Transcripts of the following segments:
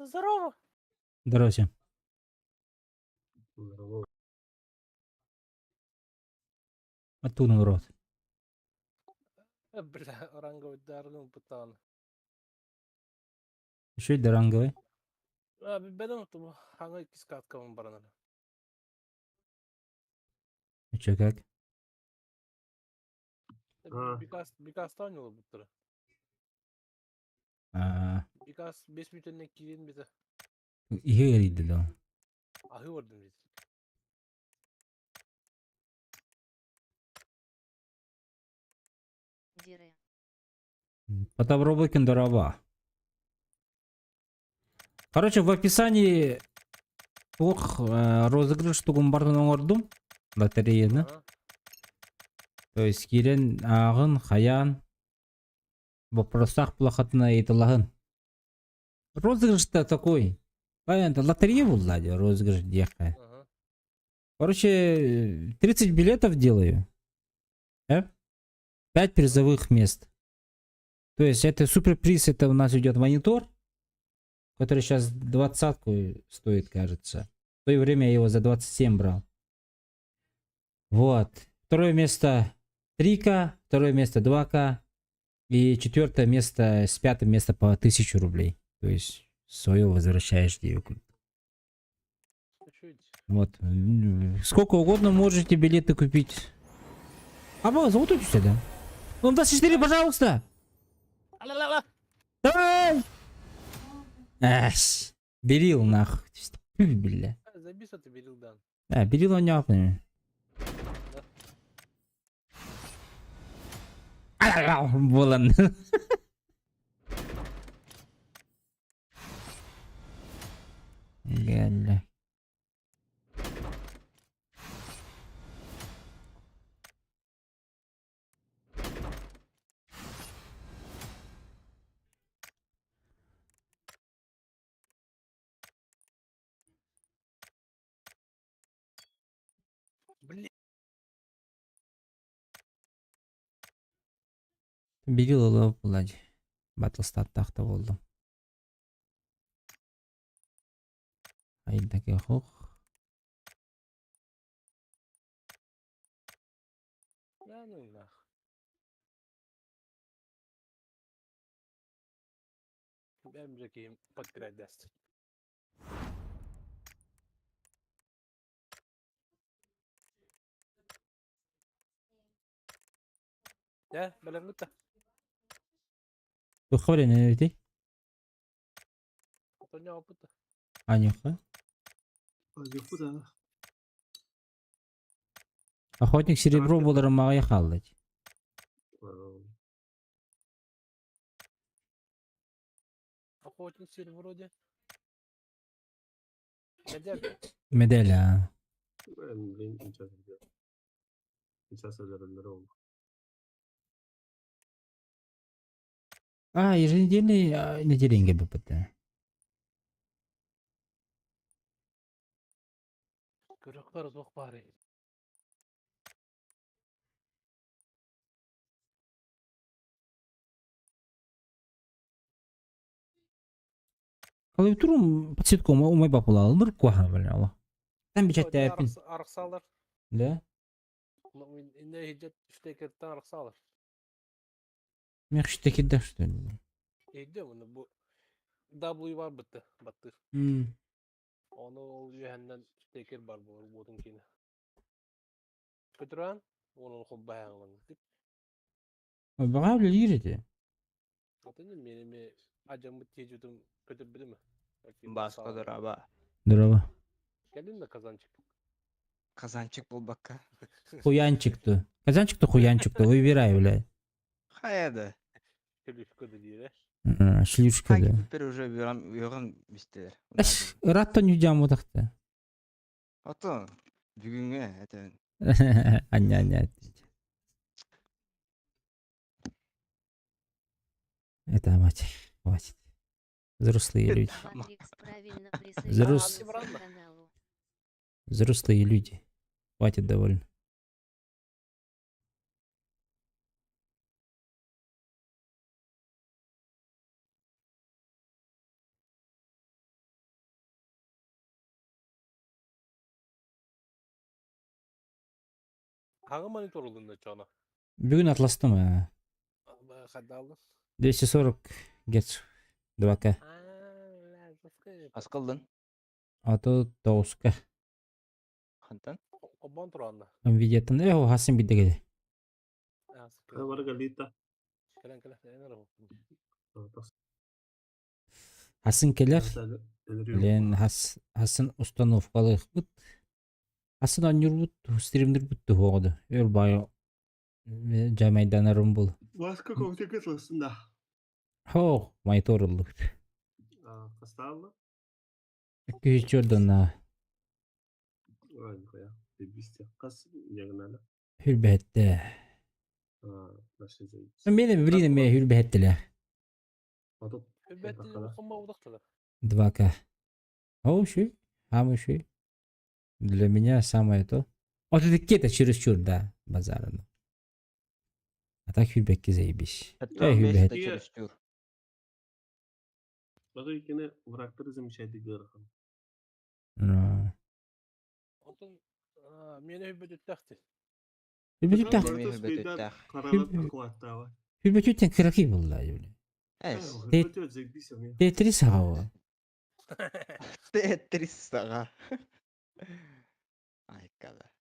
Здорово! Здорово всем. Здорово. Оттуда народ. Бля, ранговый даргын пытан. Еще и ранговый. А, бедом ту хаңа кискаткамын баранар. И че как? А. Бикас бикастан ол буттара. А, Бикас 5 мүтеннен киирин бите. Иһи эрийди да. Аһы ордум бит. Дире. Попробуй здорово. Короче, в описании ох, розыгрыш тугун бардын оҥордум. Лотереяны. Ага. То есть киирэн ааҕын, хайаан, боппуруостаах плохотына ыйыталаһын. Розыгрыш-то такой. Понятно, лотерея буолла дии, розыгрыш диэххэ. Ага. Короче, 30 билетов делаю. 5 призовых мест. То есть это суперприз, это у нас идет монитор, который сейчас двадцатку стоит, кажется. В то время я его за 27 брал. Вот. Второе место 3К, второе место 2К и четвертое место с пятым место по 1000 рублей. То есть свое возвращаешь девку. Чуть. Вот. Сколько угодно можете билеты купить. А вот, золотой да? Ну, 24, пожалуйста! Ала-ла-ла! Давай! Ась, берил нахуй. Фу, бля. Забис это берил дан. А, берил он не Буолан. Гэллэ. Блин. Берил ылып буладь. Батлстаттаах буоллум. Айдаки хох. Да ну нах. Бэм подкрадест. Дьэ, бэлэмҥит да? Туохха эбитий? Отонньооппут да. Анюха. Охотник серебро буоларын маҕайа хаалла дии. Охотник серебро диэн. Медаль. Медаль, а. А, еженедельный неделеньге БПТ. Көрөхтөр суох баары. Клавиатуру подсветку умай бапулалыр куаха бля алла. Там печатьтээппин. Арахсалар. Да? Инне иһдет штекерттен арахсалар. Мех штекерде что ли? Иһдэ уну бу W бар бытты, баттыр. М. Ону ол үөһэннэн штекер бар буолар буотун киинэ. Көтүрэн онун холбаһаҥылаҥ. Баҕа үлэлиир ити. Атын мени ажаммыт тиэжутум көтөрбүтүм. Баска дороба. Здорово. Кэлин да казанчик. Казанчик буолбакка. Хуянчик то. Казанчик то хуянчик то. Выбирай, блядь. Хайа да. Шлюшка да диир. А, Шлюшка да. Теперь уже үөрэн бистилэр. Ырааттан үдям утахта. Ото бүгүҥҥэ это Аня, аня. Это мать. Хватит. Взрослые люди. Матрикс правильно присоединился к каналу. Взрослые люди. Хватит довольно. Хаҥа монитор ылынна чоно. Бүгүн атластым аа. Хадалын. 240 Гц 2К. Аска ыллын. А то тоҕуска. Хантан? Обон туранна. Nvidia'тан э хасын бидеге. Баргалита. Кэлэн кэлэн Хасын кэлэр. Лен хас хасын установкалыахпыт. Хасын оонньуурбут, стримнирбит туһуоҕа Өр баайы жамайданарым был. Васка ковтека сылсын да. Хоох, монитор ыллыбыт. Хастаалла? Күүчүрдана Ой, Хас диагонала. хүрбэһэтте. Мен билин ме хүрбэһэттилэ. 2К. О, ши. Хамы ши. Для меня самое то. Вот это кета чересчур, да, базарно. А так хүрбэкке заебись. Это хүрбэһэт. чересчур. Багы врагтары замечать дигэрхан. Ну. Онтон миэнэ хүрбэт Хүрбэт Хүрбэт Хүрбэт кыраки булла. Эс. Тетрис аҕа. Тетрис аҕа. Айкада.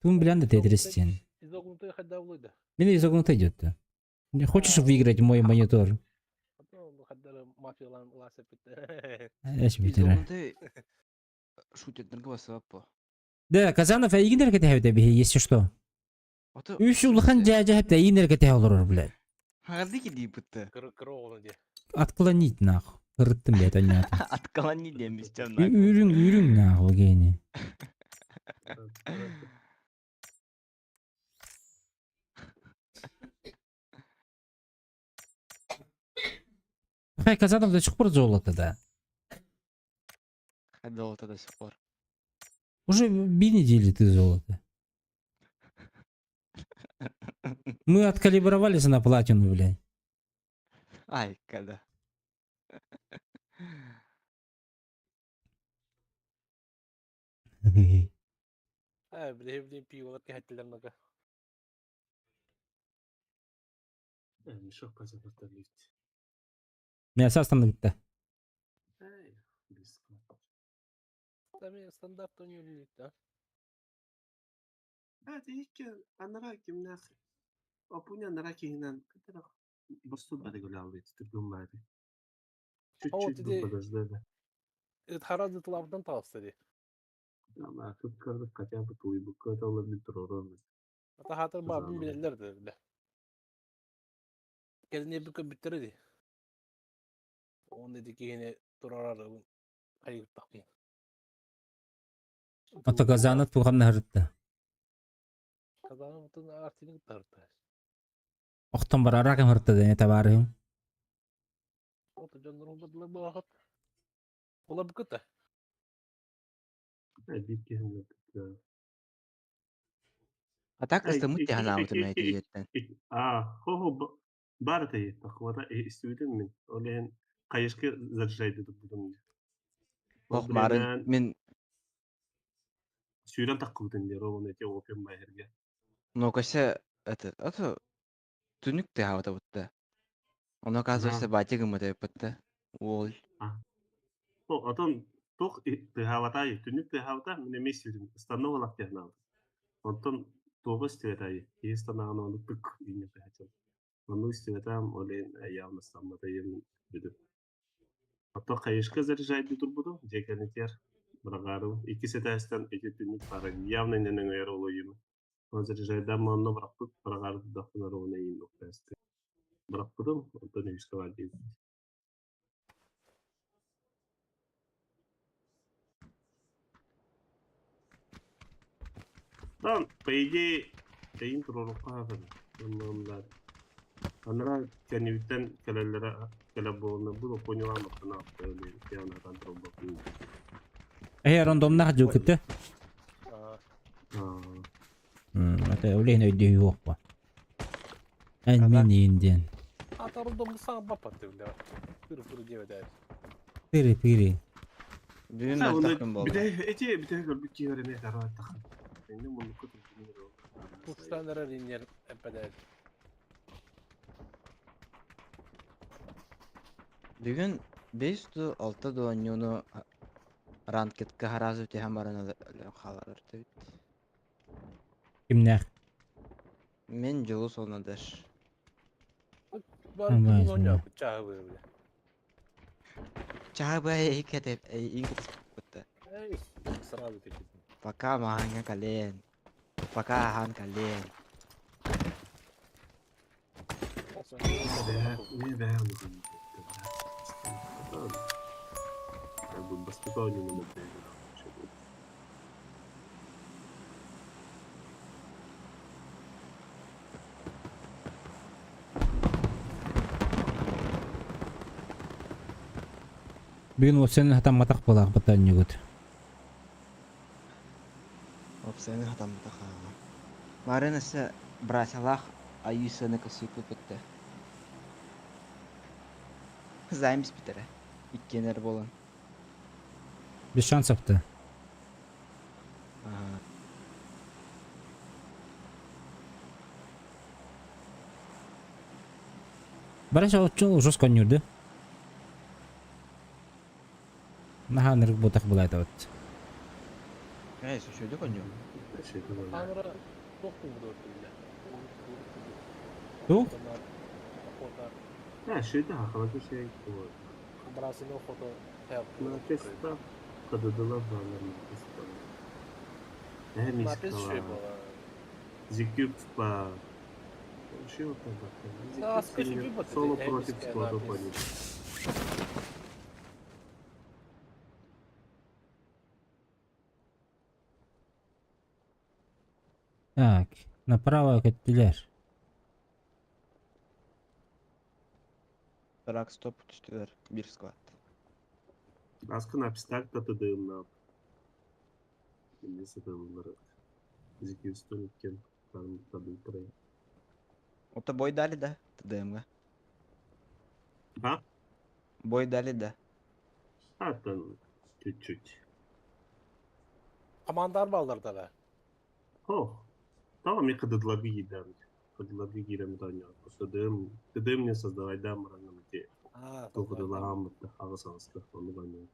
Тун билэн да Тетрис диэн. Изогнутый хайда булуйда. Мин изогнутый идет. Не хочешь выиграть мой монитор? Мафиялан ласып Эс бүтэрэ. Изогнутый шутердерге басып по. Да, Казанов эйигин кэтэһэбитэ биһи, если что. Ото Үс улахан дьээдьэ хэптэ эйигин кэтэһэ олорор, блядь. Харды ки диипытты. Кыра де. Отклонить нахуй. Ырыттым, блядь, оннята. Отклонить диэмистем Үрүҥ, үрүҥ нахуй, гений. Хай, Казанов до сих пор золото, да. Золото до сих пор. Уже две недели ты золото. Мы откалибровались на платину, блядь. Ай, когда. Э, биле пиво кэхэтилер нага. Мешок поставить. Мясо остановит-то. Тами стандарт ойнуулут да. Анара кимнах Опуня анара киһинэн босту барыгылаабыт түргүн Чуть-чуть подождали. Харазы тылабдан таҕыста дии. Ама тут көрдүк хотя бы тулуйбукка олор метророн. Ата хаатар баабын билэллэр да билэ. Кэлине бүкө бүттере дии. Он деди киһини турарар хайыттахпын. Ото Казанов туганна хырытта. Казанов отун артини кытта Охтон бар аракам хырытта дени табарыым. Ото дьоннорун бадылар буолахат. Ола бүкөтэ. Биир киһин А так ыстамыт тяханаабытым эти А, хо-хо бар это тахвата истүбүтүн мин. Олен кайышкы заряжайды турдум. Ох, марын мен Сүүрэн таккыбытын дер ол эти опен байерге. Но кася это ато түнүк тяхабата бутта. Оно оказывается батя гымыта бутта. Ол. О, атон тох тыхаватай, түнүк тыхавата мен эмес сүрүн станова тяхнаабыт. Онтон тоҕус тиветай, истанааны оны пык үйне пэхэтим. Ону истибетам олен явно стамматайым бүдү. Ото кайышка заряжайды турбуду, жекенитер брагару. Ики сетәстен эти түнүк пара явно ненең өйөр олуйум. Он заряжайда манно бракпыт брагару дахтын ровно им октасты. Бракпыдым, онтон үйскавар дейт. Там, по идее, тейин турорукка хабын. Оннонлар. Анара кэннибиттэн кэлэллэрэ кэлэ буолна бу поняла мактана яна тан. Эй, рандомнах жукытты. Это улейн өйдө юок Эн мен инден. Ата рандом саҥа баппат бля. Пыры-пыры диэбэт. Пири пири. Бүгүн мөлтөх күн болду. Бите эти бите көрбүт киһи эме карааттах. Энне муннукка турдун. Пустан эрэр инньэр эппэдээт. Бүгүн 5 ду 6 ду оонньууну ранкетка сразу түһэн баран өлөн хаалар эбит. Кимнээх? Мин Дьулус уонна Дэш. Бар Абай, бүгүн оонньообут чааһы быһа. Чаһы быһа икки Эй, сразу кэлбитим. Пока маһаҥҥа кэлэн. Пока аһаан кэлэн. Бүгүн уопсайынан хатамматах буолаахпыт оонньуугут. Уопсайынан хатамматах ааҕа. Марын өссө братьялаах айыы сыаны кысыыппыт Займ испитэрэ. Иккиэннэр буолан. Без шансов-то. Ага. Барыша оччо жестко оонньуурду. Наһаа ынырык буотах булаатабыт. Ээ, үчүгэйдик оонньуур. Камера туох курдук биллэ. Туох? Э, что это? Хорошо, что я Брасino фото Написано. Кададыла балар написано. Э, Напис шуй мискала. буолар. Зикюб па. Шил Да, скажи, бибот, Соло это против мискала склада напис. понят. Так, направо көттүлэр. Рак стоп түстүлэр. Биир склад. Аскы напистак та тыдым на. Несе тыллары. Зикюбстан иккен. Там табыл трей. Ото бой дали да? ТДМ-га. А? Бой дали да? А там чуть-чуть. Командар баллар да. О, там ми кададлаги едам. Кададлаги гирем даня. Просто ДМ, ТДМ не создавай дам ранам те. А, Тоқыдылағам ағыс ағысты оны баня.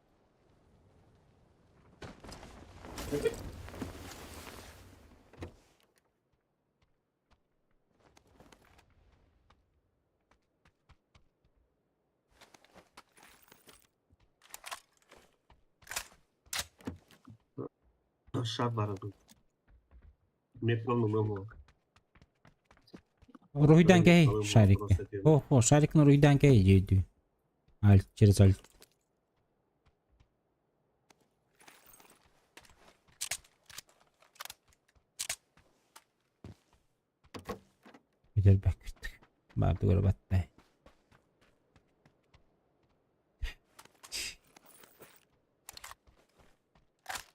Шар бары. Метроны мыло. Руйдан кэй, шарик. О, о, шарик на руйдан кэй деді. Альт, через альт. Бүтэр бэккит. Барды көрө баттай.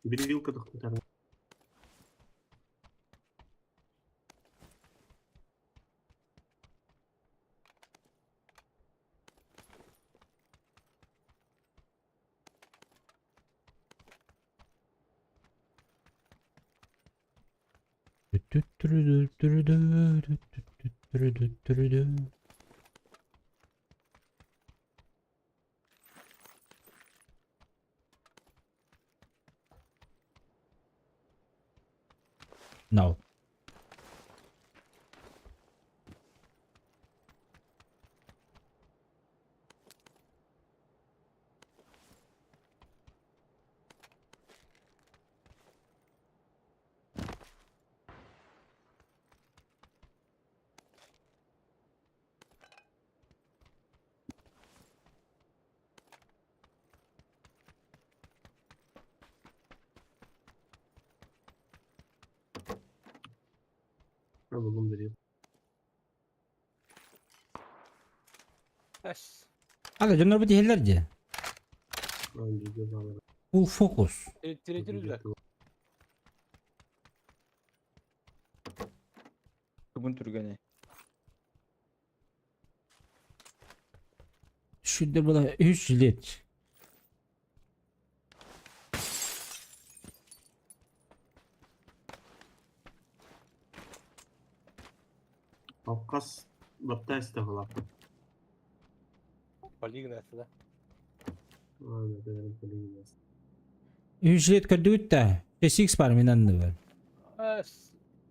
Бір вилка тоқтатар. No. Бұлым береді. Эш. Ала дьоннор бу диһэллэр дии. Анжиге балар. Full focus. Тиретирилер. Бүгүн түргәне. Шүддер була үс жилет. Хас лапта истэ лаппыт. Полигон да. Үс лет көрдүгүт да. SX бар мен анны бар.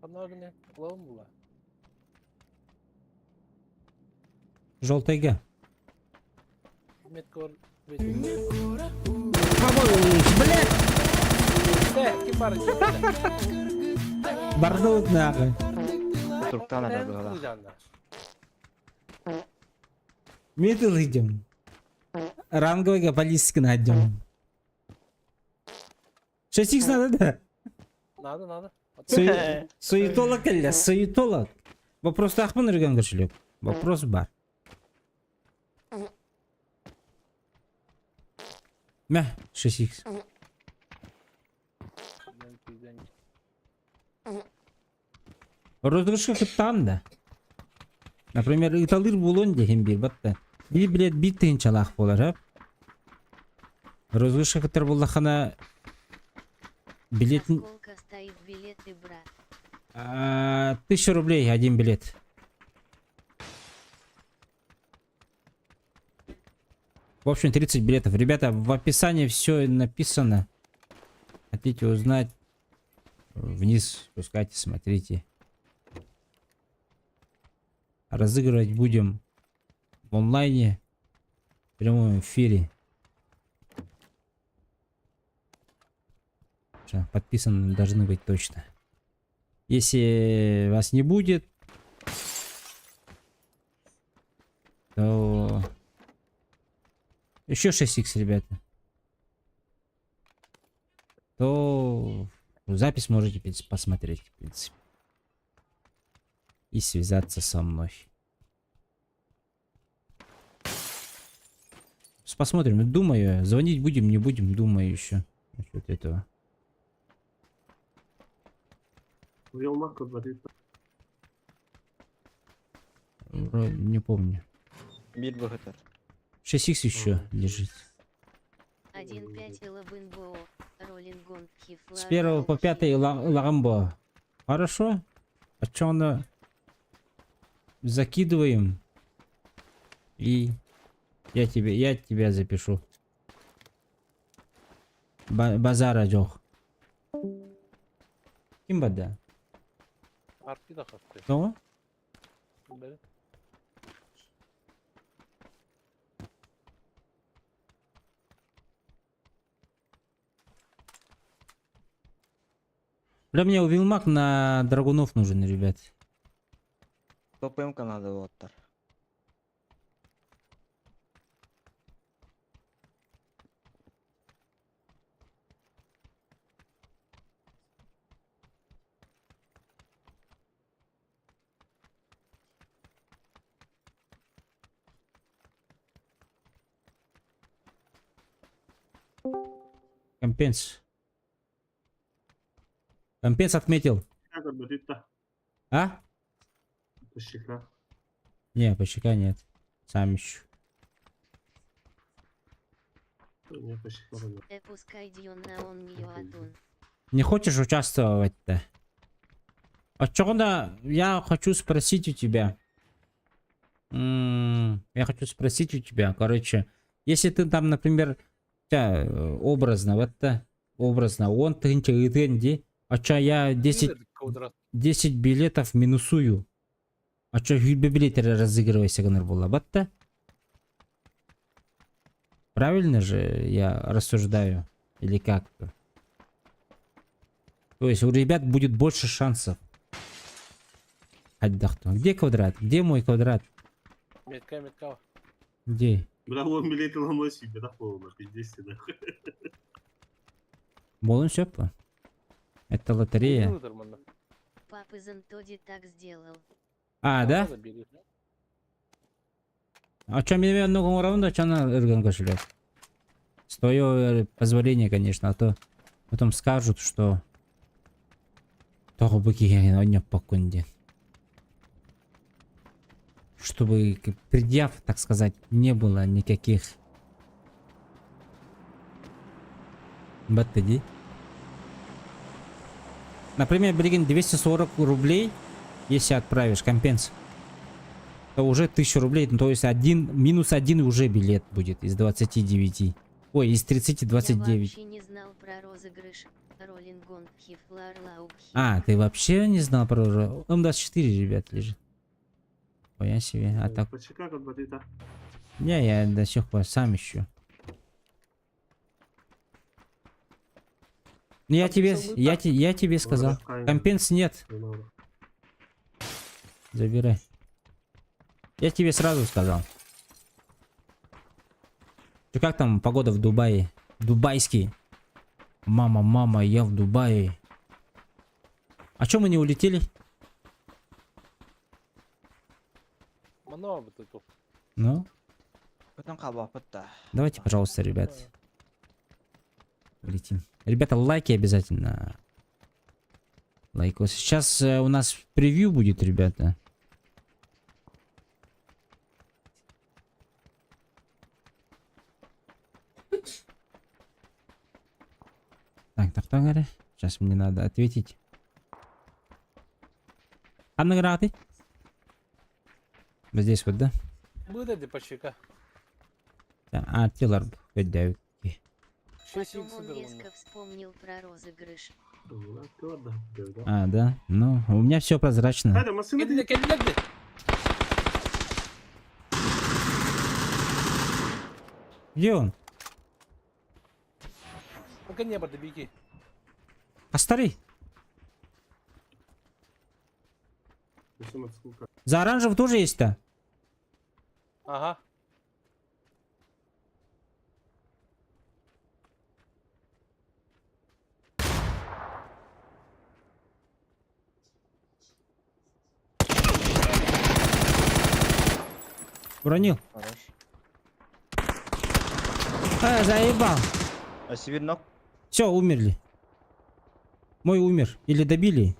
Анна ловым була. Желтайга. Меткор. Блядь! Ким бар? Бардылык нахуй. Туруктан ара быһалаах. Метр идем. Ранговый политика найдем. 6 надо, да? Надо, надо. Суетолог или суетолог? Вопрос тахмын үрген кошелек. Вопрос бар. Мә, 6х. Розыгрышка кыттаан да. Например, ыталыр буолуон диэхин биир батта. Биир билет биир тыһыынчалаах буолар, һап. Розыгрышка кыттар буоллаххына билетин Сколько стоит билеты, брат? А, 1000 рублей один билет. В общем, 30 билетов. Ребята, в описании все написано. Хотите узнать? Вниз спускайте, смотрите. Разыгрывать будем в онлайне, в прямом эфире. Всё, подписаны должны быть точно. Если вас не будет, то еще 6х, ребята. То запись можете посмотреть, в принципе. И связаться со мной. Посмотрим. Думаю, звонить будем, не будем, думаю еще насчет этого. Уелмак говорит. Не помню. Биир быһытар. 6х еще лежит. 1-5 Элабынбоо. Роллингон С первого по пятый лагамбо. Хорошо. А чё на закидываем? И я тебя запишу. Базара жок. Ким бада? Арпи да хатты. Тоҕо? Бери. Бля, мне Вилмак на драгунов нужен, ребят. ТПМ надо буолаттар. Компенс. Компенс отметил. Как говорит-то? А? Пощека. Не, пощека нет. Сам ищу. Не, пощека. Э, пускай Дион на он нее атун. Не хочешь участвовать-то? А чё да, я хочу спросить у тебя. Я хочу спросить у тебя, короче, если ты там, например, тебя, образно, вот это, образно, он тысяча дии, а чё я 10, Квадрат. 10 билетов минусую. А чё 20 билет разыгрывайся гынар буолла, батта? Правильно же я рассуждаю? Или как-то? То есть у ребят будет больше шансов. Отдохну. Где квадрат? Где мой квадрат? Метка, метка. Где? Бля, он билет ломой себе, да, полно, пиздец, нахуй. Болон сөп. Это лотерея. Папа Зантоди так сделал. А, да? А чё меня много раунда, чё на Ирган кошелек? С твоего позволения, конечно, а то потом скажут, что Тоҕо бу киһи онньоппоккун. Чтобы предъяв, так сказать, не было никаких. Баттади. Например, билигин 240 рублей, если отправишь компенс. То уже 1000 рублей, ну, то есть один, минус один уже билет будет из 29. Ой, из 30 Я 29. вообще не знал про розыгрыш. Роллингон Хифларлаубхи. А, ты вообще не знал про М24, ребят, лежит. Ой, себе. А так. Почекай, как батита. Не, я до сих пор сам ищу. Ну я Там тебе, всё я, лута. те- я тебе сказал. Компенс нет. Забирай. Я тебе сразу сказал. Чё, как там погода в Дубае? Дубайский. Мама, мама, я в Дубае. А чё мы не улетели? Много бы тут. Ну, Потом халбапыт да. давайте, пожалуйста, ребят. Улетим. Ребята, лайки обязательно. Лайкос. Сейчас у нас превью будет, ребята. Так, так, так, говоря. Сейчас мне надо ответить. А награды? Вот здесь вот, да? Будет почека. Да, А, телар. Шесть Потом икс он дырвано. резко вспомнил про розыгрыш. А, да? Ну, у меня все прозрачно. Хайда, машина Кэллэ, кэллэ дии. Где он? Пока не было, беги. А старый? За оранжевым тоже есть-то? Ага. Уронил. Хорош. А, заебал. А себе ног. Все, умерли. Мой умер. Или добили?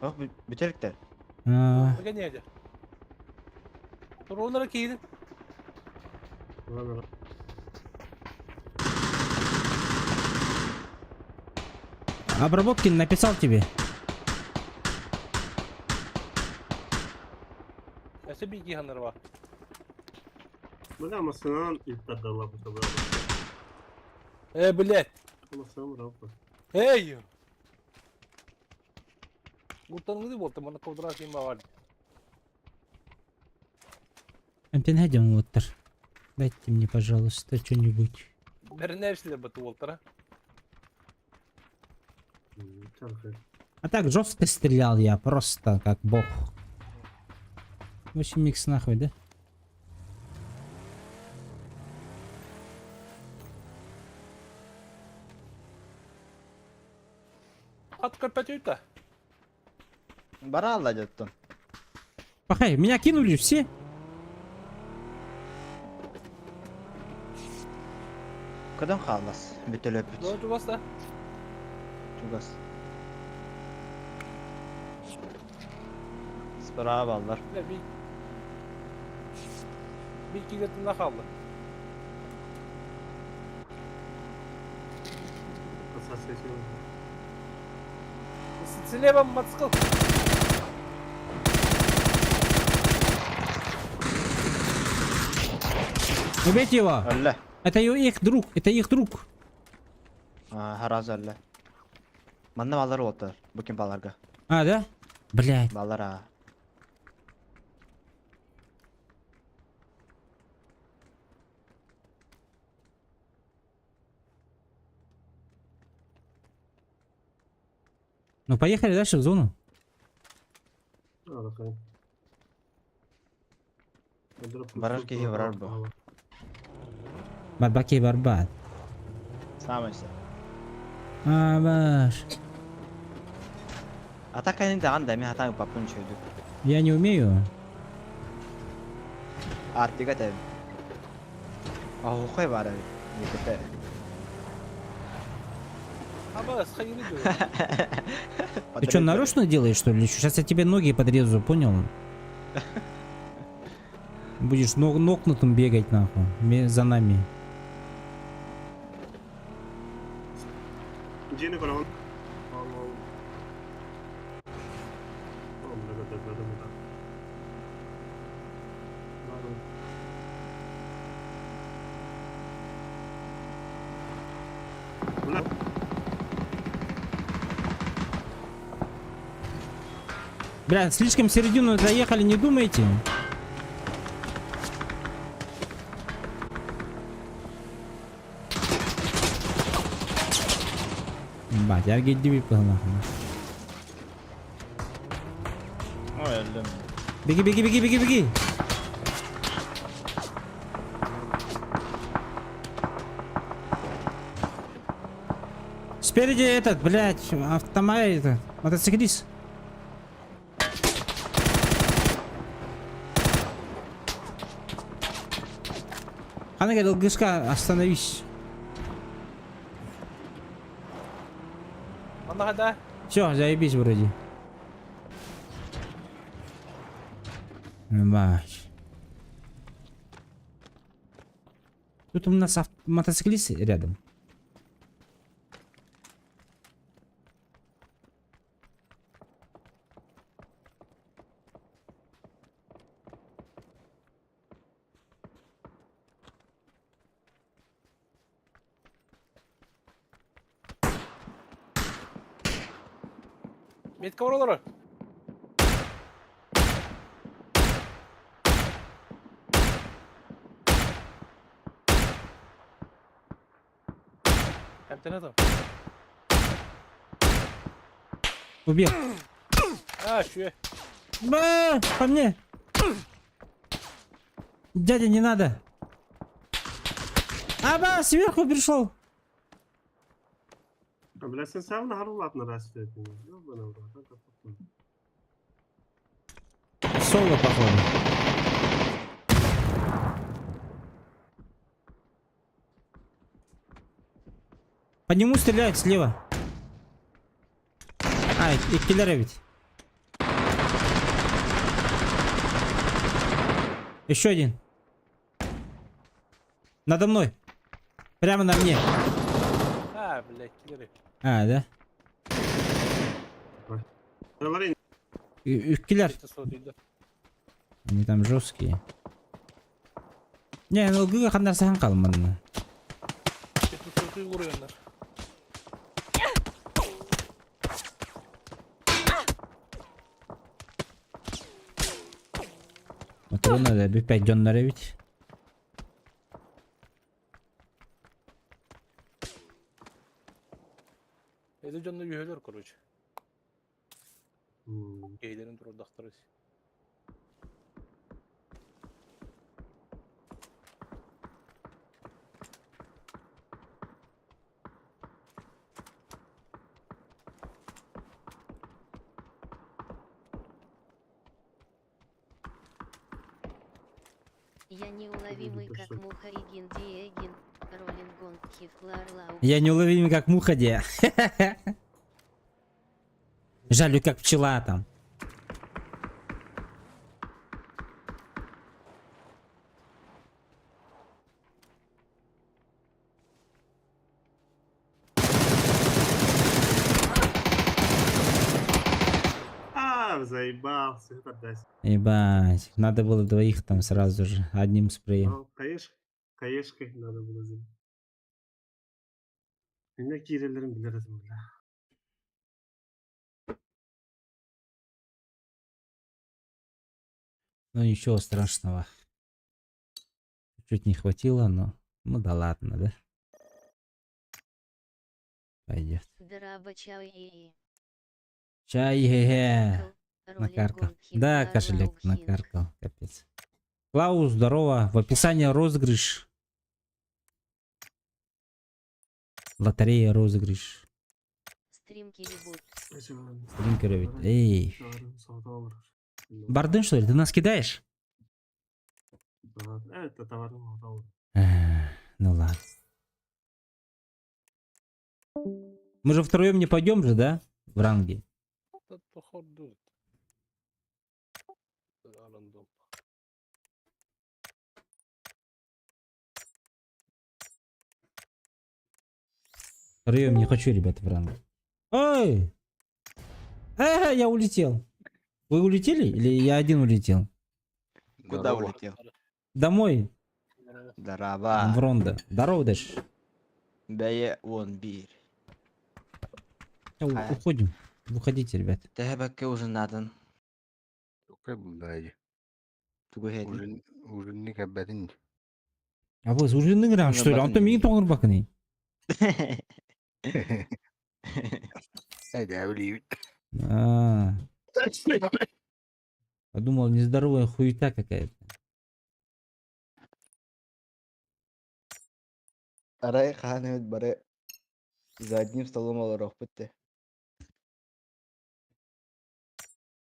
Ох, бүтэликтэр. А, Пока не было. Туруунара киирин. Обработкин написал тебе. Өссө беги ханарва. Бля, машинанан иттардалла бу табы. Э, блядь. Машина рапа. Эй! Гутангы болты, мана квадрат им бар. Ампенхедем вот. Дайте мне, пожалуйста, что-нибудь. Бәрінәшілер баты болтыр, а? А так жестко стрелял я, просто как бог. 8 микс нахуй, да? Ат көрпәт өйті. Бара алла деттон. Пахай, меня кинули все. Кадан халлас. Бүтэлөпүт. Ну, чугас да. Чугас. Справа аллар. Bir... Bir килетінде қалды. Слева мотоцикл. Убейте его. Алла. Это их друг, это их друг. А, харазы алла. Манна баллар отыр. Букин балларга. А, да? Блядь. Баллар а. Ну поехали дальше в зону. Барар киһи барар бу. Барбаки барбат. Самый се. А, баш. Атака не даган да мен атаң папын чөйдүк. Я не умею. Артига тәб. Ахухай бар әбит. Никете. Аба, схайыны Ты что, нарочно делаешь, что ли? Сейчас я тебе ноги подрезу, понял? Будешь нокнутым бегать, нахуй. За нами. Дьиэни көрөҕүн. Ол ол. Бля, слишком в середину заехали, не думайте. Бать, я гидди нахуй. Ой, өллүм. Беги, беги, беги, беги, беги. Спереди этот, блядь, автомат, это, мотоциклист. Она говорит, ЛГШК, остановись. Манна да. Все, заебись вроде. Мать. Тут у нас мотоциклист рядом. Метка бар олорор. Эмтэнэ там. Убил. А, үчүгэй. Ба, по мне. Дядя, не надо. Аба, сверху пришел. Бля, сен сам наһар улаатыннар аспет. Соло, походу. По нему стреляют слева. А, и киллеры ведь. Еще один. Надо мной. Прямо на мне. А, блядь, киллеры. А, да? Киллер. Они там жесткие. Не, ну ГГ хандар сахан калмадны. Моторуна да бүппәт дьоннор эбит. Эди дьонно үһөлөр, короче. Киһилэрин турурдахтар. Я неуловимый, как муха Игин Диегин, Роллингон Хифларлау. Я неуловимый, как муха, де. Жалю, как пчела там. А, заебался. Это дасть. Ебать, надо было двоих там сразу же, одним спреем. Ну, Хаешкой надо было сделать. Менә кирелерин билер этим, бля. Ну ничего страшного. Чуть не хватило, но... Ну да ладно, да? Пойдет. Чай, ге Накаркал. Да, кошелек накаркал. Капец. Клаус, здорово. В описании розыгрыш. Лотерея розыгрыш. Стрим кирибут. Стрим ведь. Эй. Бардын, что ли? Ты нас кидаешь? Это товарный Ну ладно. Мы же втроем не пойдем же, да? В ранге. Рандом. Втроем не хочу, ребята, в ранге. Ой! Э, я улетел. Вы улетели или я один улетел? Куда улетел? Домой. Здорово. В рондо. Здорово, Дэш. Бэйэ 11. Уходим. Выходите, ребят. Тэһэ бэккэ ужиннаатын. Окей, буллаайы. Тугу иһэтин? Ужин, ужинник эбэтин. А вы ужинныҥ рам, что ли? Онтон миигин тоҥорбаккыный? Эдээбилиибит. А, подумал, нездоровая хуета какая-то. Арай хаһан эбит бары за одним столом олоруохпут дии.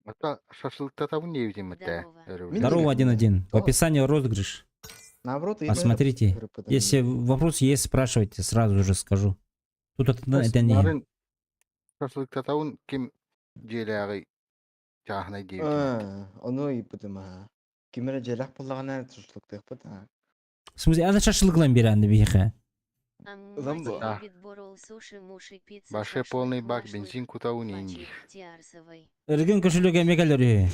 Ата шашлыктатабын диэбитим этэ. Здорово. Мин Здорово, диэки. 1-1. В О. описании розыгрыш. Наоборот, Посмотрите. Если вопрос есть, спрашивайте, сразу же скажу. Тут это, это не... Нарын шашлыктатабын ким дьиэлээҕи чааһынай диэбитим этэ. Ону ыйыппытым аха. Ким эрэ дьиэлээх буоллаҕына шашлыктыахпыт аа. В смысле, ана шашлыклан беранды биһиэхэ. Ылан бу. Да. Любит борол суши муши пицца Баше шашлык полный бак машлык бензин кутабын пачи иин Тиарсовой. Эргин кошелега мегалер үһү.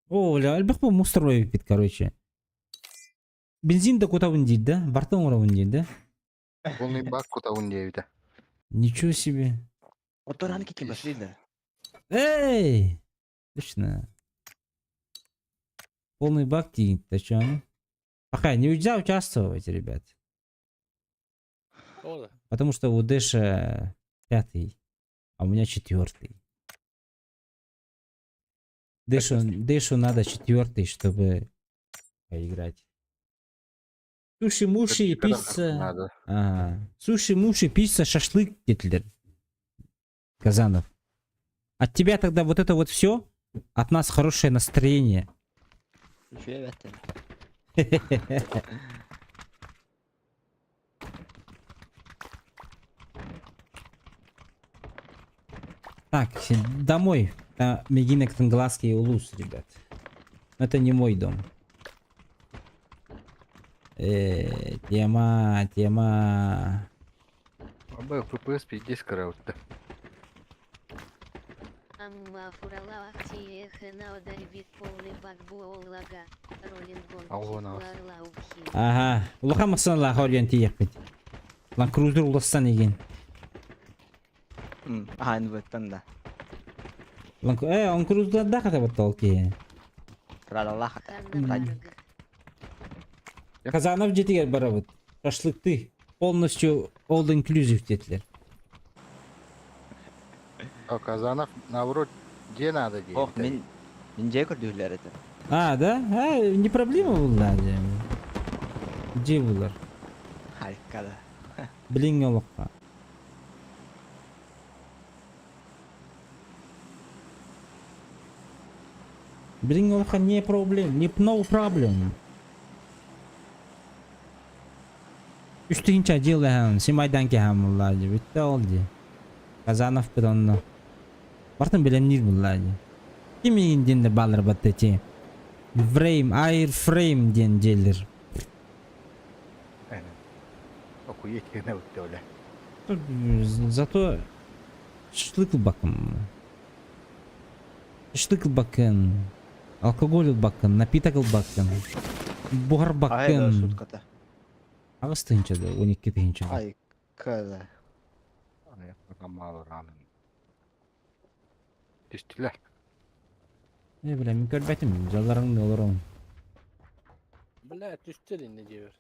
О, бля, элбэх бу мусор эбиппит, короче. Бензин да кутабын диир да, барта оҥоробун диир да. Полный бак кутабын диэбитэ. Ничего себе. Оттон аны кики пошли да. Эй! Точно. Полный бак тиийт, да чё? Пока нельзя участвовать, ребят. Тоҕо да? Потому что у Дэша пятый, а у меня четвертый. Дэшу, Дэшу надо четвертый, чтобы поиграть. Суши-муши и пицца. Надо. Ага. Суши-муши, пицца, шашлык, Гитлер. Казанов. От тебя тогда вот это вот все, от нас хорошее настроение. Үчүгэй эбэттэр. Так, домой. На Мегинек Тангласский Улус, ребят. Это не мой дом. Тема, тема. Абы ФПС пиздец караутта. Амма фурала ахтиехена бит полный бак буоллага. Роллингон Алло, нас. лаухи. Ага. Улахан масыналаах орйон тиийэхпит. Лан крузер улассан игин. Аха, НВ-тан да. Лан он крузердаах этэ баттал киһи. Фуралалаах ата. Ханна Казанов дьиэтигэр барабыт. Шашлыкты. Полностью all inclusive диэтилэр. А Казанов наоборот где надо Ох, диэбитэ. мин мин дьиэ көрдүүрлэр этэ. А, да? А, не проблема буолла дьэ. Дьиэ булар. Харькада. Билиҥҥи олоххо. Билиҥҥи олоххо не проблем, не no problem. Үс тыһыынча дьиэлэһэн, симайдан кэһэн булла дии, бүттэ ол дии. Казановпыт онно. Бартын бэлэмниир булла дии. Ким миигин диэннэр бааллар батта ити. Frame, airframe диэн дьиэлэр. Охуеть гына бүттэ оле. Зато шашлык ылбаккын. Шашлык ылбаккын. Алкоголь ылбаккын, напиток ылбаккын. Ай да Буһарбаккын. сутката. Аҕыс тыһыынча да, 12 тыһыынча. Ай када. Мало рамен. Түстүлэр. Э, бля, мин көрбөтүм, дьалларың олорон. Бля, түстэ иннэ диэбэр.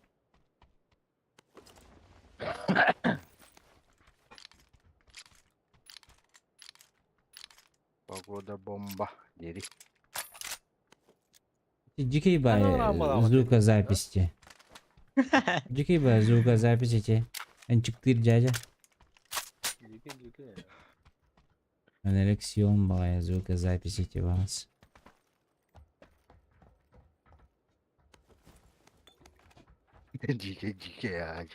Погода бомба. Дери. Дикий бай звукозаписи. Дикий бай звукозаписи те. Энчиктыр дядя. Дикий дикий. Алексион бай звукозаписи те вас. Дикий дикий ай.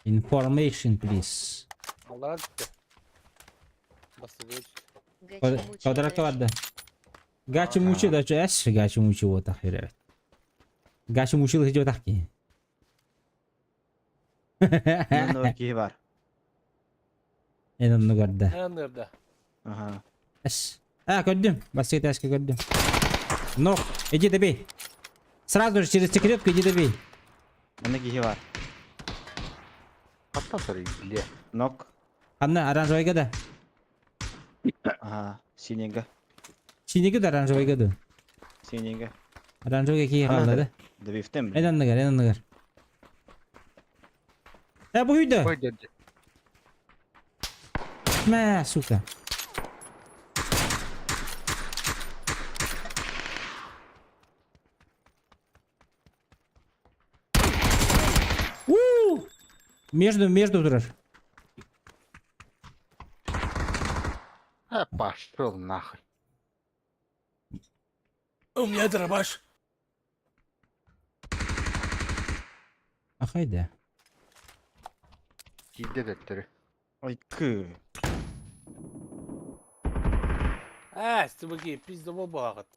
Information please. Аллара түстэ. Бастыгы түстэ. Квадрат барда. Гачи мучи да эс гачи мучи вот ахирет. Гаша мучил идет ки. Онно киһи бар. Эн онну көрдө. Эн оннугар Ага. Эс. А, көрдүм. Басты этажка көрдүм. Но, иди добей. Сразу же через секретку иди добей. Манна киһи бар. Хатта сарый биле. Нок. Анна, оранжевайга да. Ага, синега. Синеги да оранжевайга да. Синега. Оранжевайга киһи хаалла да. Добивтем. Эн анныгар, эн анныгар. Э, бу үйдө. Ой, деді. Мә, сука. У! Между, между турар. А, пошел нахуй. У меня дробаш. Ахайда. Киирдэ төттөрү. Ой, кы. Аа, стыбыки, пиздобол буһаҕыт.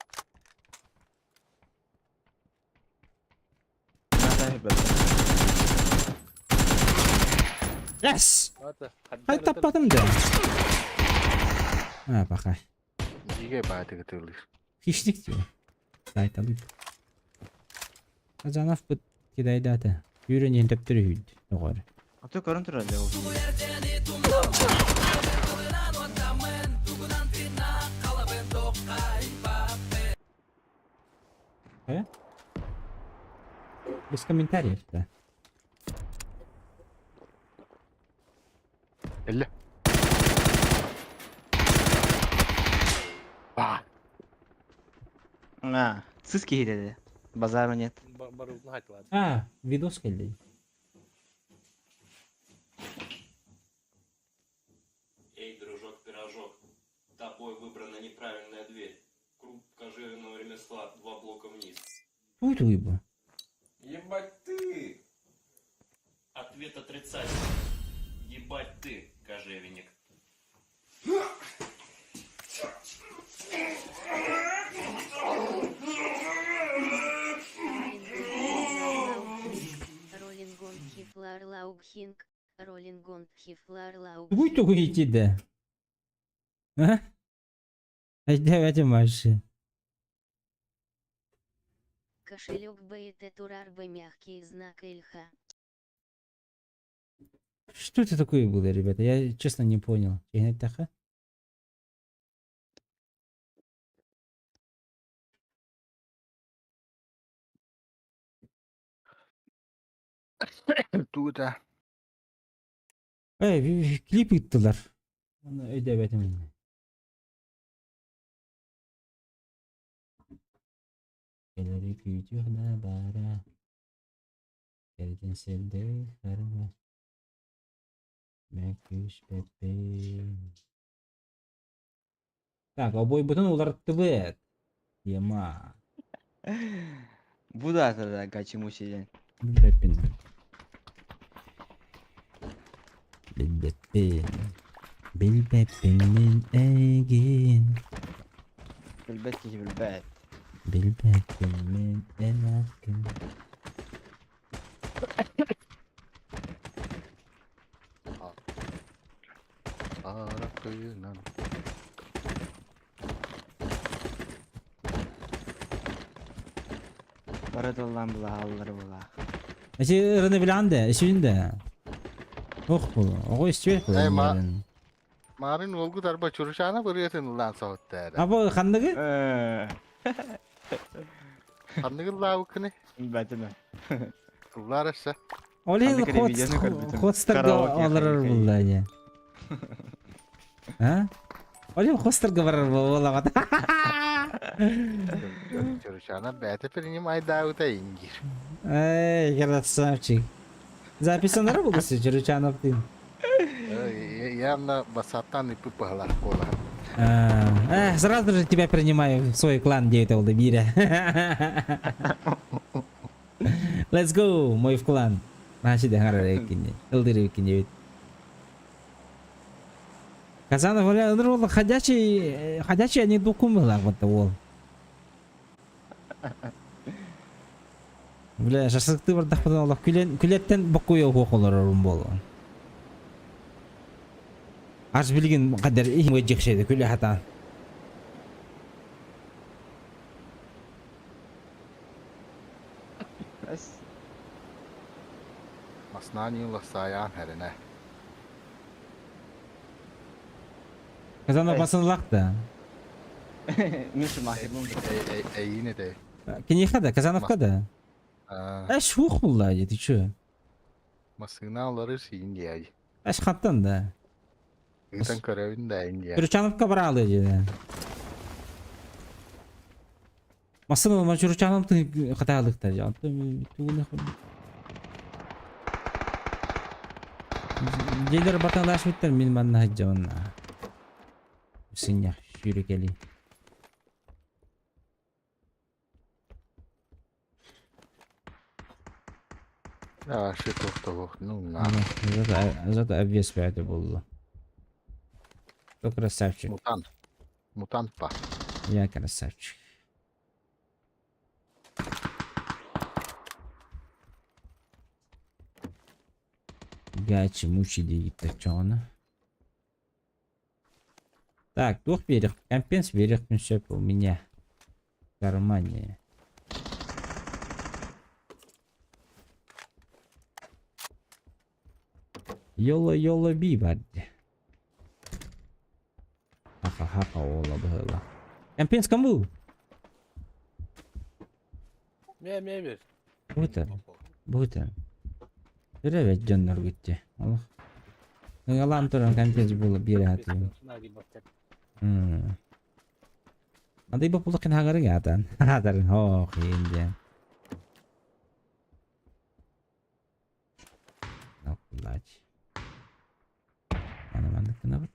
Yes! Ай таппатым да. А, пока. Дьигэ баатыгы тыллыыр. Хищник диyor. Сайталып. Казанов быт кидайдата. Үүрэн төптөрү үйд. Доҕор. А то көрөн турар дьэ ол. Э? Без комментариев, да. Эллэ. Ба. А, сыс киһи деді. Базару нет. А, видос келди. Эй, дружок-пирожок, тобой выбрана неправильная дверь. Круг кожевенного ремесла, два блока вниз. Туй туй бу. Ебать ты! Ответ отрицательный. Ебать ты, кожевенник. Роллингон Хифлар Лаубхинг, Роллингон Хифлар Тугуй Лаубхинг. тугуй итиде. А? Айда маши. Кошелек БТ Турарба мягкий знак Ильха. Что это такое было, ребята? Я честно не понял. Таха? Тута. Эй, клип ыттылар. Оны өйдөбөтүм. Келери күүтүөх да бара. Кэритин сирдэй харба. Мэкүспэппин. Так, обойбутун уларыттыбыт. Ема. Бу да тогда гачи-мучи диэн. Билбэппин. Билбэппин. Билбэппин мин эйигин. Билбэт киһи билбэт. Билбэппин мин эн Аракыынан. Бары тыллаан булааллар булаах. Эти ырыны билан да, ишин да. Ох бу, ого истибет бу. Эй, ма- Марын уолгут арба чурушана бырыатын ылаан соһуттаара. А бу ханныгы? Э, Ханныгы ыллаабыккыны? Билбэтим. Ыллаар өссө. Ол Ханнык эрэ видеону көрбүтүм. хостарга Караоке олорор хайы-хайы. булла не. А? Ол хостарга барар буолагат. Чурушана бэйэтэ принимайдаабыта ингир. Эй, красавчик. Записаннары булгысы Чуручанов дин. Явно басаттан ипи пыһалар буолар. Э, сразу же тебя принимаю в свой клан, где это Мира. Let's go, мой в клан. Значит, Ылдыры Казанов, бля, ходячий, ходячий они докумила вот ол. Бля, шашлыкты бардахпытын олох күлэн күлэттэн бокуйа уһуох олорорум буолуон. Ас билигин кадер иһим дьиксэди күлэ хатаан. Эс. Маснаа лассаайаан хэринэ. Казанов басынлак да. Мин Шумахермын. Эйин этэй. Киниэхэ да, Казановка да. Эш хух булла, ты чё? Массыына олорор сиин диэй. Эш хаттан да. Ыытан көрөбүн да ин диэ. Чуручановка бараалы дии. Массыына олма Чуручанов хатаалыкта дии. Онтон тугуна Дьиэлэр баталаашбыттар мин манна сылдьабын. Сынньах сүүрэкэлии. А, ши туох ну на. Зато, зато обвес бэйэтэ буолла. Кто красавчик? Мутант. Мутант па. Я красавчик. Гачи мучи диигиттаччоҕуна. Так, туох биэриэх, компенс биэриэхпин сөп у меня в кармане. Йола йола би бар дии. Хаха-хаха уола быһыылаах. Компенс кому? Мэ мэ бер. Бутан. Бутан. Өрөбөт дьонноргут дии. Олох. Ыҥалаан туран компенс буола биэрэ сатыыбын. Андай боппулаххын хаҥарыҥ аатан. Аатарын хоох иин диэн. Нокулаач. Аны маннык гынабыт.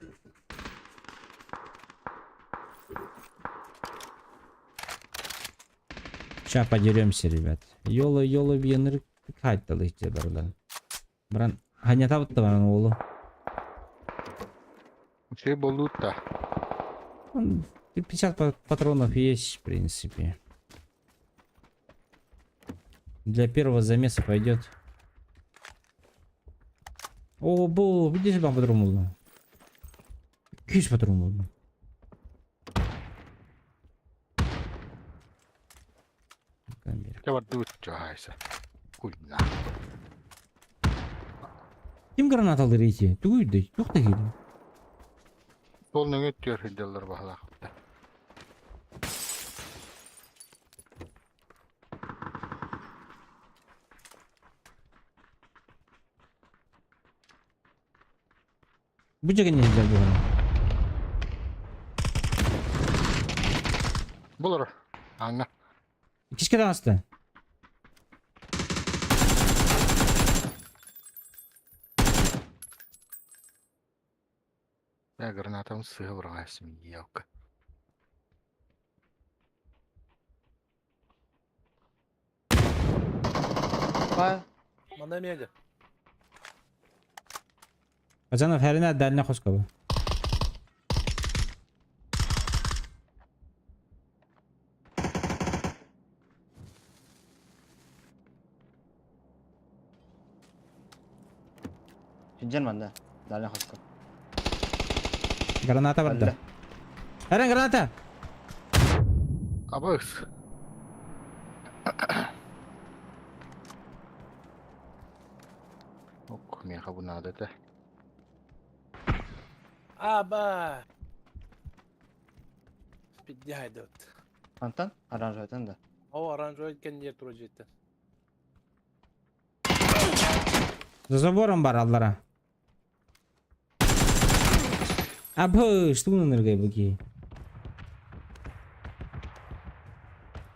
Сейчас подеремся, ребят. Йола, йола, бьеныр кайталы иче барылар. Баран, ханятабыт да баран оолу. Үчүгэй буоллут да. 50 патронов есть, в принципе. Для первого замеса пойдет. О, бу, видишь, бам патрон булду. 200 патрон булду. Дьэ бардыбыт чугаайса. Куйна. Ким гранаталыыр ити? Тугуй да? Туох да киирдим? Суол нөҥүө өттүгэр сылдьаллар баһылаахпыттар. Бу дьэгин иһиллэр буолан. Булар. Аңа. Иккискэ таҕыста. Я гранатам сыһа быраҕаасым елка. Па. Манна эмиэ Казанов хэринэ дальний хоскобу. Сылдьан манна. Дальний хоско. Граната барда. Эрен граната! Абыс. Ок, миэхэ бу наада этэ. Аба! Пиддяйдот. Антон, оранжевый да. О, оранжевый кэнниэр тура дьиэттэн. За забором бар аллара. Абы, что энергия буки?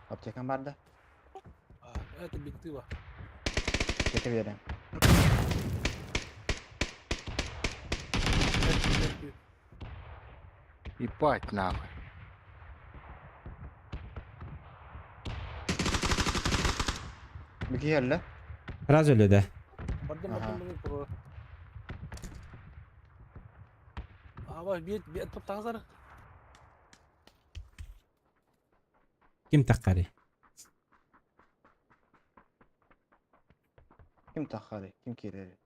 Аптекам бар да. А, это бинты ба. Аптека биэрэн. Ебать нахуй. Бүки келле. Сразу ли, да? Бардым, Ага. бардым, бардым, тура. Аба, биэт, биэт топтаҕызар. Ким таххари? Ким таххарый? Ким киирэрий?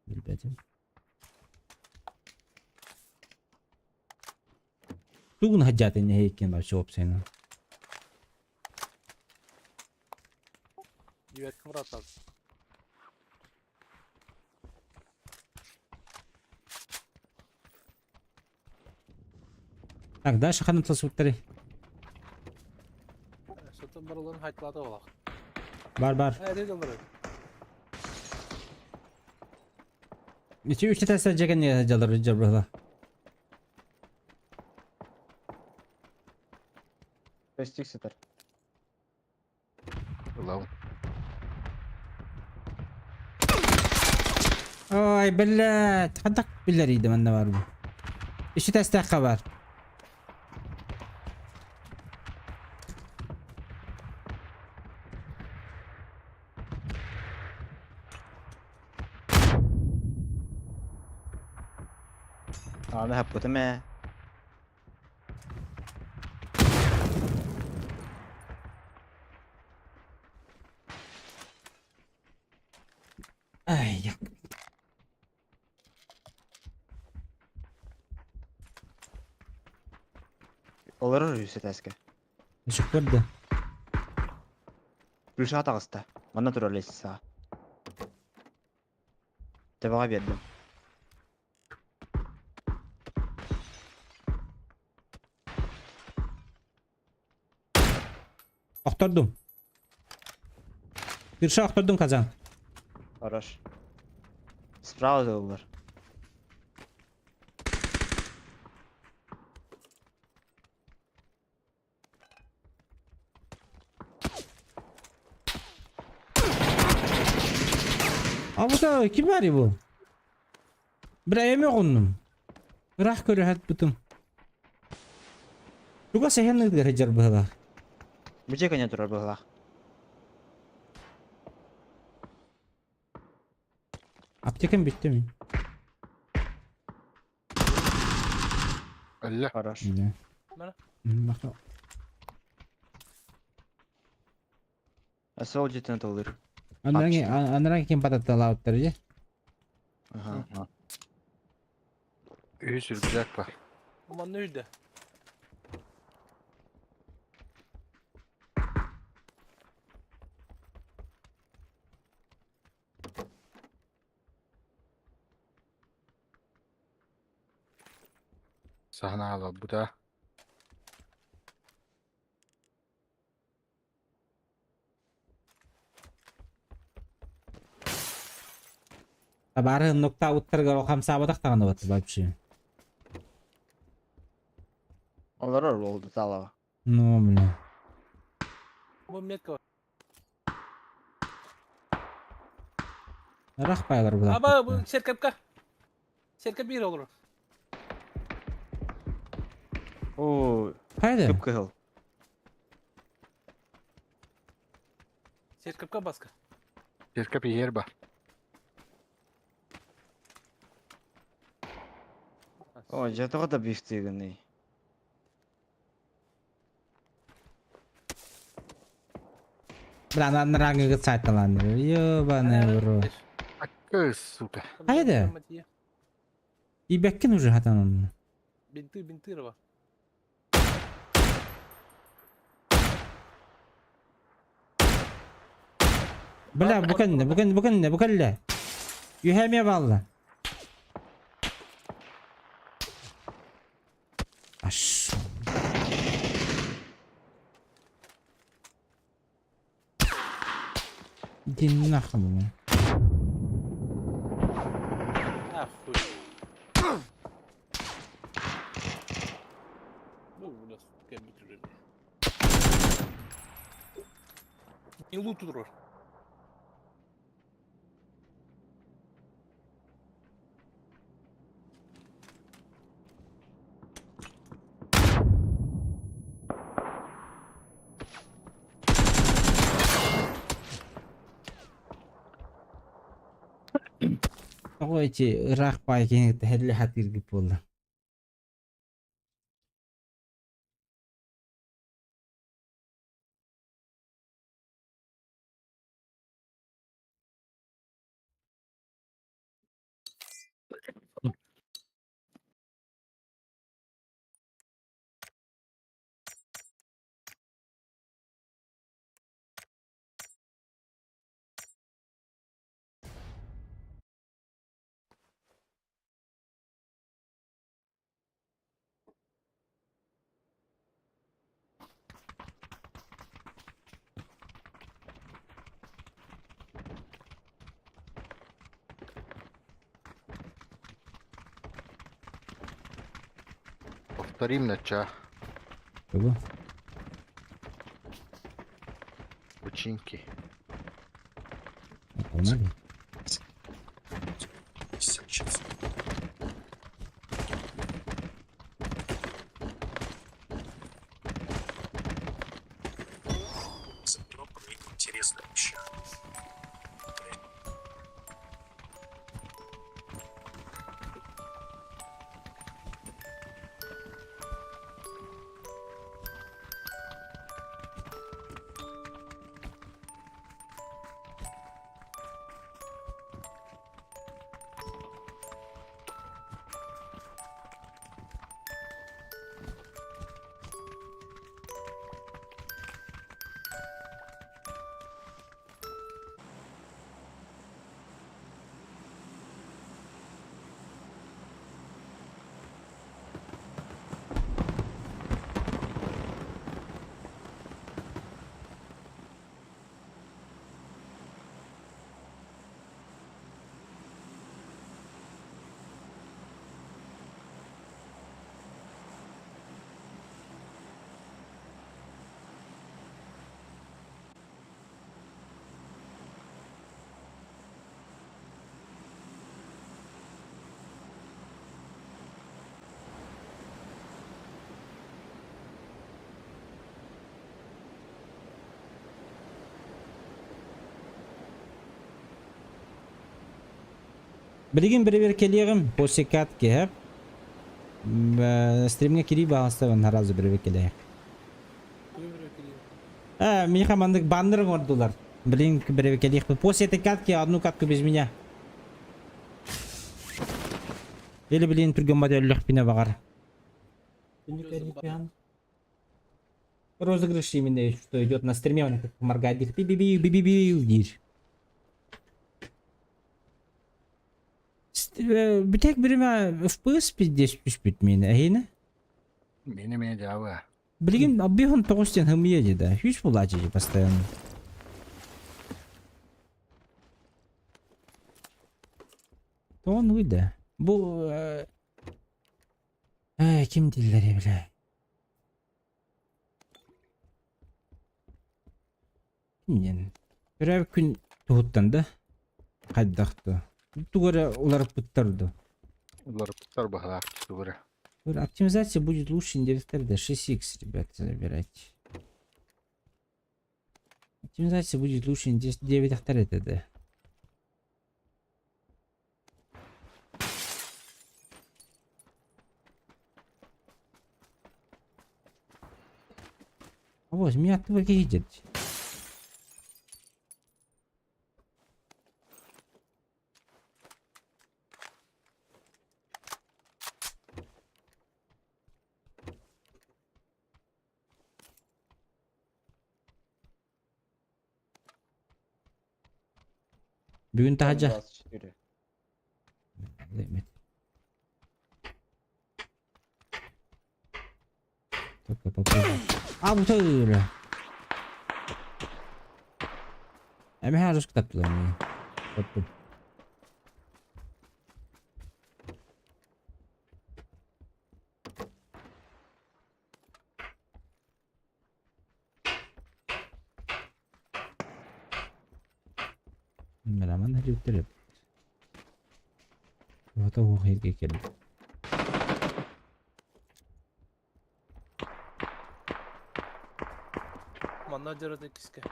Билбэтим. Тугун хаджатын нэһиэккин вообще опсайна. Девятка братан. Так, дальше ханна тасуттары. Сытын барыларын хайтлады олақ. Бар бар. Ә, деді олар. Үчү үчү тәсә жеген жалар жабыла. Көстүк сытар. Ылабын. Ой, блядь, хадак билер иде манна бар бу. Үчү тәстәккә бар. Аны хаппытым ээ. Ай, я. Олорор үс этээскэ. Үшүк көрдө. Плюша таҕыста. Манна турар лестницаҕа. Төбөҕө биэрдим. Охтордум. Кырша охтордум казан. Хорош. Справа тыллар. А bu da kim var bu? Bir эми оҕуннум. Ыраах көрүһэт бутум. Туга сэһэн ыытыгар сылдьар быһыылаах. Бу дьиэ кэннэ турар быһыылаах. Аптекам бүттэ мин. Өллө. Хорош. Да. Мана? Махтал. Өссө ол дьиэтин тыллыыр. Анаран анаран ким пататталаабыттар дьэ. Аха. Үһүс рюкзак бар. Манна үйде. Саһана аалбыта. Табаары нуктаабыттарыгар хамсаабатах даҕаны батта вообще. Олорор буолду таалаҕа. Ну, бля. Бу метка бар. Ыраах баайлар Аба, бу булаахтар. серкепка. Серкеп биир олорор. Оо, Хайда? кып-кыһыл. Серкепка баска. Сиркэ иһэр бар. Оо, дьэ тоҕо да бифтыыгыный? Бля, анарааҥҥыгыт саайталааннар. Ёбаный в рот. Акы, сука. Хайда? Тиийбэккин уже хатан онно. Бинты, бинты бар. Бля, бу кэннэ, бу кэннэ, бу кэннэ, бу кэллэ. Үһэ эмиэ баалла. Аш. Иди нахуй, бля. А, хуй. Ну, у нас компьютер. Не лут турар. Тоҕо ити ыраах баай киһини кытта һэллэ хатыыргыт буолла. Повторим нача. Тугу? Починки. Погнали. Интересно вообще. Билигин бэрэбиэркэлиэҕим после катки һэп. Стримҥэ кирии баҕастабын сразу бэрэбиэркэлиэх. Э, миэхэ маннык баннер оҥордулар. Блин, бэрэбиэркэлиэхпин. После этой катки одну катку без меня. Или, блин, түргэн өллөхпүнэ баҕар. Розыгрыш именно, что идет на стриме, он как моргает, би би би би би би Бүтэк биримэ FPS пиздец түспүт миэнэ эһиэнэ. Миэнэ эмиэ дьаабы. Билигин объем тоҕус диэн хымыйа дии да. Үс булааччы дии постоянно. Тоҕо да. Бу э, ким дииллэр бile. Ким диэн. Төрөөбүт күн туһуттан да хайдах да. Тугу эрэ уларыппыттар да. Уларыппыттар быһалаах тугу эрэ. Оптимизация будет лучше да 6х, ребята, забирайте. Оптимизация будет лучше 9 это да. Вот, меня оттуда видит. Бүгүн таһдьа. 24. Только попробуй. А, бу төгүрэ. Эмэ русский таптылар мени. Топтум. Меламан хәлүттер. Ота хирге келди. Манна дьарыта иккискэ.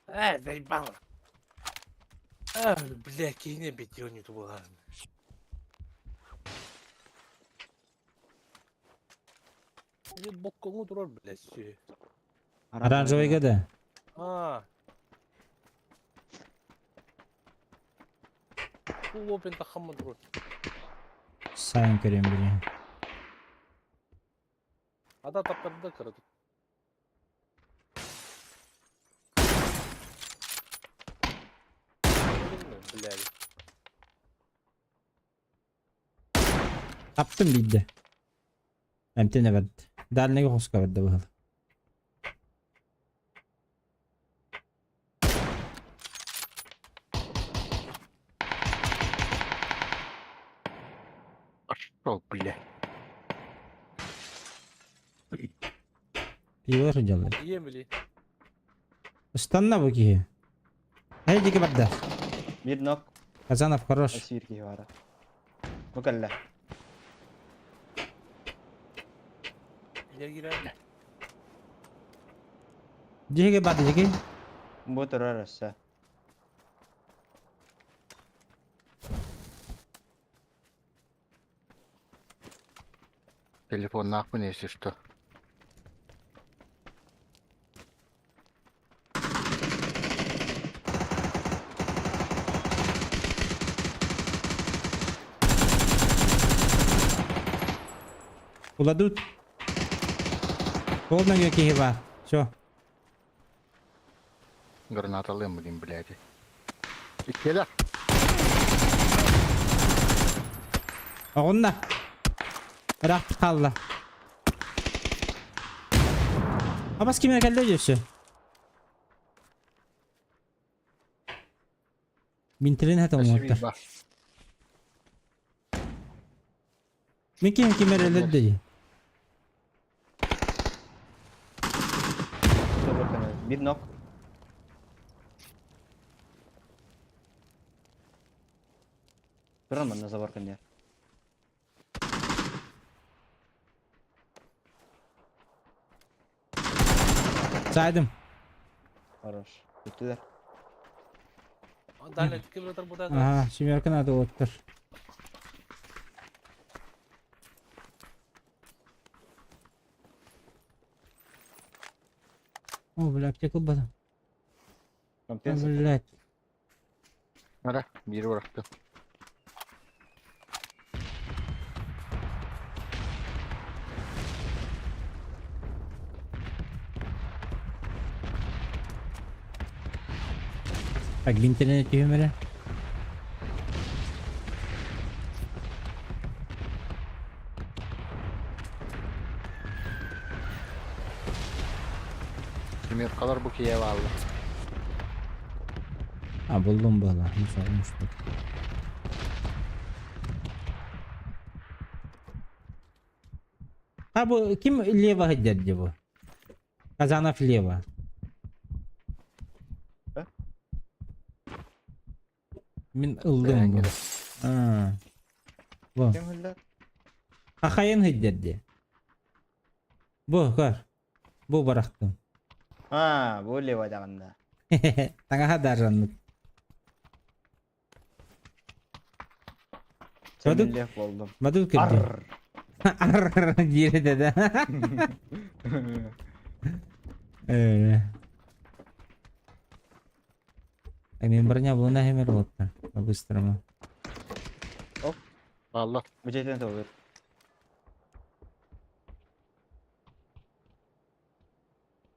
Э, заебал. А, бля, киһини бетионит буолан. Боккоҥҥо турар блядь. Оранжевыйга да. Аа. Бу опен тахамма турар. Сайын көрөм билиһин. Ада таптарда кыра тут. Блядь. Таптым биирдэ. Эмтэн эбэрд. Дальныйга хоско эбэрдэ быһыл. Пошел, бля. Пиво сылдьаллар. Ийэм били. Ыстанна бу киһи. Эй диэки барда. Биир нок. Казанов хорош. Сиир киһи баара. Бу кэллэ. Дьэ Дьиэгэ барды дьиги. Бу турар өссө. Телефоннаахпын если что. Кладут. Полная киһи баар. Все. Гранаталыам блин, блядь. Иккиэлэр. Оҕунна. Ыраах хаалла. Абас кимэ кэллэ дьөссө. Минтирин хата оҥоттар. Мин киһи ким эрэ өлөрдө Биир нок. Туран манна забор кэннигэр. Сайдым. Хорош. Бүттүлэр. Далее километр буде. Ага, семерка надо оттор. О, бля, аптека ылбатым. Блять. Ара, биир бырахтым. Так, бинтелene түһүм эрэ. Семеркалар бу киһи бааллар. А, буллум буола. Муспут. А бу ким лево сылдьар дии бу? Казанов лево. Мин ыллым бу. Аа. Бу. Ким ыллар? Хахайын сылдьар дии. Бу, көр. Бу барахтым. Аа, бу лево даҕанна. Таҥаһа дарраннык. Сен лев болдум. Мадук кирди. Арр диир этэ да. Э. Мен броня булуна хемер болтта. По-быстрому. Оп. Алла. Бу толур.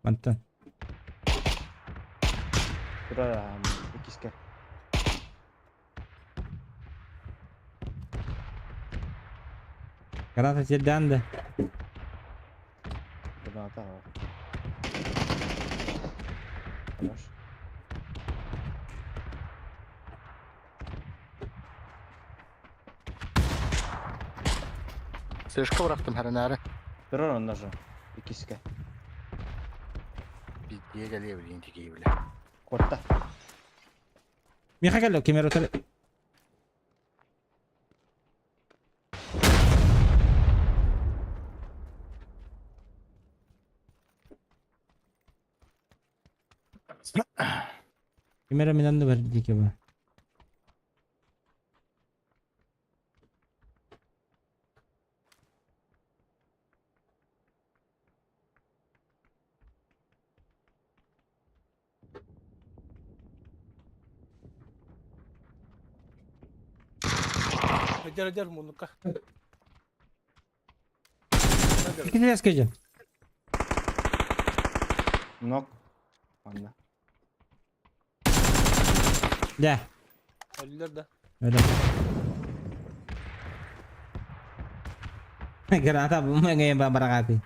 Мантан. Турар иккискэ. Граната сирдээн да. Граната Хорош. Сышка бырахтым хэрэнээри. Турар онно же. Иккискэ. Биирдиэ кэлиэ билигин тикии бile. Куотта. Миэхэ кэллэ ким эрэ Ким эрэ мин анныбар диэки ба. Эдер эдер муннукка. Китилес кежен. Нок. Манна. Да. Өллөр да. Öyle. Граната ngayon ba barakati?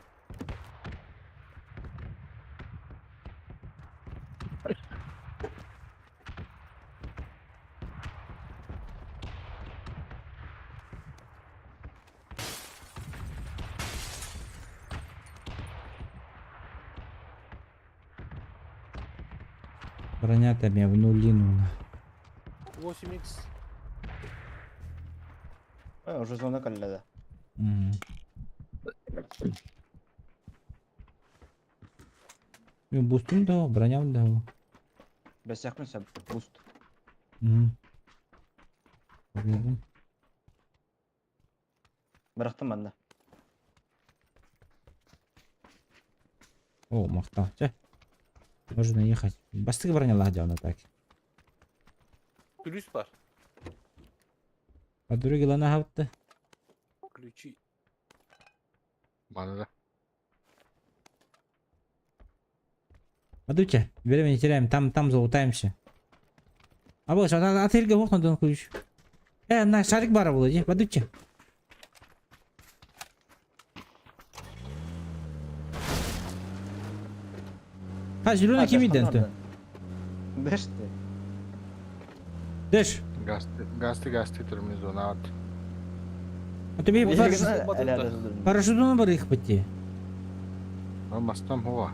Броня-то меня в нулину. 8x. Ой, уже зона кэллэ да. Мм. Мен бустум да, броням да. Бэсэхпин сөп. Буст. Мм. Мм. Бырахтым манна. О, махта. Чэ. Можно ехать. Бастык бронялах дьон так. Плюс бар. Подруги лана хавты. Ключи. Маны да. Адуча, время не теряем, там, там залутаемся. А вот, а отельга вот надо ключ. На шарик бара было, иди, Бадуча. А, зеленый кимиден ты. Дэш ты. Дэш. Гасты, гасты, гасты турмин зона ат. А тебе парашютом бар их пойти. Мастам хуа.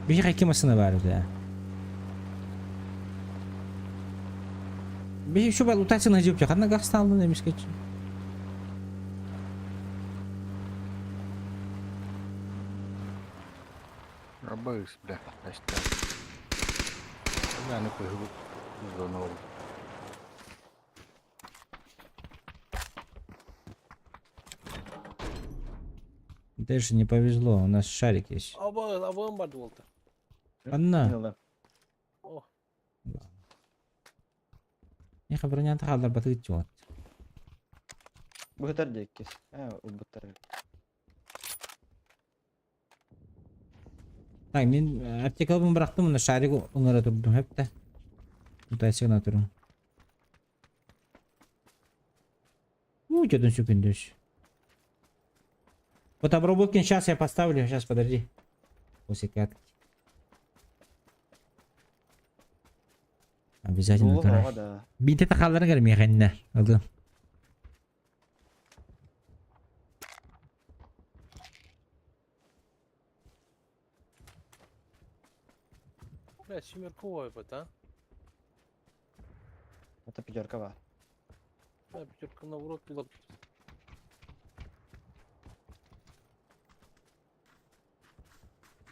Бихи какие машины бар, да. Бихи еще бар лутаться на жопе, ханна газ стал на мискач. Рабыс, бля, значит. Бля, ну кой зона ол. Дальше не повезло, у нас шарик есть. Аба, абам бар болду. Анна. О. Неха броня тахалдар батыгыт чуат. Быһытар диэккис. Ээ, ылбыттар. Так, мен аптекалбын бырахтым, мына шарик оңора турдум хепте. Утайсыгына турум. Ну, что-то секунду. Вот обработки сейчас я поставлю, сейчас подожди. После катки. Обязательно Улу турар. оҕо да. Бинте тахалларын кэр миэхэннэ. Ылгым. Бля, семерка ойбат, а? Это пятерка бар. Бля, пятерка на урок была.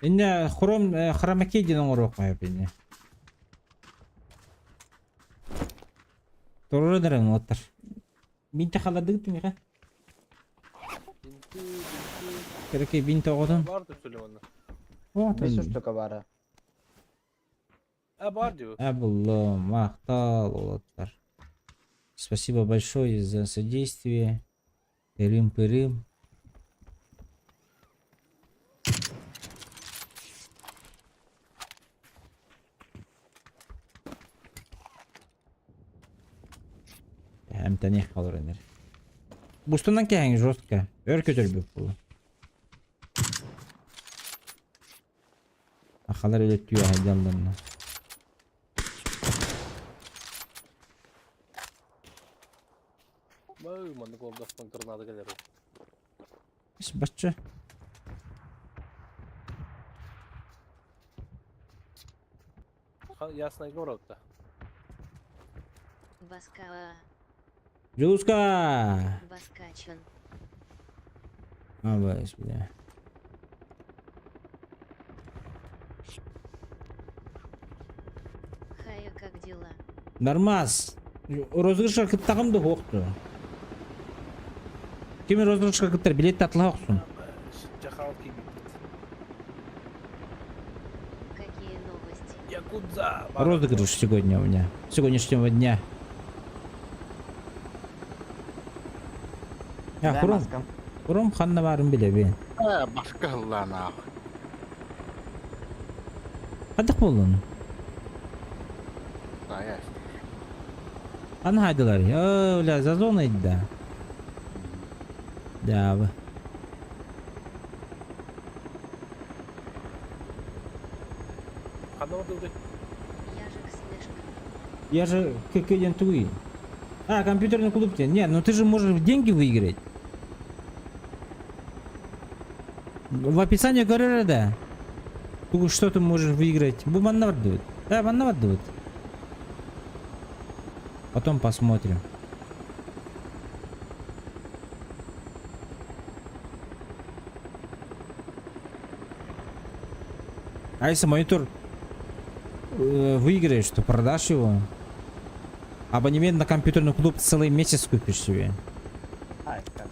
Инне хром хромаки диэн оҥоруох хайап инне. Туруру оттар. Бинте халладыгыт миэхэ. Бинты, бинты. Кереке бинте оҕотун. Бар деп сөйлеп анда. О, Бес штука бара. А, бар деп. Абылло, махтал, олоттар. Спасибо большое за содействие. Пырым-пырым. Эмтәнех қалыр энер. Бустунан кәһәң жестко. Өр көтөр бүп булу. Ахалар өлө түйә хәдәлләрне. Бай, манны голдафтан гранада келер. Бачча. Ясная город-то. Баска. Жулуска! Баскачан. Абайс, бля. Хая, как дела? Нормас. Розыгрышка кыттагым да хоқту. Ким розыгрышка кыттар билет татла хоқсун. Жахал кибит. Какие новости? Якудза. Розыгрыш сегодня у меня. Сегодняшнего дня. Я Бля, хром, маскам. хром ханна баарын билэбин. Э, башка ыллаан Хайдах буоллун? Сайа. Ханна хайдылар? Оо, бля, за зоной да. Дьаабы. Ханна бардыбыт? Яжик слышка. Я же КК диэн тугуй? А, компьютерный клуб тебе. Не, ну ты же можешь деньги выиграть. В описании говорили, да. Что ты можешь выиграть? Бу манна бардыбыт. Да, манна бардыбыт. Потом посмотрим. А если монитор выиграешь, то продашь его. Абонемент на компьютерный клуб целый месяц купишь себе. Ай, как.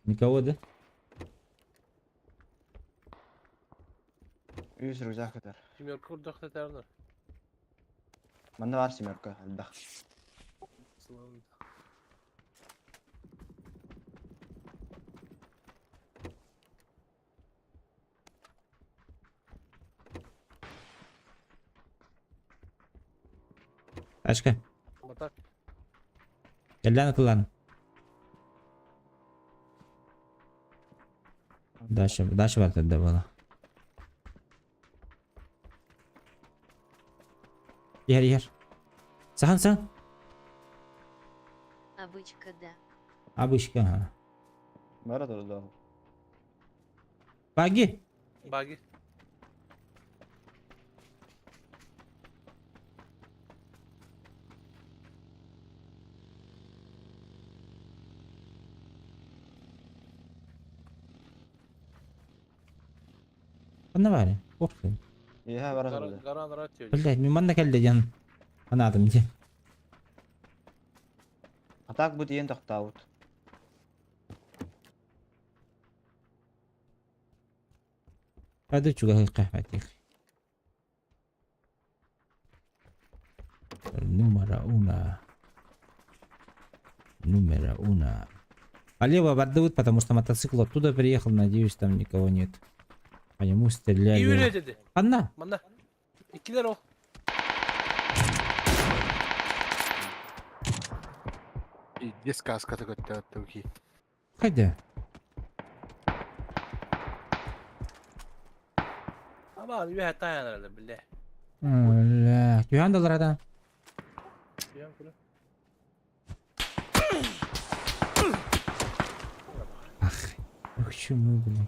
Никого, да? Үс рюкзак ытар. Семерка курдах татарнар. Манна бар семерка, элбэх. Сылан. Тачка. Батак. Кэллээн ытыллан. Дальше, дальше бар тогда было. Иһэр, иһэр. Сахан, сахан. Обычка да. Обычка, ага. Бара турда. Баги. Баги. Ханна баарый? Орфын. Иһэ бара турда. Гаран ратио. Блядь, мин манна кэллэ диэн анаатым дии. А так бу тиийэн тохтообут. Пойду чугаһыахха хватит. Numero uno. Numero uno. Полево бардыбыт, потому что мотоцикл оттуда приехал, надеюсь, там никого нет. По нему стреляли. Июля dedi. Анна! Манна. Иккилэр ол. Биирдэ сказката көттөөттүм ки. Хайда. Ama үөһэ таайан биллэ. Бля, түһэн даларада. Түһэн көрө. Ах, ох, чё мы, блин.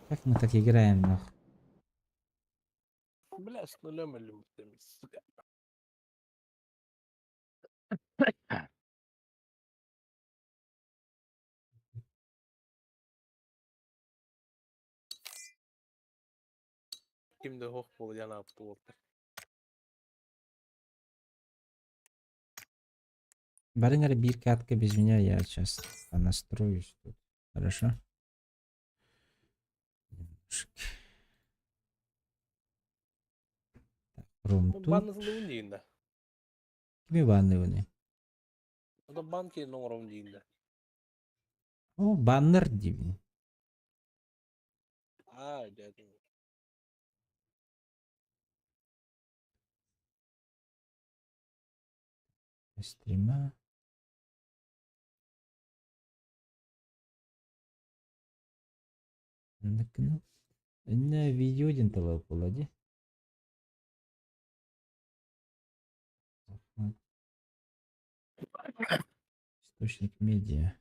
Как мы так играем, нахуй? Бля, с нулем өллүм сука. Ким да суох буолуо диэн буолта. Барынар биир катка без меня, я сейчас настроюсь тут. Хорошо? Немножко. Так, ром тут. Баннысында диин да. Кими банныбыный? Ода банки оҥоробун диин да. О, баннер диибин. Аа, дьэ. Стрима. Ну, на видео один талап буолла дии. Захват. Источник медиа.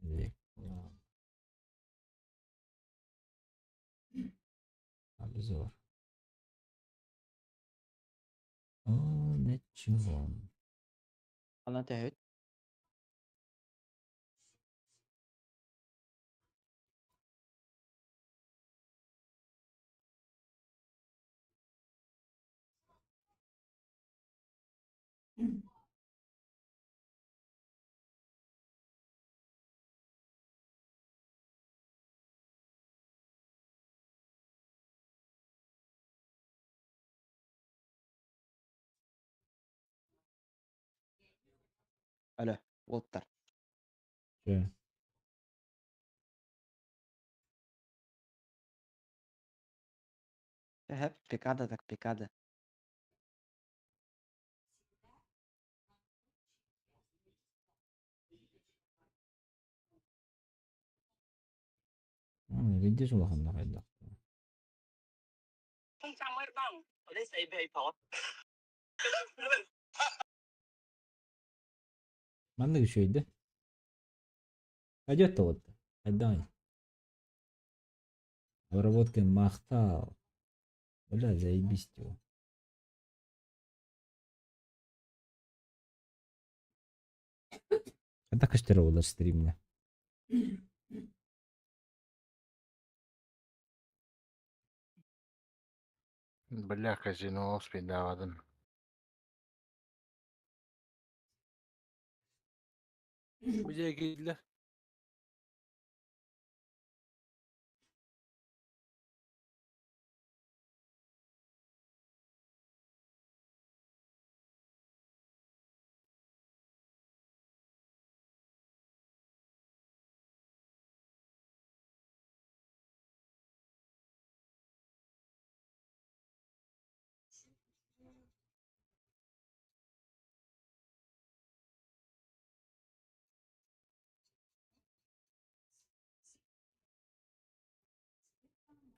Реклама. Обзор. О, ничего. Ана тэһит. Алло, уолаттар. Чэ. Эһэп, пикада так пикада. Видишь, улаханна хайдах. Маннык үчүгэй да. Пойдет то вот. Отдай. Обработка махтал. Бля, заебись его. Это көстөр олар стримне. Бля, казино спидавадын. Бу дьиэ киирдилэр.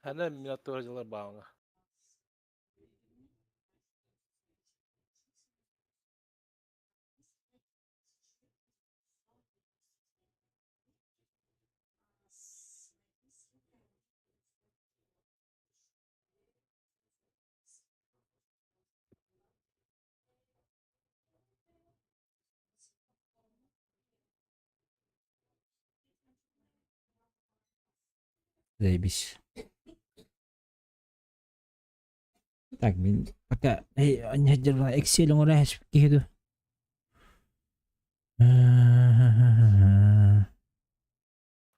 Хана минат дьылар бааҥа. Заебись. Так, мин пока эй, не Excel оҥоро киһи ду.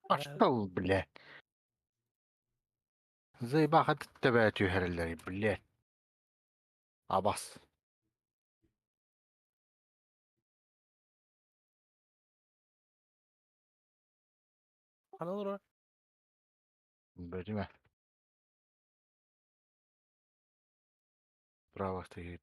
Пошел, блядь. Заебаха тэбэ түһэрэллэр, блядь. Абас. Хана олорор. Бэримэ. Право стоит.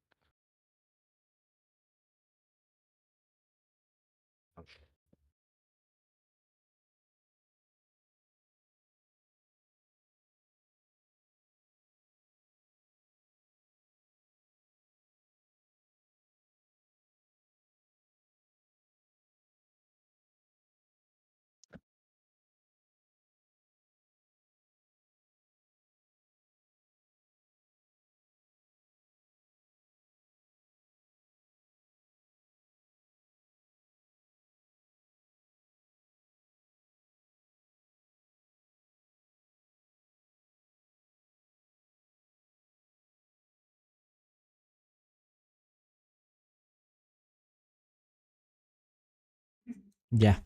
Я.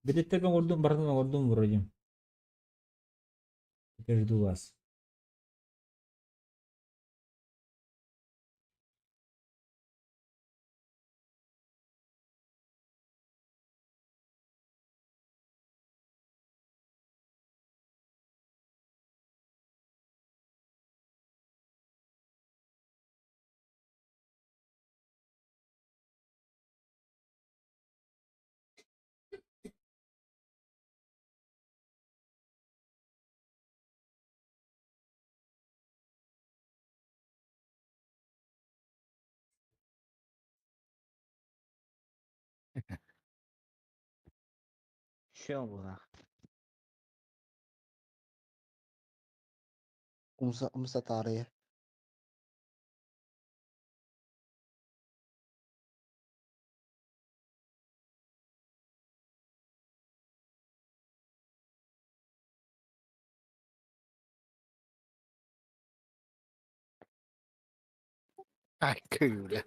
Билеттербин оҥордум, барытын оҥордум вроде. Теперь жду вас. Şu була. Умса умса таарыйа. Ай, бля.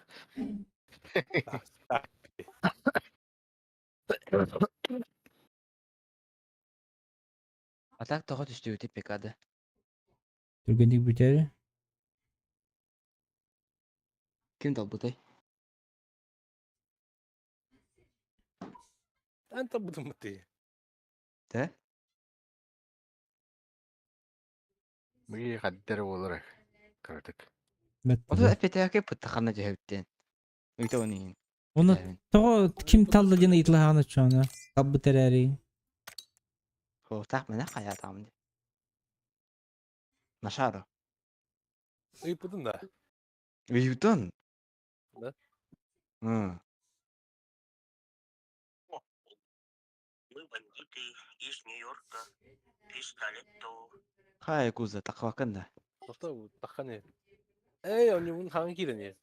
А так тоҕо түстүбүтүй ПК-да? Түргэнник бүтээри. Ким талбытай? Эн табытым быты. Тэ? Быйы хаддер буолар кыратык. Ото эппэтээки пыттаханна дьэһэбиттэн. Ыйта оны иһин. Оны тоҕо ким талла диэн ыйытылаһаҕын оччоҕуна? Талбыт эрээри. Хоотаах мене хаятаам ди. Нашаро. Ыйыппытын да. Ыйытын. Да. М. Хай куза таквакын да. Тоқта тахханы. Эй, он не хаан киирэн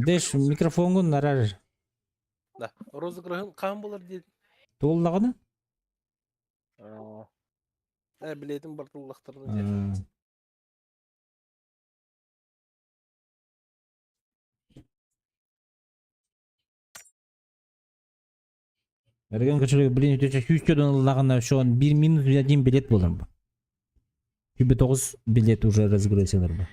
Дэш микрофонгун нарар. Да. Розыгрыһын хаан булар диэн. Туоллаҕына? Э, билетин бартыллахтарына диэн. Эрген кошелек, блин, өтөчө сүүс ыллаҕына шон 1 минус 1 билет болар бу. Түбі 9 билет уже разыгрывается бу.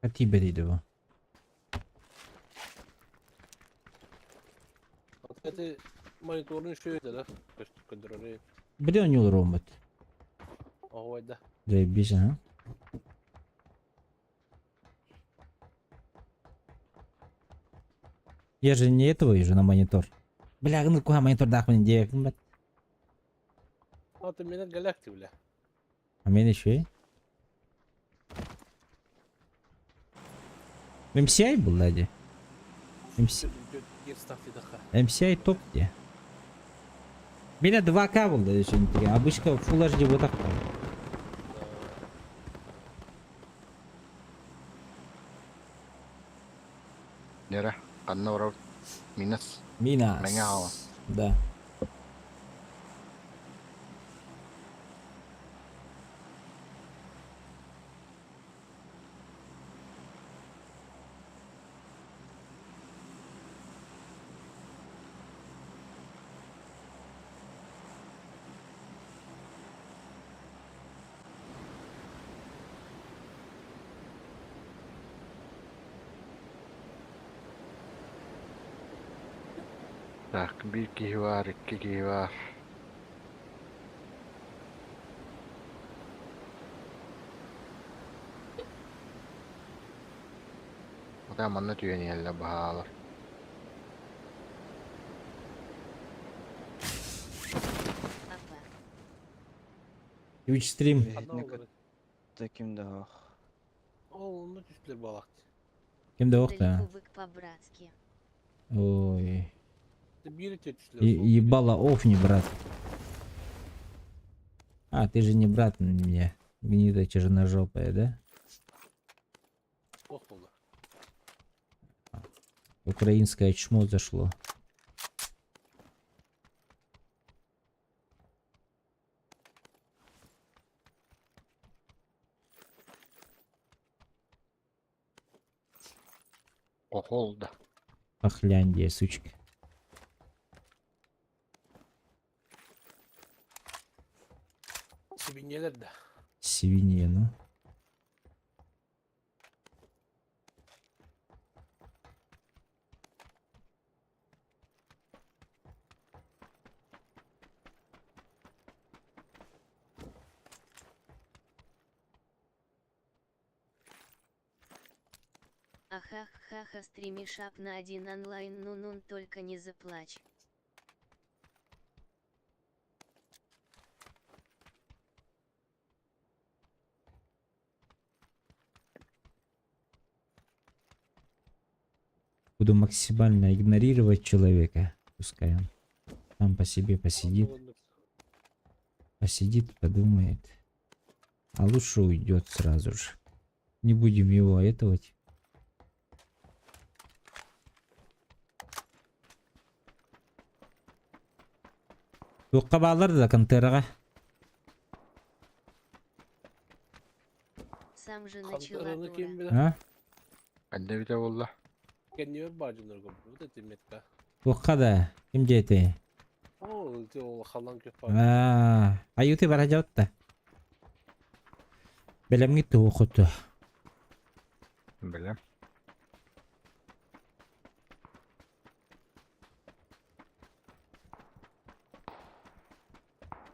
Катибе дейді bu. Кстати, мониторун шөйдө да. Көстүк көндөрөр. Биле ойнолор омут. Оойда. Заебись, а? Я же не этого вижу на монитор. Бля, ну куда монитор дахмын де. А ты меня галакти, бля. А мен еще и. MCI был, да, де? MC... MCI топ где? Меня 2К был, да, еще не Обычно Full HD вот так. Нера, ханна барабыт. Минус. Минас. Мэҥэ хаала. Да. Так, биир киһи баар, икки киһи баар. Ота манна түһэн иһэллэр баһаалар. Апа. Twitch стрим. Биһитини кытта ким да ох. Ол онно түстүлэр буолаахт. Ким да охта. Далеко по-братски. Ой. Биир түстүлэр. Ебало оф не брат. А, ты же не брат мне. Гнида черножопая, да? Ох болду. Украинское чмо зашло. Хохол да. Хохляндия, сучка. Сибиньэлэр да. Свинья, ну. Ахах-хаха стримишап на один онлайн ну нун только не заплачь. Буду максимально игнорировать человека. Пускай он сам по себе посидит. Посидит, подумает. А лучше уйдет сразу же. Не будем его этого. Туохха бааллар да контераҕа? Сам же начала Хантараны дура. ким билэр? А? Ханна эбитэ буолла? Кэннибэр баар дьоннорго вот эти метка. Туохха да? Ким диэтэй? О, ити ол халлан күөх баар. Аа, аюты бара дьаутта. Бэлэмҥит туохуту. Бэлэм.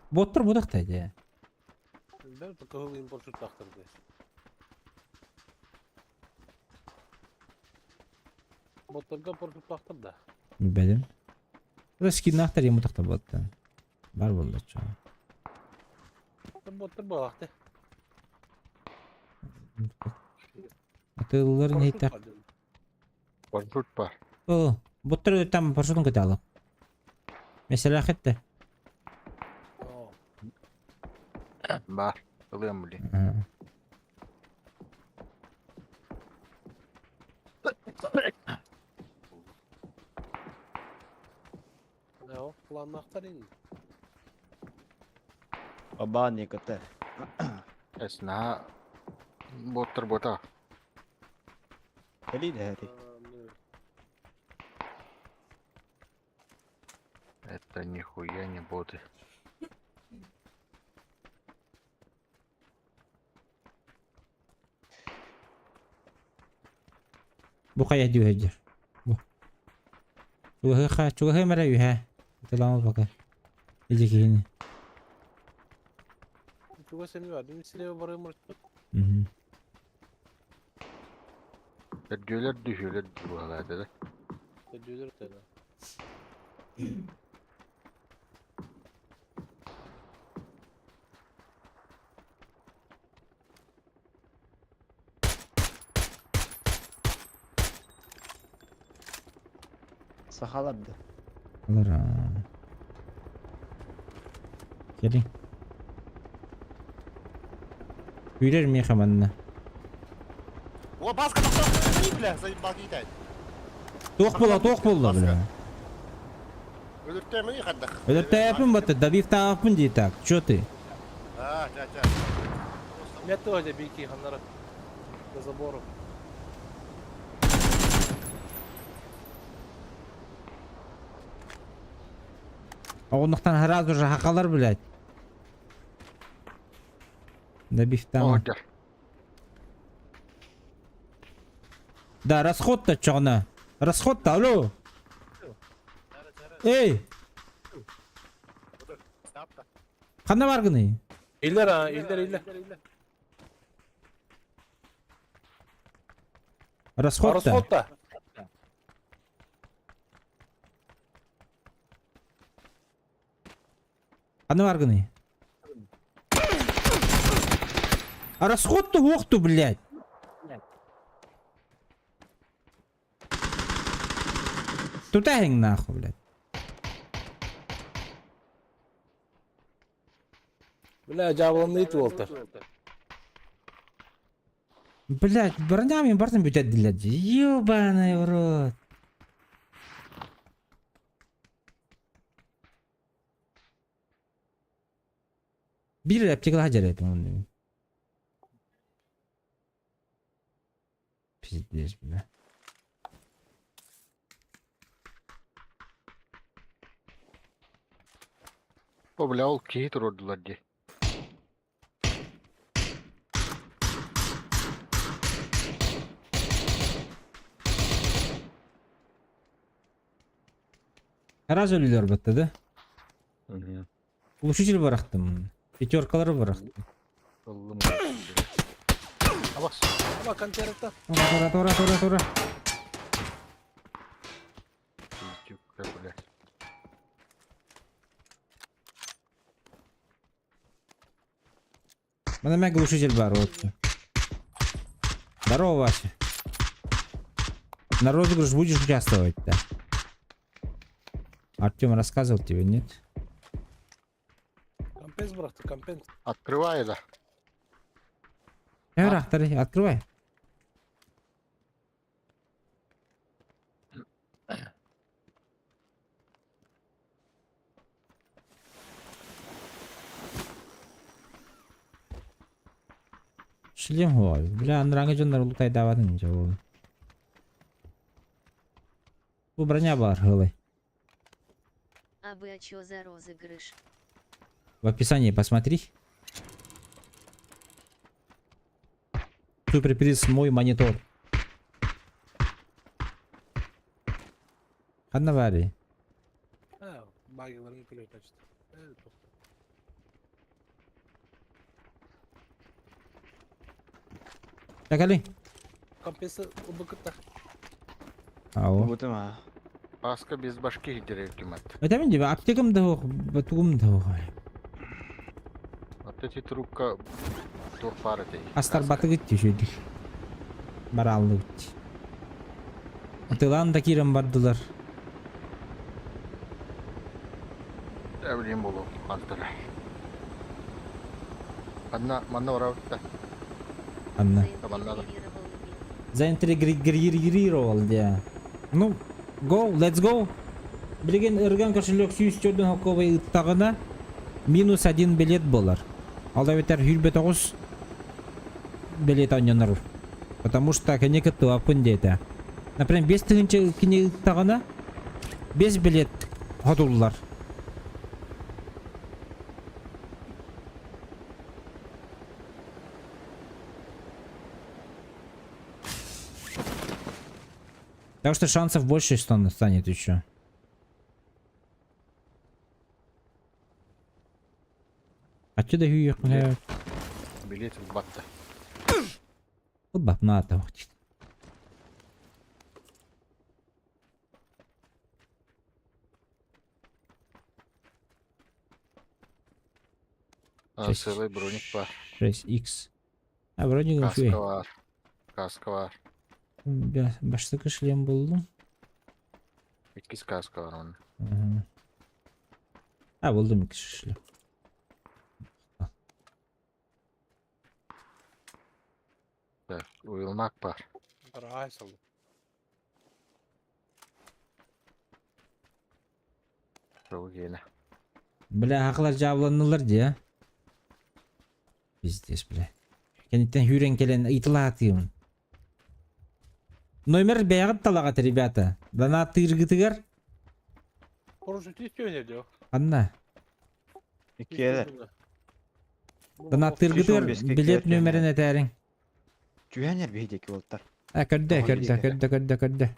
Боттор будахта дии. Бэр кыһыл импорт тахтар дии. Ботторга портуттаахтар да. Билбэтим. Да скиннаахтар ему тахта боттан. Бар буолла чоо. Боттор буолаахты. Атыылыларын иһиттэх. Парашют бар. О, боттор там парашютун көтө Меселээх этте. Бар. Ылыам били. Планнаахтар ини. Оба никоте. Эс наһаа боттар бота. Кэлии дэһэти. Это нихуя не боты. Бу хайа дүүһэдьэр. Бу. Чугаһыха, чугаһыам эрэ үһэ. Ытыламал пока. Илдьэ киһини. Чугас эми бар. Мин силеби барыым Мгм. Төрдүөлэр дүһүөлэр быһалаата да. Төрдүөлэр тена. Сахалар да. Алар. Кэлиҥ. Күүрэр миэхэ манна. О, баска тохтоо, бля, заебал китай. Туох буолла, туох буолла, бля. Өлөртөөмүн хардах. Өлөртөөпүн батты, добивтааппын дии так. Чё ты? А, ча, ча. Нет тоже бики ханнара. За забором. Оҕуннахтан сразу же хахалар, блядь. Добивтаама. Ордер. Да, расход-то чоҕуна. Расход-то, алло. Эй! Ханна баргыный? Иллер а, иллер, иллер. Расход-то. Расход-то. Ханна баргыный? А расход-то уохту, блядь. Тутаһыҥ нахуй, блядь. Бля, дьаабыланныы туолтар. Блядь, бронями бартын бүтэрдилэр дии. Ёбаный в рот. Биир аптекалаах дьарыйаппын онно. Пиздец, бля. О, бля, ол киһи туруордулар дии. Сразу өлүлэр батта да? Глушитель бырахтым. Пятеркалары бырахтым. Ыллым. Абас. Аба контейнерта. Тура, тура, тура, тура. Пиздюк, блядь. Мана мэ глушитель бар вот. Здорово, Вася. На розыгрыш будешь участвовать, да? Артем рассказывал тебе, нет? Компенс бырахты, компенс. Открывай, да. Э, открывай. Шлем ой. Бля, анраңы дьоннор лутайдаабатын дьэ ол. Бу броня бар, ылай. А вы а чё за розыгрыш? В описании посмотри. Суперприз мой монитор. Ханна баарый? Ha, багиларын күлөт ачты. Э, тохто. Так, Компенса убыкытта. Ау. Бутым а. Паска без башки директимат. Это мен тебе аптекам да ох, тугум да ох. Вот эти трубка турфары тей. Астар батыгыт түшөдүр. Бараллыгыт. Атылан да кирен бардылар. Эвлин болу антара. Анна манна барабытта. Анна. Манна Заинтригрировал, да. Ну, go, let's go. Билигин ырган кошелек 104 хокковый ыттаҕына минус один билет буолар. Ол эбэтэр 29 билет оонньонор. Потому что кини кыттыбаппын диэтэ. Например, 5 тыһыынча кини ыттаҕына 5 билет хотуллар. Так что шансов больше, что он станет еще. Отсюда Билет. Билет в батта. Оба, на это. А, целый броник бар. 6х. А вроде Каска бар. Каска бар. Баштыкы шлем булдум. Иккис каска бар onun. Ага. А, булдум икки шлем. Так, уйулмак бар. Барай салды. Çok yeni. Бля, хакылар жабыланылар дии. Пиздец, бля. Кэнниттэн сүүрэн кэлэн ыйыталаатыым. Номер бэйэҕит талаҕыт, ребята. Донаттыыргытыгар Хороший түйнер диyor. Анна. Иккиэлэр. Донаттыыргытыгар 115 билет киэртэн. номерин этээриҥ. Түһэнэр биһиги буолтар. А, көрдө, Оҕо көрдө, диэки. көрдө, көрдө, көрдө.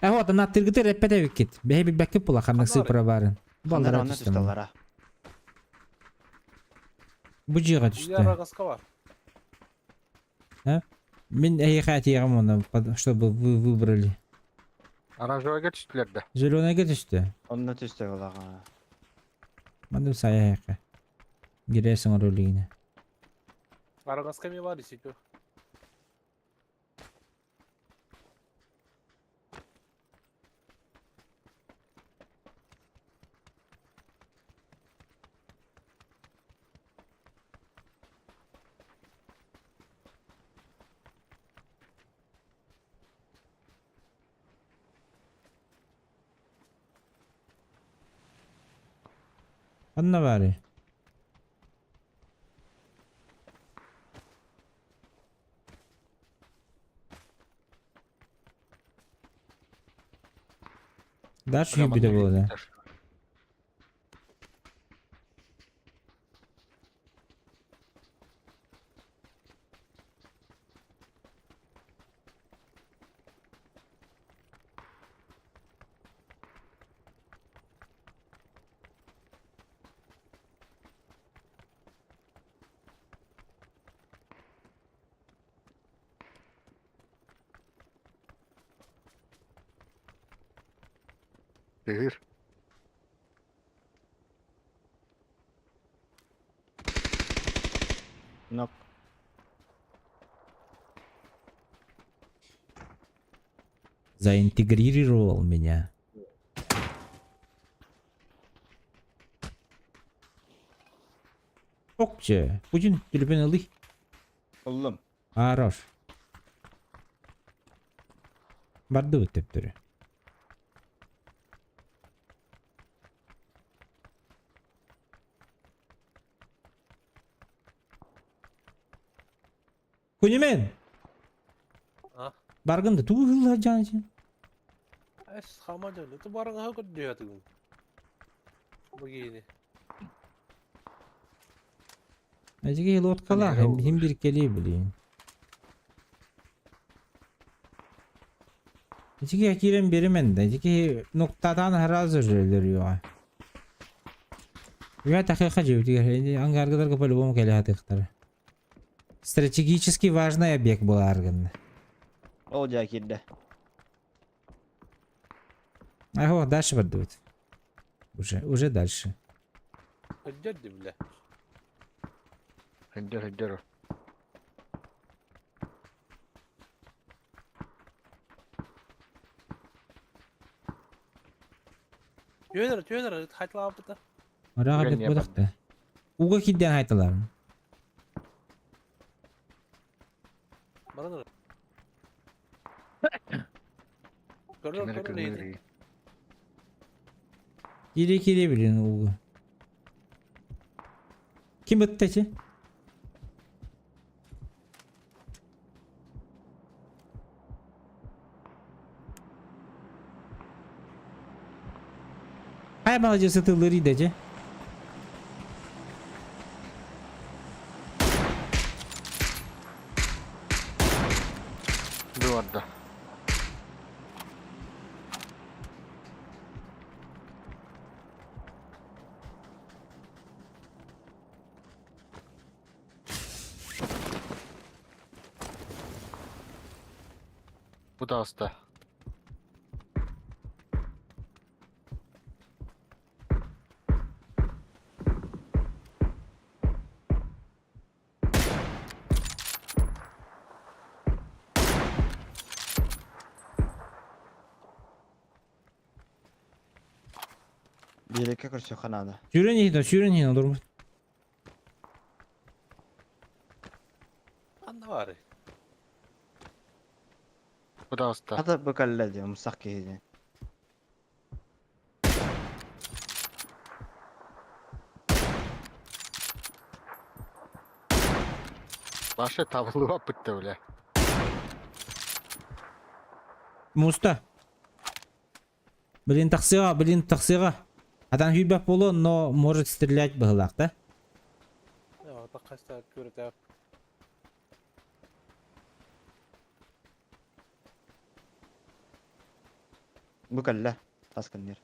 Э, вот, донаттыыргытыгар эппэт эбиккит. Бэһи билбэккит була ханнык Ханна цифра баарын. Ханнар Баллара онно түстүм. түсталлара. Бу дьиэҕэ түстэ. Яра гаска бар. Мин эһиэхэ этиэҕим оны, чтобы вы выбрали. Оранжевыйга түстүлэр да. Зеленайга түстэ. Онно түстэ олаға. Манды сайа эһиэхэ. Гиресиң ролигine. Арагаска ми бар иситю. Ханна баарый? Дальше Бля, не манна было, да. билеттер. Тыыр. Нок. Заинтегрировал меня. Окче, Путин телефон ылый. Ыллым. Хорош. Бардыбыт төптөрү. Күнүмэн! А? Баргын да тугу хылла жан Эс хама дьон, это барыҥаһа көрдүө Бу киһини. Эжиги лодкалаах хим бир кэлиэ блин. Эжиги киирэн биэримэн да, эжиги нуктатаан сразу же өлөрүөҕэ. Үһэ тахыаха дьиэбитигэр, ангаргыдарга по-любому кэлэ сатыахтара. Стратегически важный объект буолаар гынна. Ол дьаа киирдэ. Ага, дальше бардыбыт. Уже, уже дальше. Өддөр бля. Өйдөр өйдөр. Түөнөр, түөнөр, хайтылаабыта. Араға бет бодақта. Уга кидден хайталар. Баран Көрөр, көрөр нейdi. Кире кире билин уга. Ким бітті Хай молодец, это лыри дачи. Дуорда. Bu da hasta. Биэрэккэ көрсүөххэ наада. Сүүрэн иһин, сүүрэн иһин олорбут. Анна бары. Bu da hasta. Хата бу кэллэ дии, умсах киһи дии. Баша табылыба бытты бля. Муста. Блин, тахсыга, блин, тахсыга. Атан хүйбәк болу, но может стрелять быһылаах, да? Таққаста көрөтө. Бу кэллэ. Тас кэннир.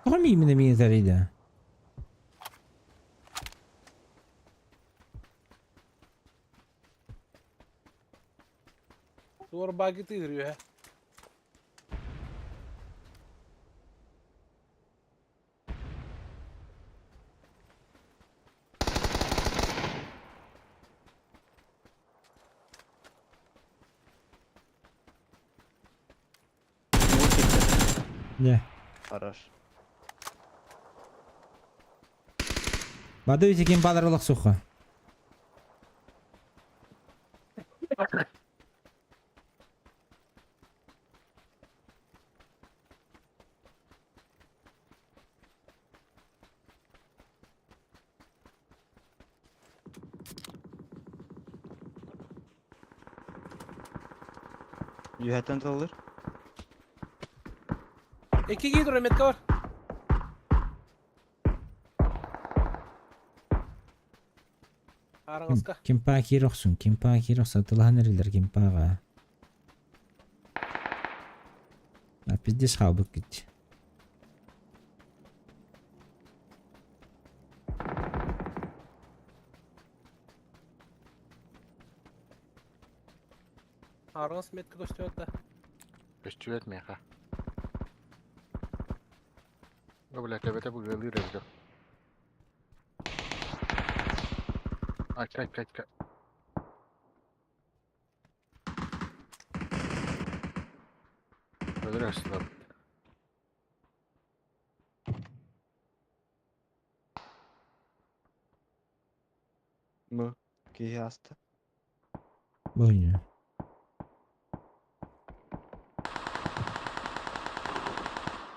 Тоҕо именно миин зарыйда? Туор багы тыырıyor. Не. Хорош. Бады ким баларылық сухо. Үһэттэн тыллыр. Iki гидро метка бар. Араңызга. Кимпаа киирохсун, кимпаа киирохсун, тылахан эрилер кимпаага. А пиздец хаалбыт кит. Араңыз метка көстүөт да. Көстүбэт миэхэ. Бля, төбөтө быгыалыыр эбит. Айка, айка, айка. Өлөр астылар. Бу киһи аста. Бойня.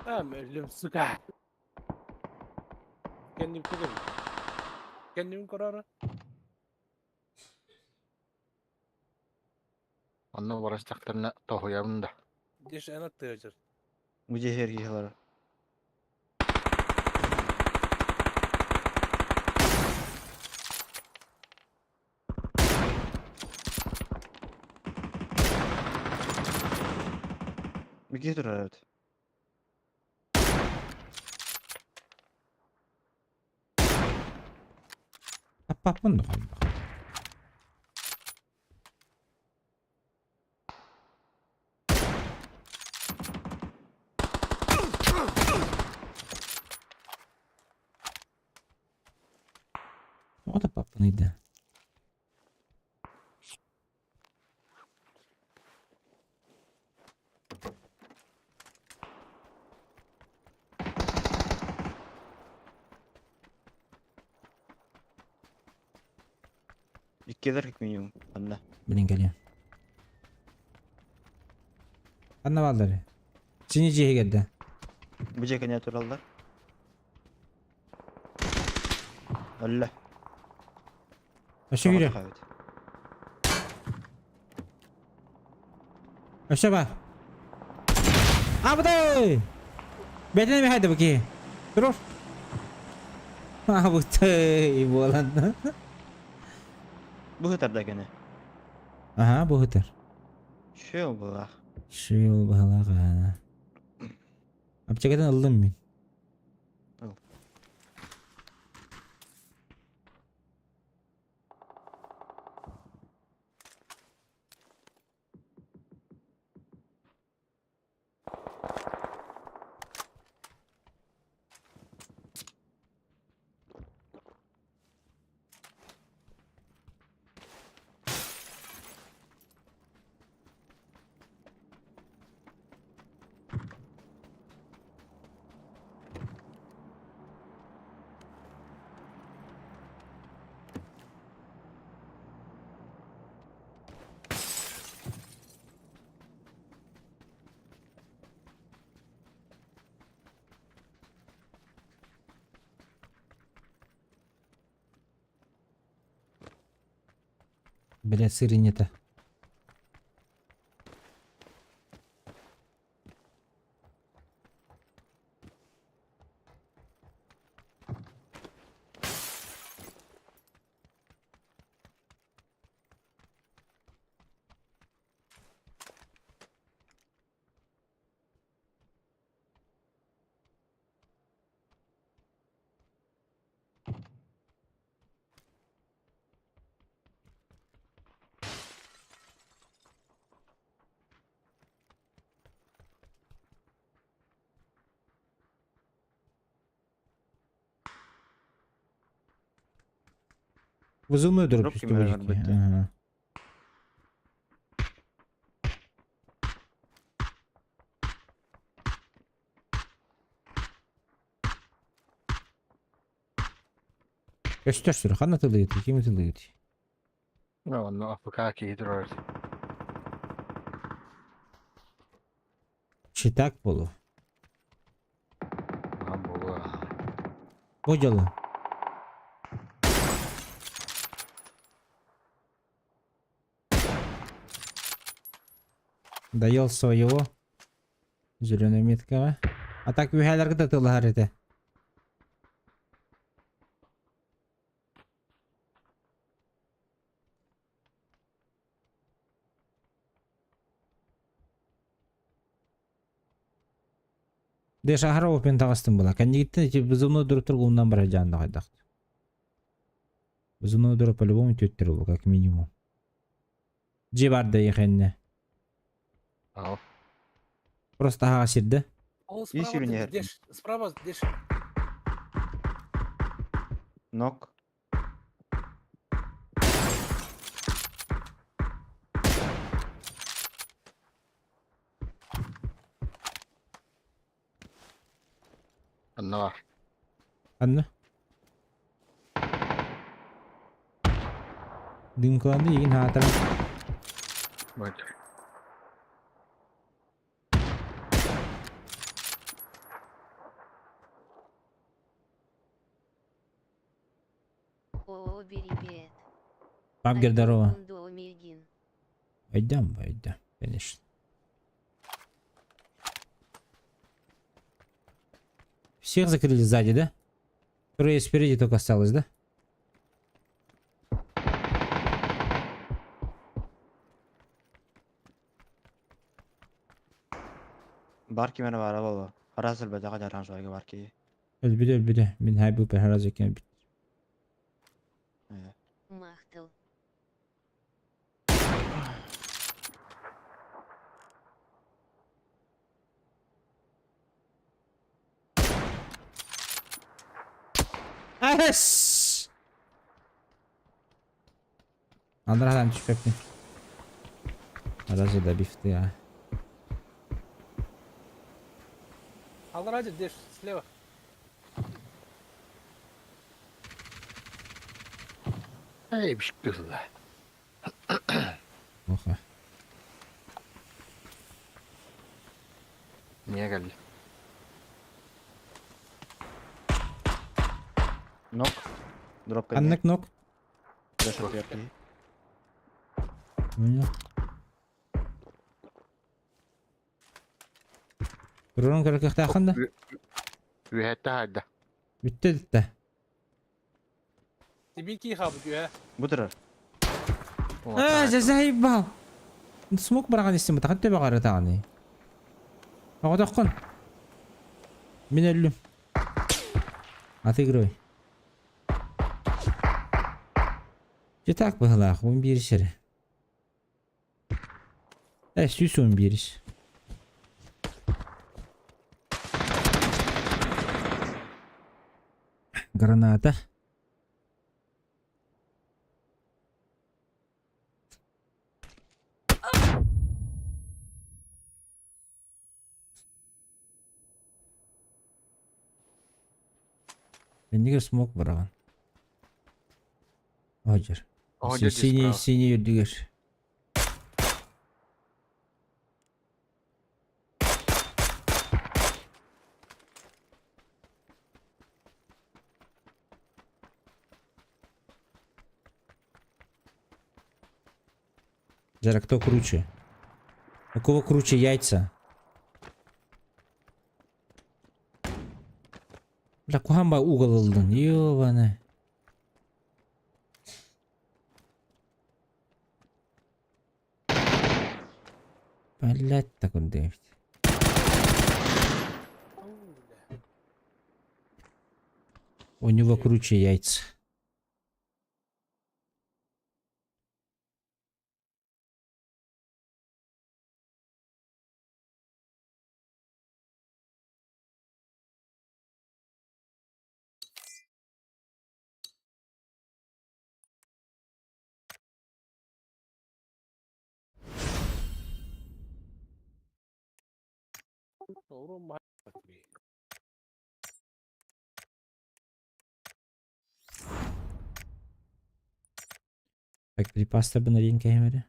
Өллүм, сука. Кэнним тугун? Кэнним көрөөрө. Онно барастахтарына тоһуйабын да. Деш эн аттыгар. Бу дьиэһэр киһи олорор. Бу киһи турар эбит. Аппаппын да хайдах. Тоҕо таппаппыный да? Иккилэр как минимум. Анна. Блин, кэлиэм. Ханна бааллар? Сини дьиэһигэр да. Бу дьиэ кэннэ тураллар. Өллө. Өссө киирэ. Өссө бар. Абытай! Бэтин эмэ хайда бу киһи. Турур. Абытай буолан. Бу сытар да кини. Аха, бу сытар. Шүл булах. Шүл баһылаах аа. Аптекадан ыллым мин. Ыл. Бля, сырынета. Вызывной дроп Дроп чисто кимэр будет. барбыт. Ага. Көстөр сүр, ханна тылыйыт, ким тылыйыт? Онно АФК киһи турар. Читак болу. Аҕам буолуо. Бу дьолу. Доел своего. Зеленая меткаҕа. А так үһээлэргэ да тыллаһар этэ. Деш аһара опен таҕыстым була. Кэннигиттэн ити вызывной дроптар уунан барар дьаанда хайдах. Вызывной дроп по-любому түөттэр буолуо, как минимум. Дьиэ бар да эйиэхэннэ. Аҕал. Просто аһаҕас сирдэ. Ол И справа сүрүнэр. деш, справа деш. Нок. Анна бар. Анна. Дымкаланды игин хаатаран. Вот. О, привет. Пабгер, здорово. Пойдем, пойдем, конечно. Всех закрыли сзади, да? Трое спереди только осталось, да? Бар ким эрэ баара буолуо. Араас өлбөтөҕө дьараан суойга бар киһи. Өлбүтэ өлбүтэ. Мин хайбы перхараз екен бит. Ээ. Махтал. Ас! Андрахтан түспэппин. Разве добив ты, а? Алради, где слева? Эй, бишкырла. Плохо. Не кэлли. Нок. Дропка не. Аннык нок. Дэш ответ киһи. Понял. Турун көрөкөхтаахын да? Үһэтте хайда. Бүттэ да. Тибики хабы э. Бу турар. А, заебал. Смок бараган истим бутахан төбө каратаганы. Оҕотоххун. Мин өллүм. Отыгрывай. Че так быһылаах, 11 сире. Э, 111. Граната. Эннигэр смок быраҕан. Ожер. Оһо Синий, синий үрдүгэр. Жара, кто круче? У кого круче яйца? Бля, кухамба угол ылдын, ёбаный. Блять, так он дымит. У него круче яйца. Так, припасы бын кемере.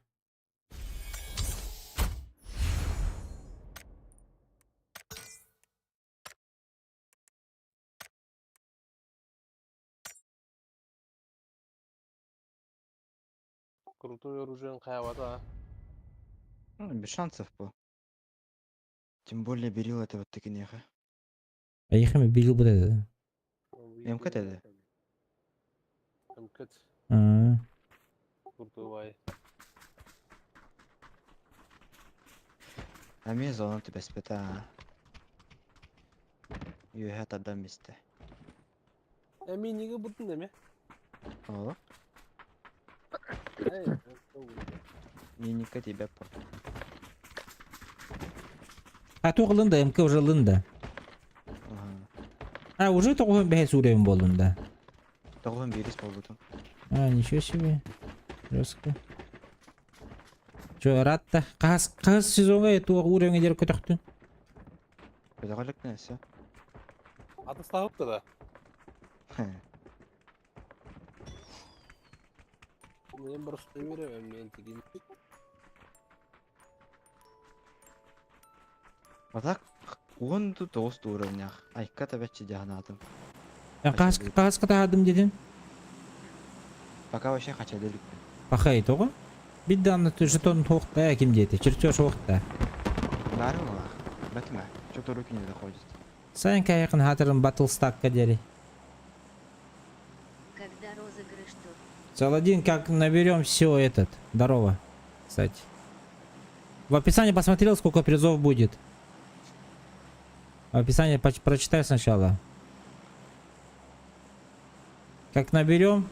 Крутой оружие хайвата. Ну, без шансов по. Тем более берил это вот таки неха. А ехами бил бы это. МК это? МК. А, Крутой. А мне зона тебя спета. Юһэ тардан мисте. Э, миниги буттun деме? О, Эй, миника тебя по. А то ылында, МК уже ылында. Ага. А, уже тоғын бәхе сүрем болында. 91 буолбутум. А, ничего себе. Жестко. Чё, рад-то? Хас, хас сезонга туох уровень көтөхтүн? Көтөҕө өссө. Атыстаабыт да. Мен просто верю, мен тигин. А так 19 уровнях. Айка табачы дьаһанаатым. Хас, хас катаадым дедин? Пока вообще хачады иликпин. Пахай тоҕо? Бидданны жетон туохта ким диэти? Чертеж уохта. Бары булах. Бэтмэ. Что-то руки не доходит. Сайн кайыкын хатырын батл стакка дери. Когда розыгрыш то Саладин, как наберем все этот. Здорово, кстати. В описании посмотрел, сколько призов будет. В описании прочитай сначала. Как наберем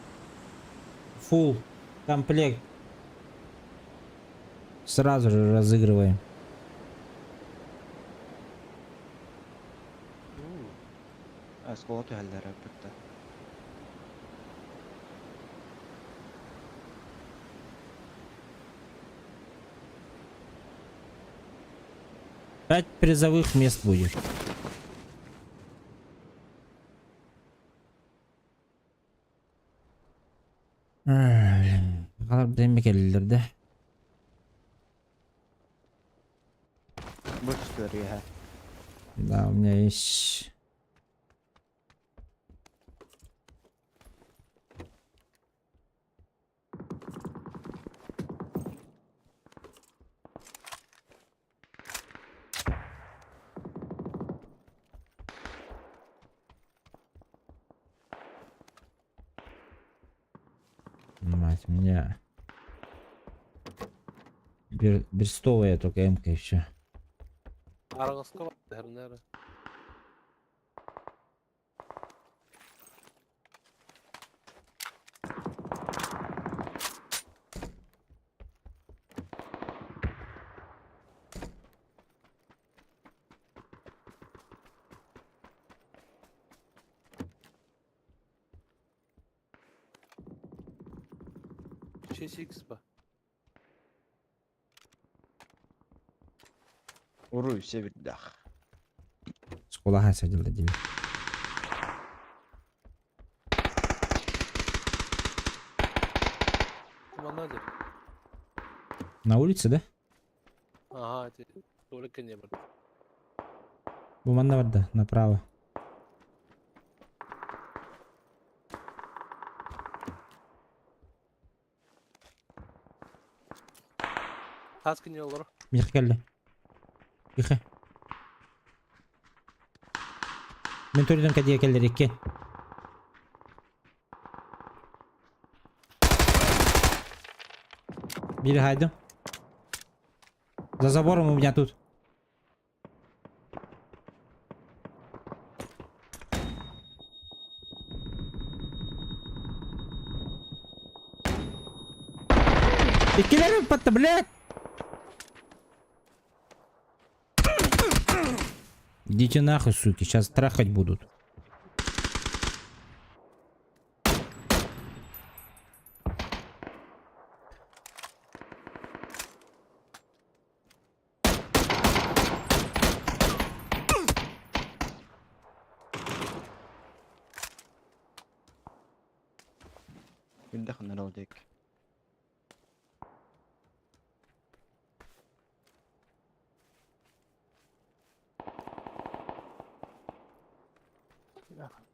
full комплект, сразу же разыгрываем. Оскола түһэллэр бүттэ. Пять призовых мест будет. Халар бирдеме келлилер да. Бу түстүлэр Да, у меня есть... Мать, у меня... Берстовая только М-ка и все. Аргыска бар. 6x ба. Уруй все бирдах. Скулаха садил дили. На улице, да? Ага, эти только не бар. Буманна бар направо. Хаски не олор. Михкелли. Тихо. Мен төрдөн кадия келлер икки. Бири хайдым. За забором у меня тут. Иккилер патта, блядь! Идите нахуй, суки, сейчас трахать будут. Бирдах наралдек.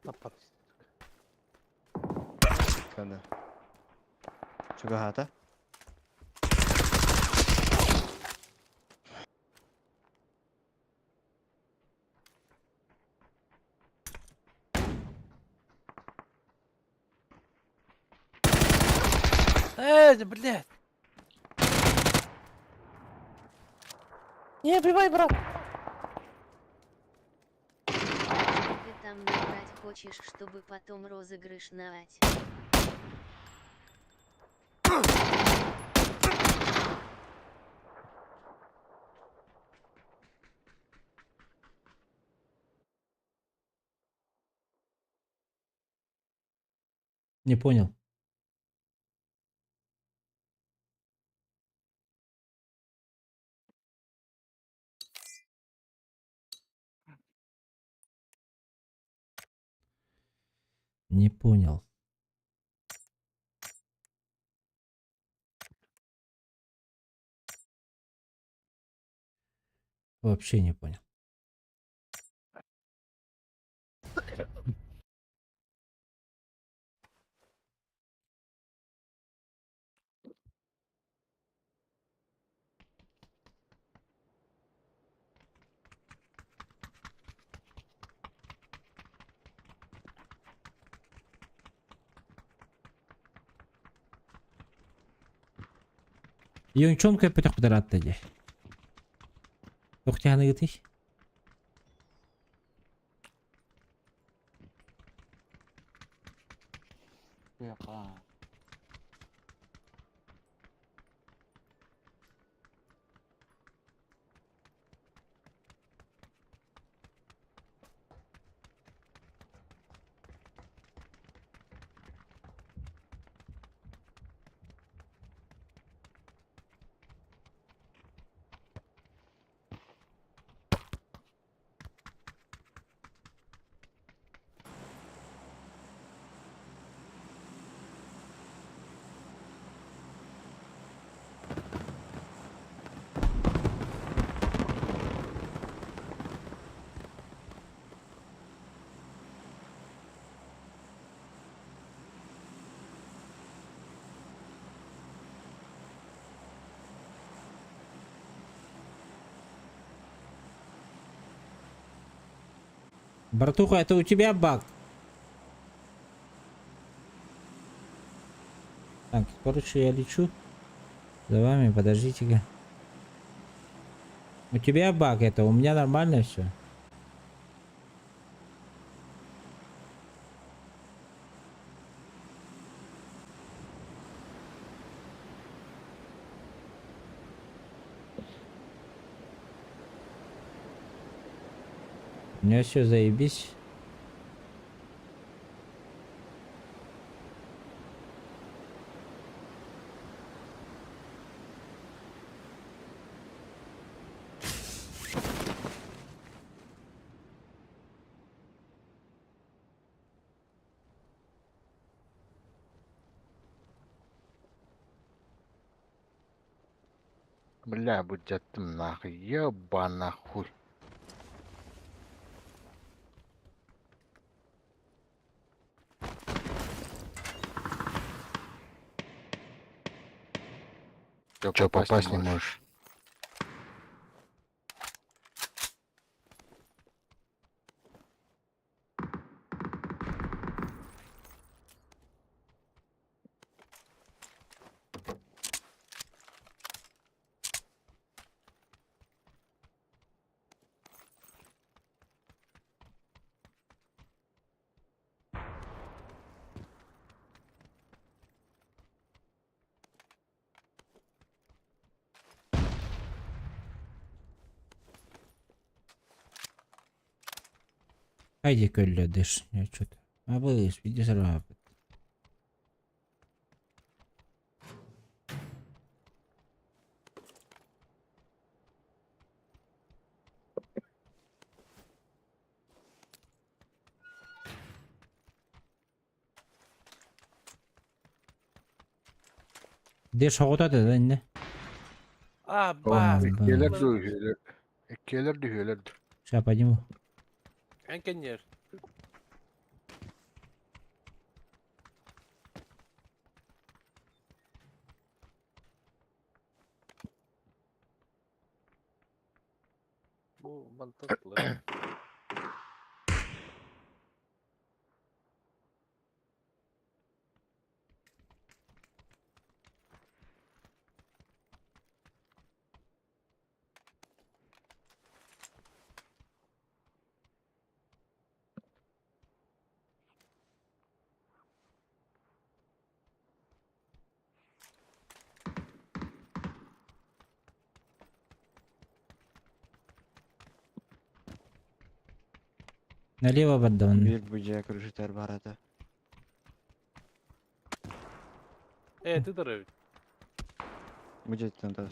Таппат. Кана. Чугахата. Эй, блядь! Не, убивай, брат! Ты там набрать хочешь, чтобы потом розыгрыш наать. Не понял. Не понял. Вообще не понял. Йончон көппөтөх бытаратта дии. Туох тиһаныгытый? Братуха, это у тебя баг? Так, короче, я лечу. За вами, подождите-ка. У тебя баг это, у меня нормально все. У меня все заебись. Бля, будь нахуй, еба нахуй. Чё, попасть не можешь? Хайди көллөдөш. Я что-то. А был, видишь, Деш оҕото да инне. А, ба. Иккиэлэр дуу, иккиэлэр дүү, Сейчас подниму. Энкенер. Бу мантыклы. Налево поддан. Биир бу дьиэ көрүшүтэр барата. Э, ты дорогой. Будет надо.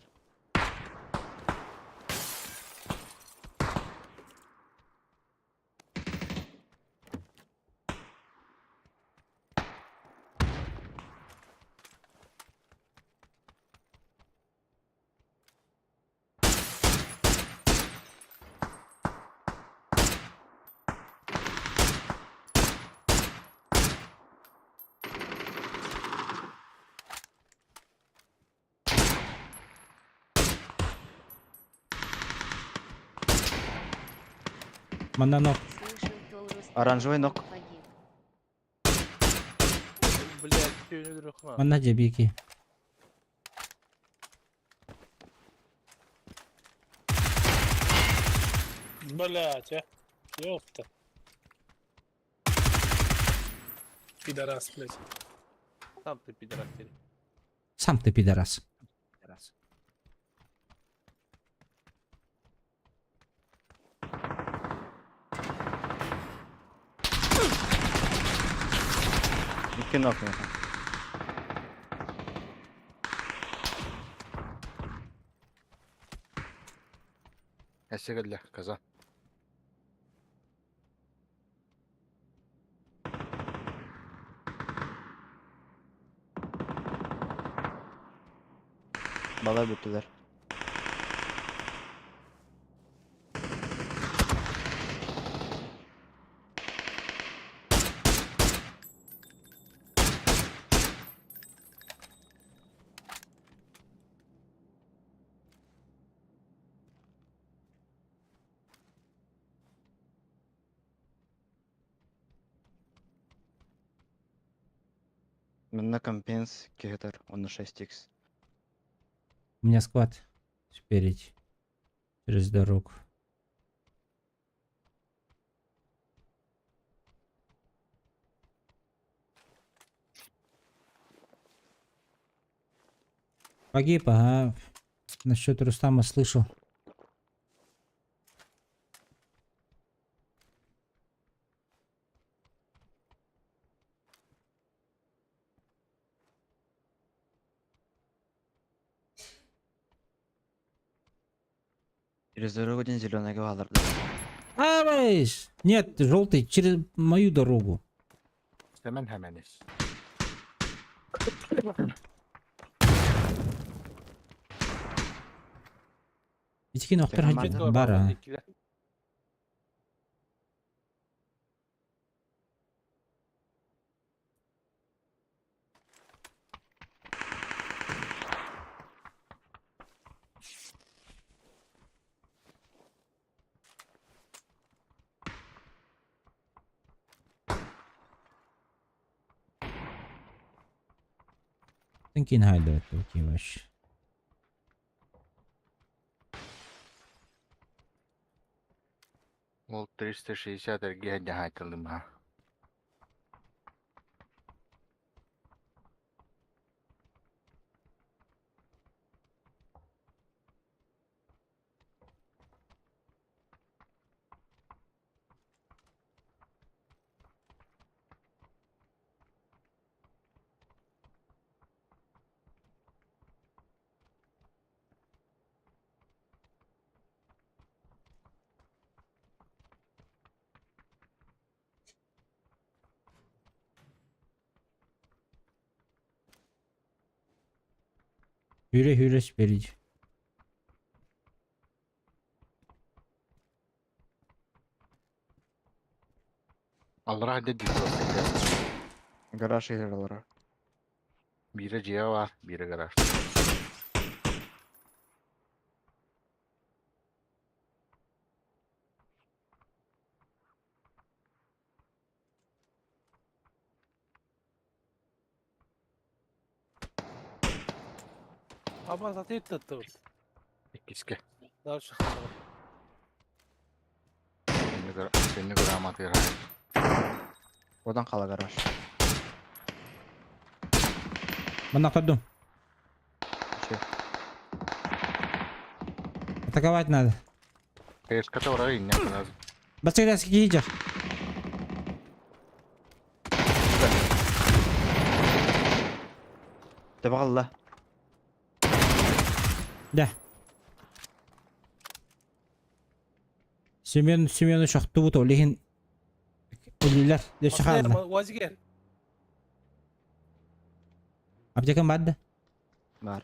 Манна нок. Слышал, Толрус Оранжевый нок. погиб. Блядь, ты не хна. Манна дьэбики. Блять, а. Ёпта. Пидорас, блядь. Сам ты пидорас теперь. Сам ты пидорас. Икки нок миэхэ. Эссе кэллэ, каза. Балай бүттүлэр. Манна компенс киһитэр, онно 6х. У меня склад спереди. Через дорогу. Погиб, ага. Насчет Рустама слышал. Через дорогу один зеленый галларды. Авайс! Нет, желтый, через мою дорогу. Сэмэн хэмэнис. Итикин охтар Команда. бар, а. Thinking hide такие вообще. Ол 360 эргиһэ дьаһайтылым ha. Hüre hüre спереди. Аллара дьэ дьиэ Гараж игралара. Биирэ дьиэ баар, биирэ гараж. Аба затеет тут. Иккискэ. Дальше. Кэнни грамоты гараж. Одан қала гараж. Манна ходум. Че? Атаковать надо. Кэската орар иннэ lazım. Басыгда скидер. Табаҕалла. Да. Семен Семенович охтубут ол иһин өлүлэр өссө хаалла. Уазигер. Аптекам бар да? Бар.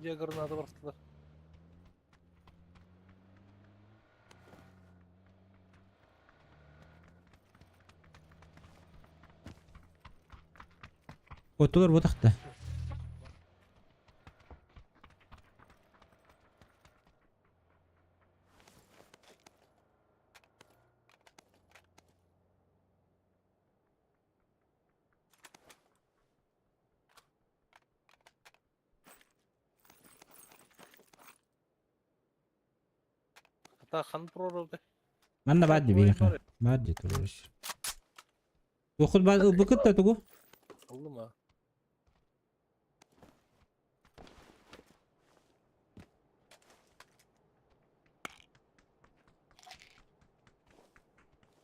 Дьэ граната барыстылар. Оттулар бутахта. Хата хан прорывды. Манна баар дии биһиэхэ. Баар дии турар. Туоххут баар ылбыкыт да тугу? Ыллым а.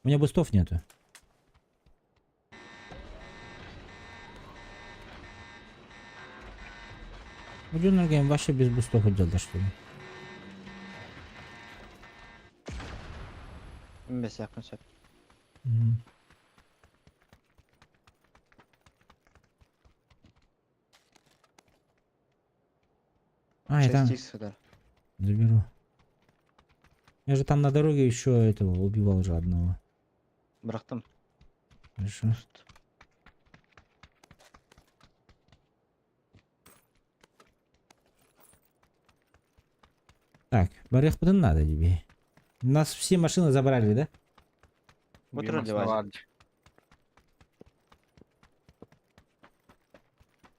У меня бустов нету. Bu Junior вообще без бустов отдел что ли? Бэсиэхпин сөп. Мгм. А, я там 6 сюда. заберу. Я же там на дороге еще этого убивал же одного. Бырахтым. Хорошо. Так, барыахпытын надо тебе. Нас все машины забрали, да? Вот вроде Вазик.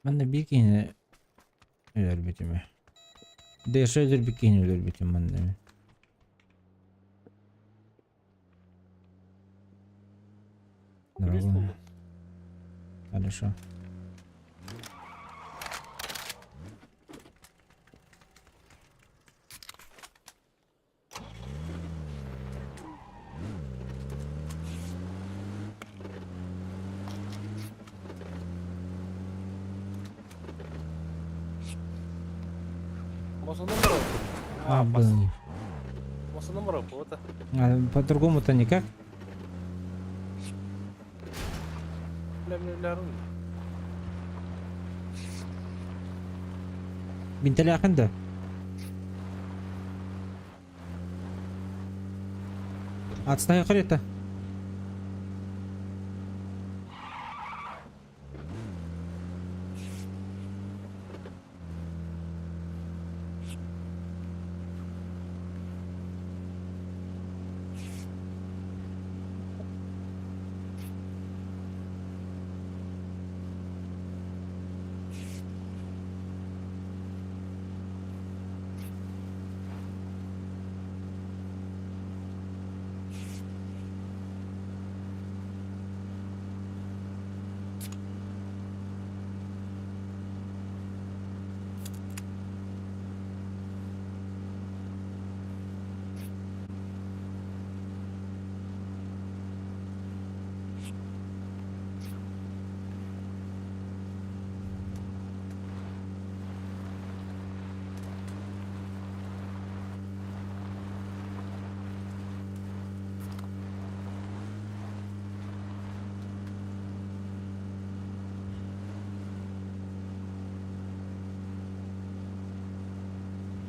Манна бикини өлөрбүтүм. Дэша өлөр бикини өлөрбүтүм манна. Плюс Дорогой. Хорошо. Мосоном барап. А, блин. Мосоном барап, вот. А, по-другому-то никак. Бля, бля, бля, Бинтеляхын да. Отстай это.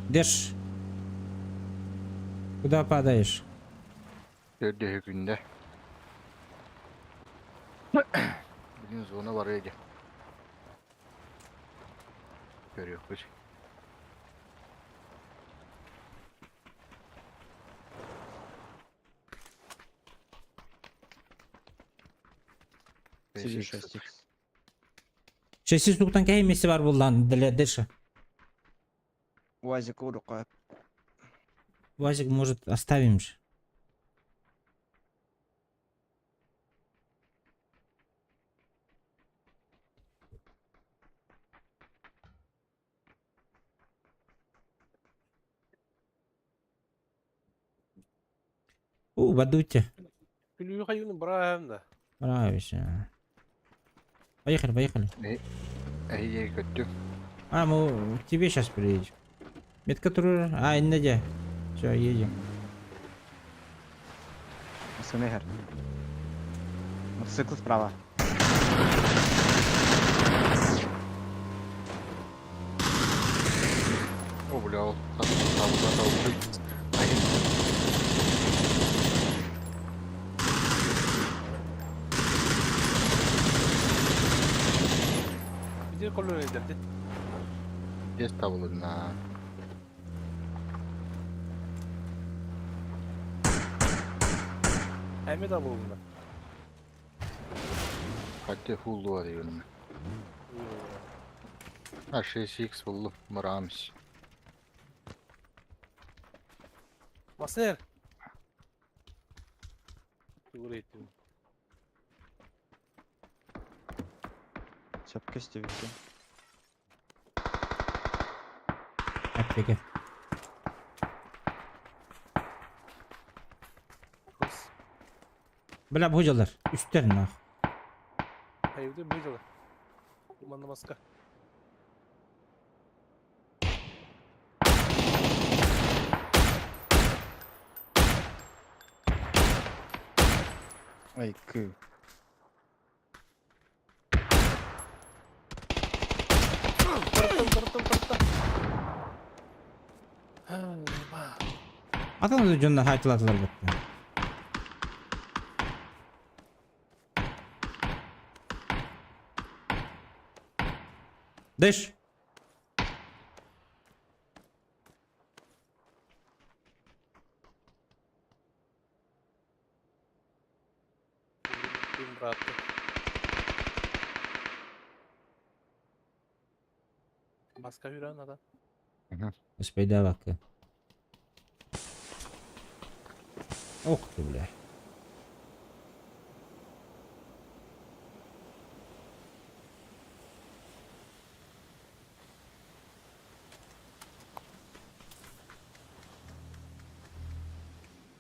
Деш. Куда падаешь? Төрдүһүкүндэ. Билин зона бар эди. Көрүөхпүт. Сиди 6 Шести суктан кәй месе бар булган для Дэша. Уазик урука. Вазик, может, оставим же. У, бадучча. Күлүү хайыны быраһым да. Нравится. Поехали, поехали. Эһиги көттүм. А, мы к тебе сейчас приедем. Метка турур. А, инна дьэ. Все, едем. Массыына иһэр. Мотоцикл справа. О, бля, ол табылла Где колонии дерди? Здесь табылынна. Эми табылынна. Хатте хуллуа дегенме. А 6x буллу мырамс. Масер. Тугур Сөпкө көстүбүккүн. Аптека. Бля, бу дьаллар. Үстэр нах. Hayırdır bu дела. Манна маска. Ой, кыы. Тараттым, тараттым, тараттым. Атын дьоннор хаайтылаатылар бытта. Дыш! Ким братты. Маска yürüyen adam. Успейдавакка. Ох ты, бля.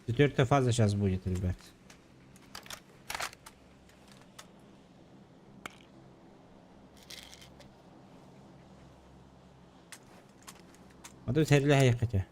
Четвертая фаза сейчас будет, ребят. А тут хотя.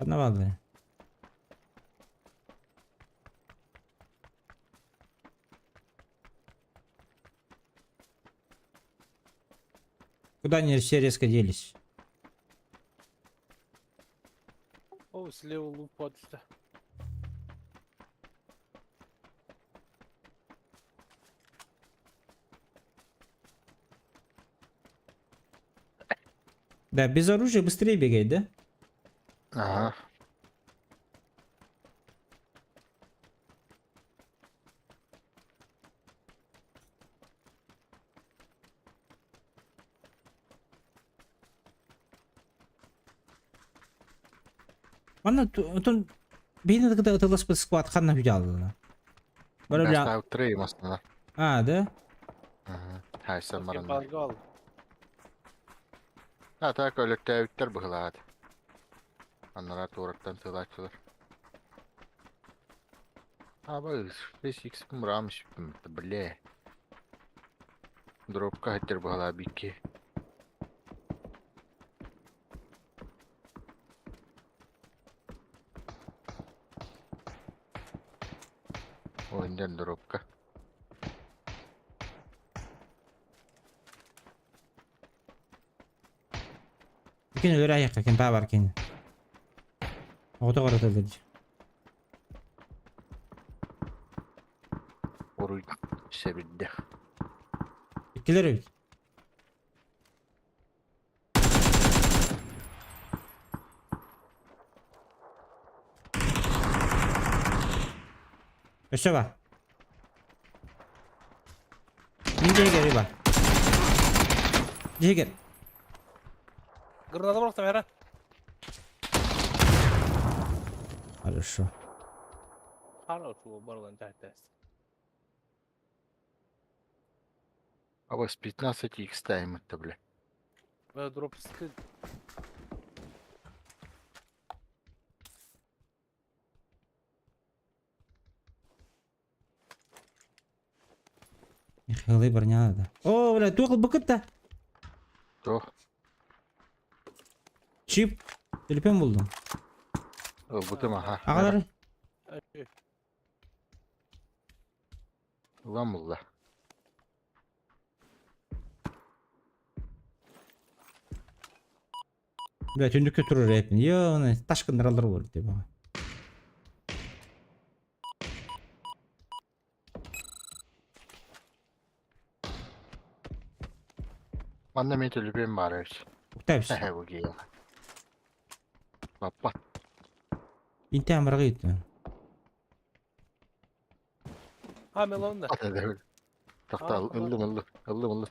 Одновалые. Куда они все резко делись? О, слева луп падает. Да, без оружия быстрее бегает, да? Ага. Манна отон бейне когда ытыласпыт склад ханна хүдялына. Бара бля. Ставь три массына. А, да? Ага. Хайса маран. Баргал. А так өлөктөөбүттэр быһылаат. Аннара туораттан тылааччылар. Аба 6x мырамс бля. Дропка хаттер быһылаа бикки. Ойнден дропка. Кин өлөр аяққа, кин бар кин. Ото қаратылды. Оруй себидде. Иккилер өйт. Өссө бар. Мин дьиэгэр рыба. Дьиэгэр. Граната бырахтым эрэ. Хорошо. Хорошо, барылан чайтас. Абас 15 икс таймытта бля. Дроп скид. Михаил броня надо. О, бля, туох ылбыкыт да? Туох? Чип. Телефон булдум. Ылбытым аха. Аҕалар. Ылан булла. Бля, түннүккэ турар эпин. Йоны, ташкыннаралар буолар типа. Манна мин төлөпүөн баар эбит. Уктайбыз. Эһэ бу киһи. Баппат. Инте амарга итти. А, мелонда. Тохтоо, ыллым ыллым. Ыллым ыллым.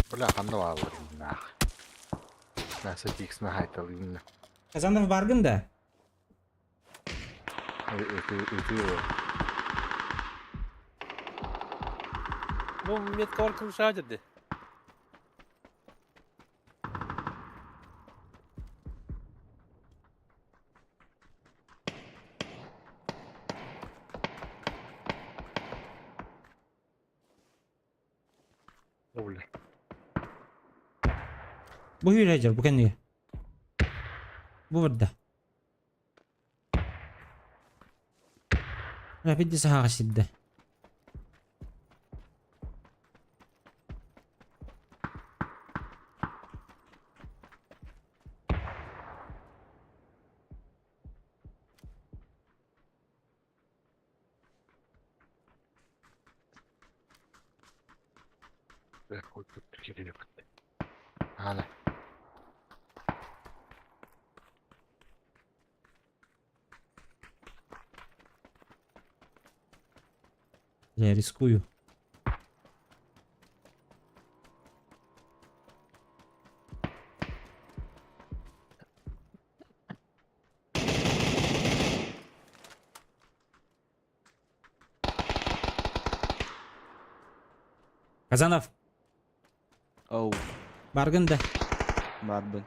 Бля, ханна бааллар иннаах. Наса тиксна хайталыйынна. Казанов баргын да? Өтүү өтүү. Бу метка бар крыша деді. Бля. Бу hüyrecer bu kendine. Bu burada. Rapid саһаҕа сидде. Бля, хоть тут кирилик. Ана. Я рискую. Казанов, Оу, баргын да. баарбын.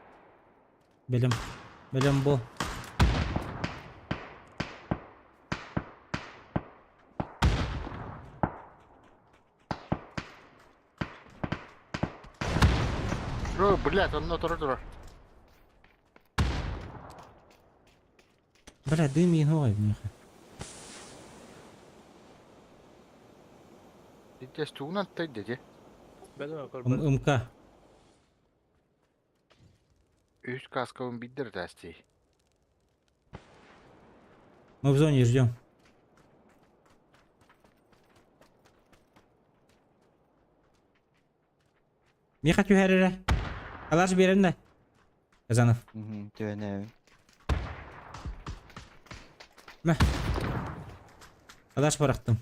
Белем. Белем бу. Бро, блядь, онно тура тура. Бля, дым и ной, миха. Здесь тугунан тайдети. Бәдеме көрбөт. МК. Үс каскабын биддер тасти. Мы в зоне ждем. Миха түһәрерэ. Алаш берен да. Казанов. Түөнэбин. Мә. Алаш барақтым.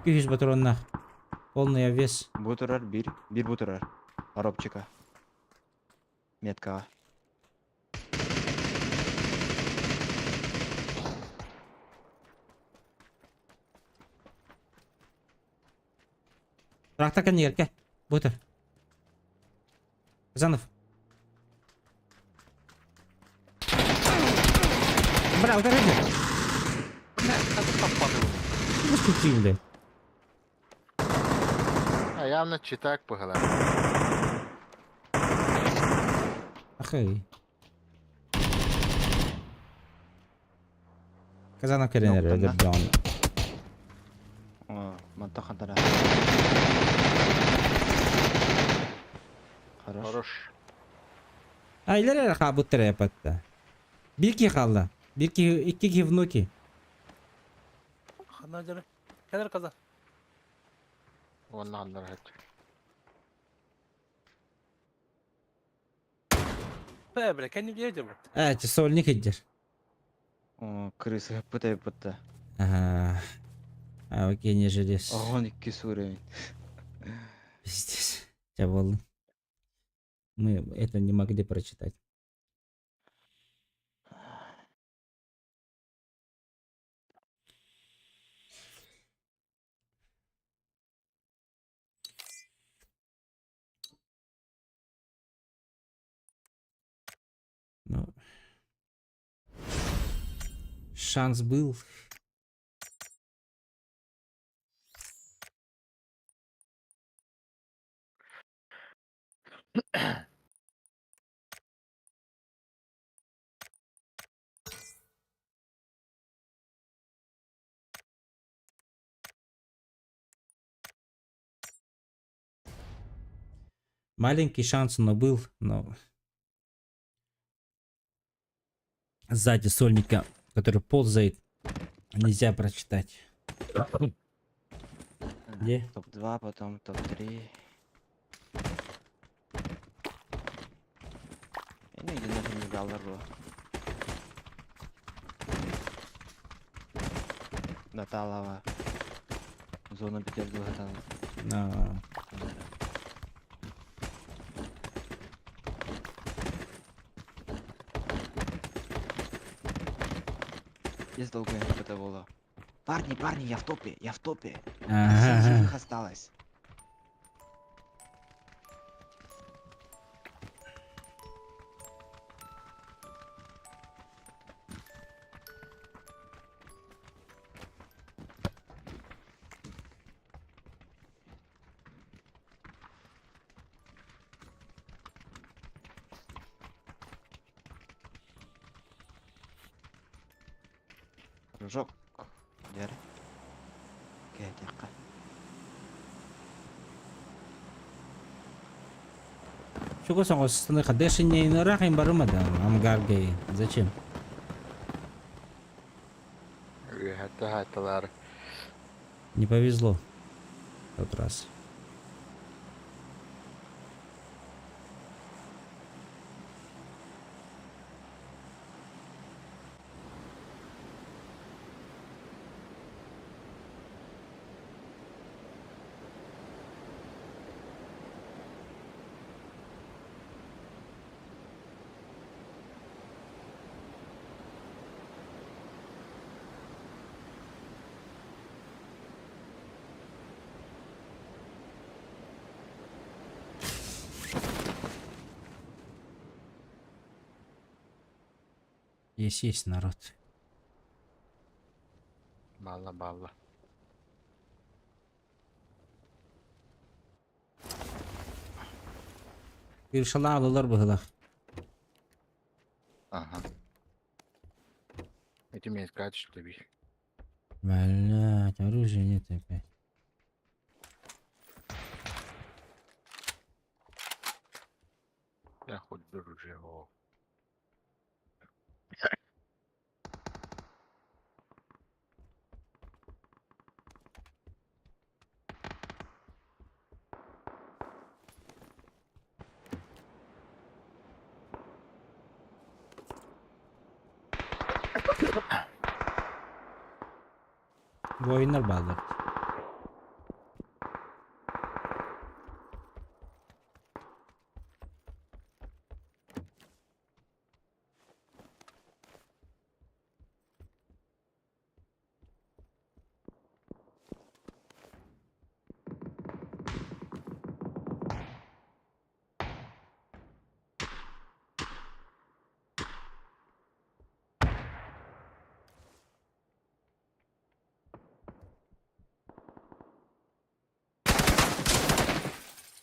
200 патроннах. Полный обвес. Бу турар биир, биир бу турар. Коробчика. Меткаҕа. Трактор кэннигэр Бутер. Казанов. Бля, вот это. Ну что ты, бля? А явно читак пыгала. Ахай. Казанов кэлэн Ноктан да? өлөрдөҕүнэ. Оо, мантан хантара. Хорош. Хорош. А илэр эрэ хаалбыттар эпатта. Биир киһи хаалла. Биир киһи, икки киһи внуки. Ханна жары. Кэлэр казан. Онна аннар хат. Э, бля, кэнним диэ дьэ Э, сольник идер. О, крыса хаппыта эппитта. Ага. А, окей, не желез. Оҕон икки уровень. Пиздец. Тебя волны. Мы это не могли прочитать. Ну, шанс был. Маленький шанс, но был, но сзади сольника, который ползает, нельзя прочитать. Где? Топ-2, потом топ-3. Я не нахуй не брал ру. Наталова. Зона Петербурга там. Но... Есть долго это было. Парни, парни, я в топе, я в топе. Семь Ага. живых осталось. Дружок. Дер. Кэтяка. Чего сам остальных не рахим барымада, амгаргей. Зачем? Үөһэттэ хаатталар. Не повезло. В тот раз. Есть, есть народ. Балла балла. Иршала алылар быһылах. Ага. Эти мне искать, что ли? Блять, оружия нет опять. Я хоть дружи его. Воиннар баалар.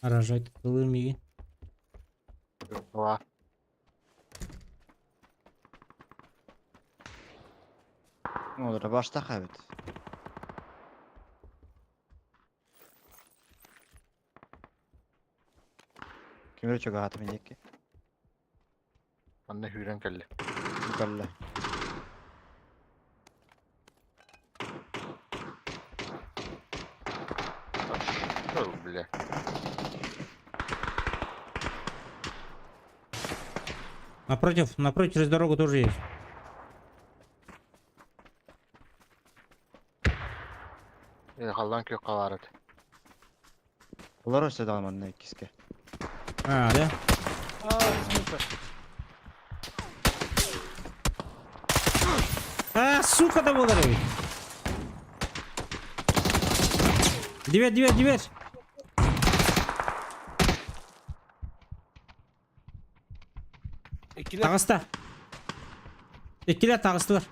Рожать миги. Ла. Ну, башта хабит. Кимер чога хатым инеки. Анна хүрен кэллэ. Калла. Что, бля? Напротив, напротив, через дорогу тоже есть. Э, халлаан күөх халаарыт. Олар өссө даҕаны манна иккискэ. А, да? А, сука. А, сука да буолар эбит. Дверь, дверь, дверь. Иккилэр. Таҕыста. Иккилэр таҕыстылар.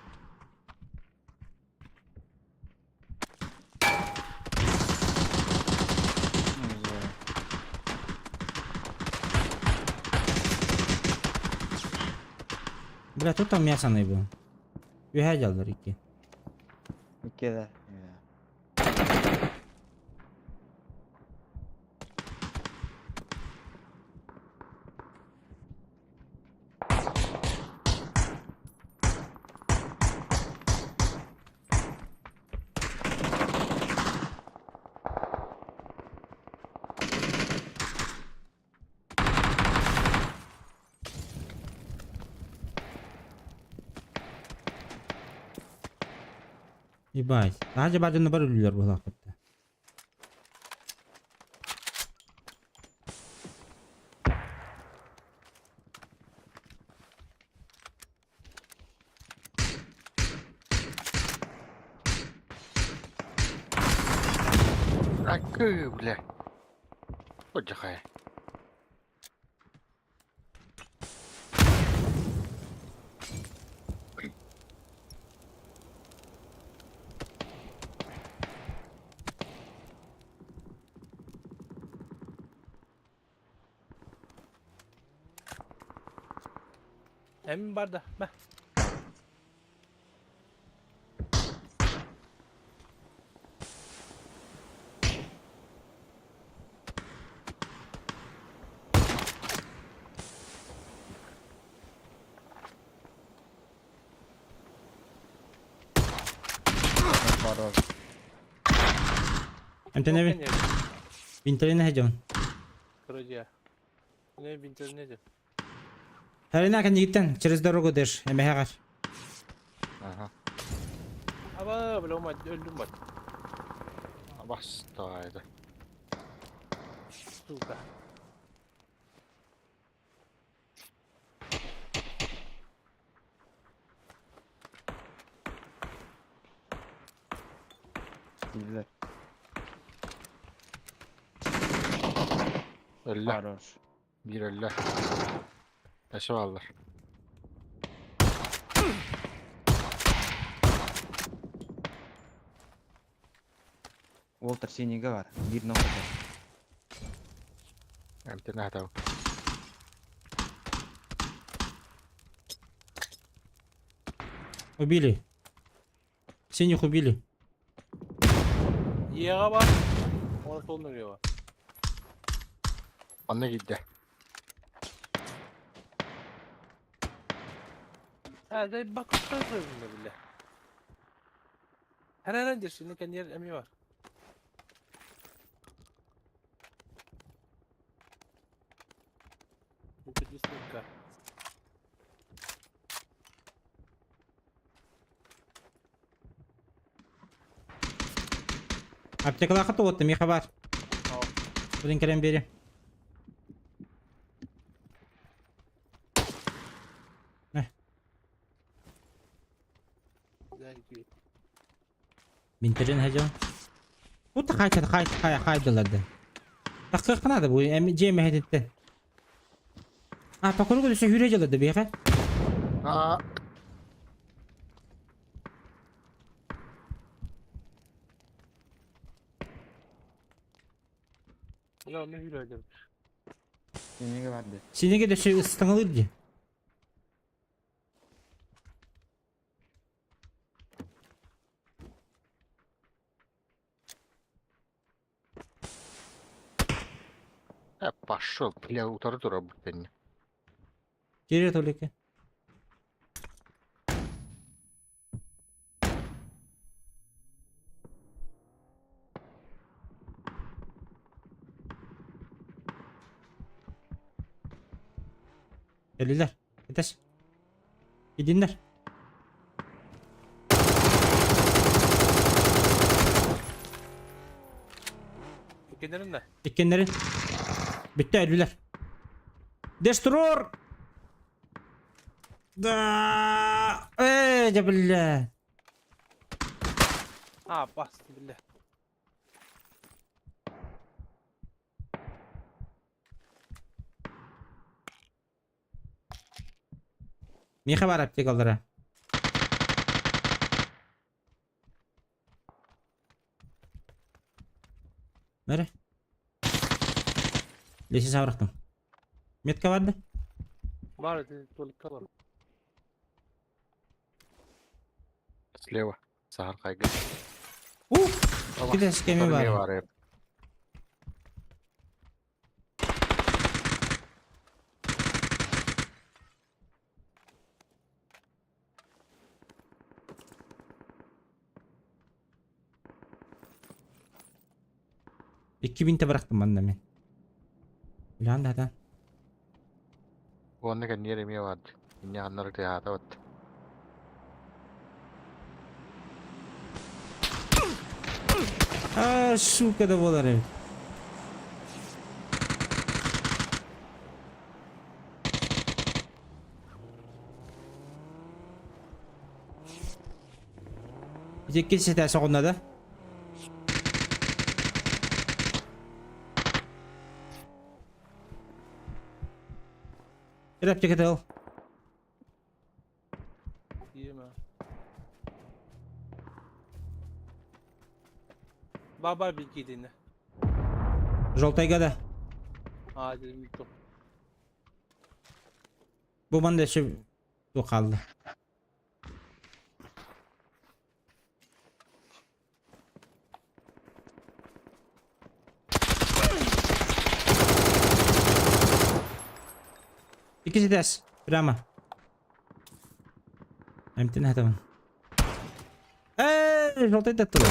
Бля, тут там мясо был. Үһэ дьаллар икки. Икки да. Ебать. Таһа баадьаны бар үлүлэр буолаахпытта. Акы, бля. Отдыхай. Emin barda. Beh. Эмтэнэбин. Бинтэрин эһэдьон. Вроде. Не в интернете. Харина кэннигиттэн через дорогу дэш эмэһэҕэр. Ага. Аба, бля, мать, өлдүм бат. Бастайды. Сука. Дииллэр. Өллө. Хорош. Биир өллө. Өссө бааллар. Уолтер синигэ бар. Биир нохото. Эмтэнэ хатабын. Убили. Синих убили. Еға бар. Оны солын өлüyor бар. Онно киирдэ. Ha, de bak koyun bile. Her her şimdi kendi yer emi var. Bu bir сука. Аптекалаахыт уотта миэхэ баар. Блин кэлэн биэри. Thank you. Бинтерин хажон. Ута хай хай хай хайдылар да. Тахсыахха наада бу эми дьиэ мэһэтиттэн. А покоруга өссө хүрэ дьалар да биэхэ. Аа, Ya ne hürü Синигэ бар дии. Синеге өссө ыстаҥалыыр дии. э, пошел, бля, утары турар бүттэннэ. Киирэ Толика. Кэллилэр. Этес. Идиннер. Иккеннерин да. Иккеннерин. Bitti öldüler. Destroyer! Да! Эй, да бля. А, басты, бля. Миха бар аптекалара. Nere? Леси саврахтым. Метка бар да? Бар, это только бар. Слева. Сахар кайгы. Ух! Киде скеме бар. Бар. Икки бинте бырахтым манна мен. Үлән да. Онны кэнниэр эмиэ бар. Инне аннары тыаата бат. А, сука да болар эбит. Икки сетә соғында да. Рәп текет. Yeme. Баба бикидини. Желтайга да. А, дедим то. Бу манда еще бу қалды. Икки сетәс. Прямо. Әмтен хатамын. Эй, желтый таттылы.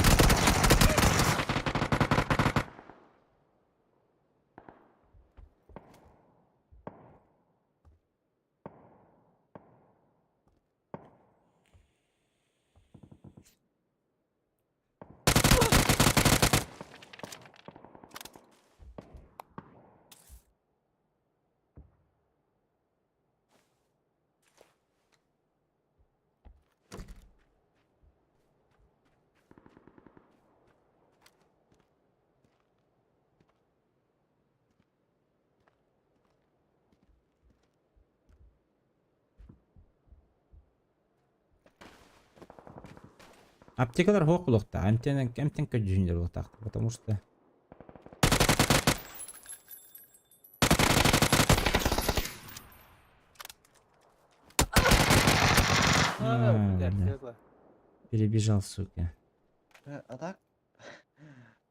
Аптекалар хоқ бұлықта. Әмтен әмтен көджүндер бұлықта. Потому что А. Перебежал, сука. А так?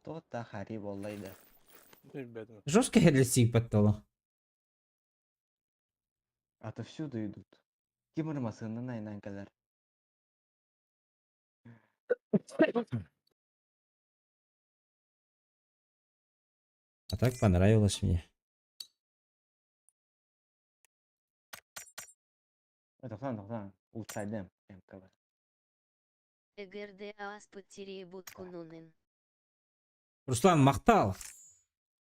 Тот та хари боллайды. Жестко херлесик подтало. Отовсюду идут. Кимыр масынын айнан калар. А так понравилось мне. Тоқтан, тоқтан. Улучшайдым. МКБ. ЭГРД АСП Буткунунын. Руслан Махтал.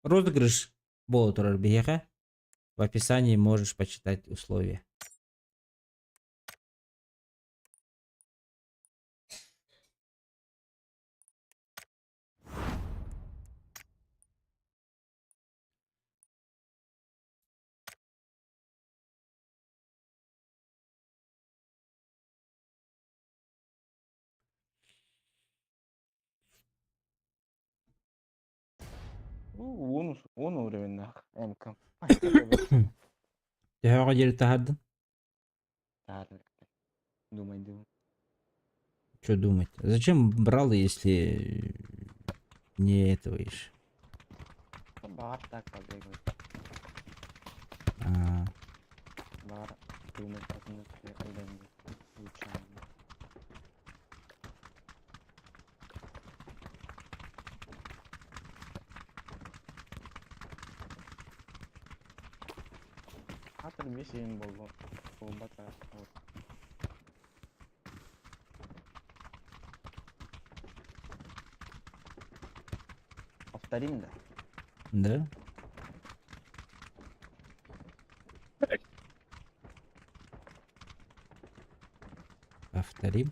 Розыгрыш Болотор Арбиеха. В описании можешь почитать условия. Он, он уровень нах. МК. Төһөҕө диэри таһардын? Думай, думай. Что думать? Зачем брал, если не этого ишь? Бар так побегать. А, Бар думать, улучшаем. Атыр бес ең болды. Буолбата. Вот. Повторим, да? Да. Повторим.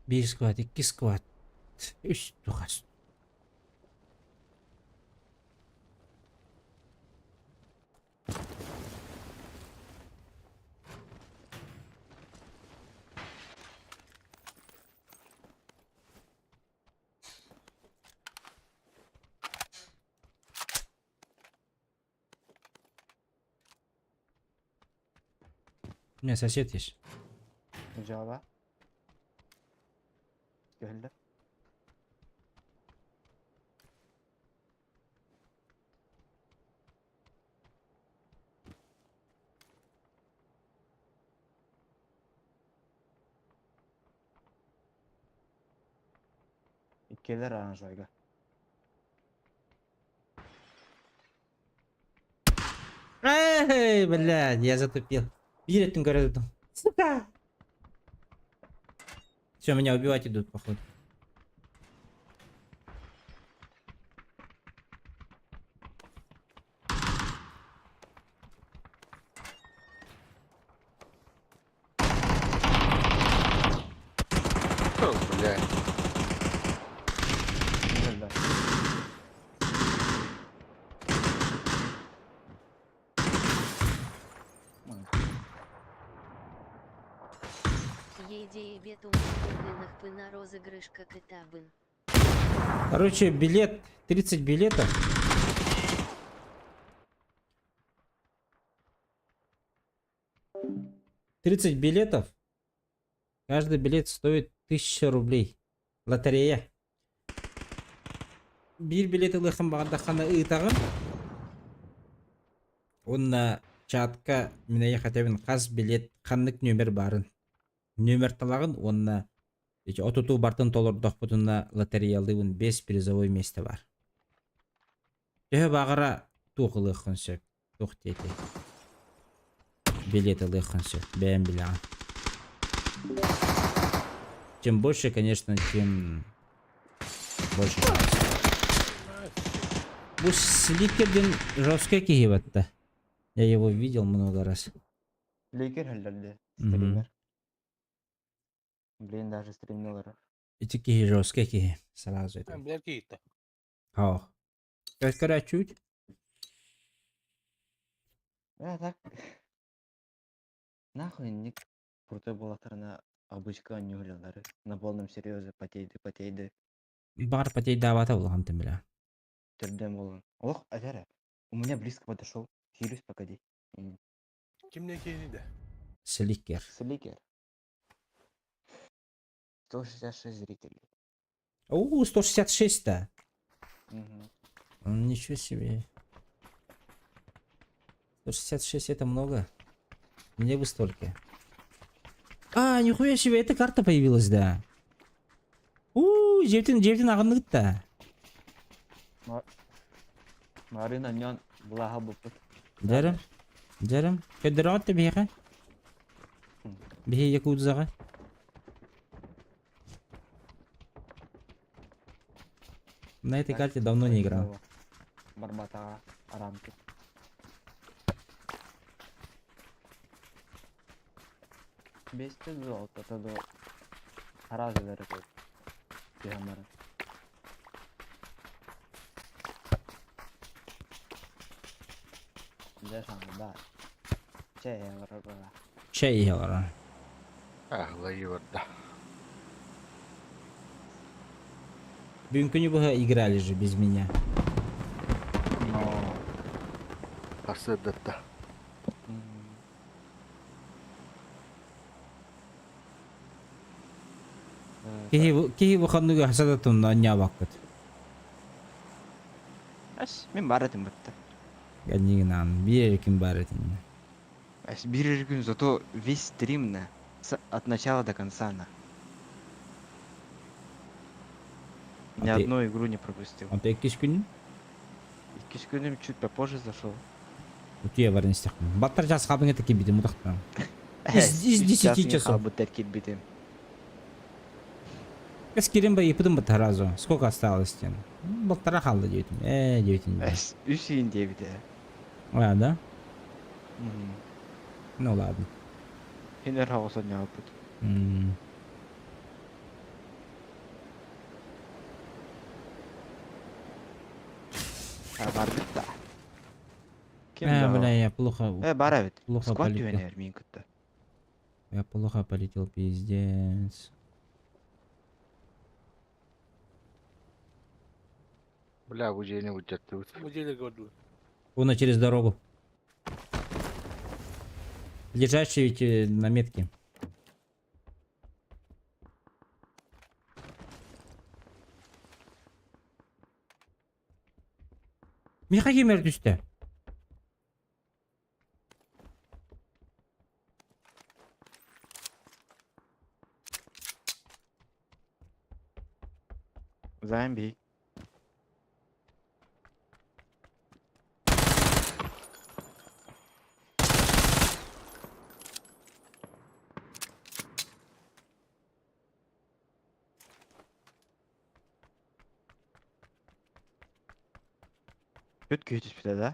Биир сквад, икки сквад, үс тухас. У меня сосед есть. Жаба. Кэллэ. Иккилэр аранжойга. Эй, блядь, я затупил. Биир өттүн көрө тутум. Сука! Все, меня убивать идут, походу. О, блядь. Кэллэ. Пына розыгрышка кытабын. Короче, билет, 30 билетов. 30 билетов. Каждый билет стоит 1000 рублей. Лотерея. Биир билет ылыаххын баҕардаххына ыытаҕын. Уонна чатка мин эйиэхэ этэбин хас билет ханнык нүөмэр баарын. Нүөмэр талаҕын уонна ити отуту бартын толордохпутуна лотереялыыбын без призовой место бар. Төһө баҕара туох ылыаххын сөп. Туох диэтэй? Билет ылыаххын сөп. Бэйэм билэҕин. Чем больше, конечно, тем больше шанс. Бу Сликер диэн жесткий киһи батта. Я его видел много раз. Лейкер хөллөрдө. Мгм. Стример. Блин, даже стримнер. Ити киһи жесткий киһи. Сразу это. Билэр киһитэ. Һоо. Көрөөччүбүт. Да, так. Нахуй ник крутой буоллахтарына обычка ньүһүлэлэри на полном серьезе потейды потейды Баҕар потейдаабата улахан бля. төрдөн болон. Олох этэрэ. У меня близко подошел. Хилюсь, погоди. Кимне киһини да? Сликер. Сликер. 166 зрителей. О, 166-то. Мгм. Ничего себе. 166 это много. Мне бы столько. А, нихуя себе, эта карта появилась, да. У, дьиэбитин, дьиэбитин аҕынныгыт Марина ньон булаха буппут. Дьэрим, дьэрим. Көдөрөҕөт да биһиэхэ. Биһи Якудзаҕа. На этой карте давно не играл. Барбатаҕа арамки. Бесте золото до араас элere көр. Түһэн баран. Дьэ саҥа Чэй барар бара. Чэй иһэлэр. Ахлайы барда. Бүгүн быһа играли же без меня. Но Сарсыардатта. Киһи киһи выходныйга хасадатынна анньаабаккыт. Эс, мин бар этим бытта. Ганнигынан биир ким бар этин. Эс, бир күн зато весь стрим на от начала до конца на. Ни А ты- одну игру не пропустил. Онто иккис күн Иккис күнүм чуть попозже зашел. утуя баран истэхпин. Баттар час хабыңа таки битим утахтан. Из 10 часов. Бутер кирбитим. Эс кирим ба ипытым бат разу. Сколько осталось тен? Полтора халда дейтим. Дейтим. Эс, үс иин диэбитэ. А, да? Ну ладно. Хинер хаосан яапыт. А барбыт да. Ким Э, да? бля, я плохо, Э, бар эбит. плохо Сквад полетел. түһэнээр миин кытта. Я плохо полетел, пиздец. Бля, бу дьиэни былдьаттыбыт. Неделя говорил. Вон через дорогу. Ближайшие ведь на метке. Миха кемер түсті. Зомби. Күт күйүтүспүтэ да?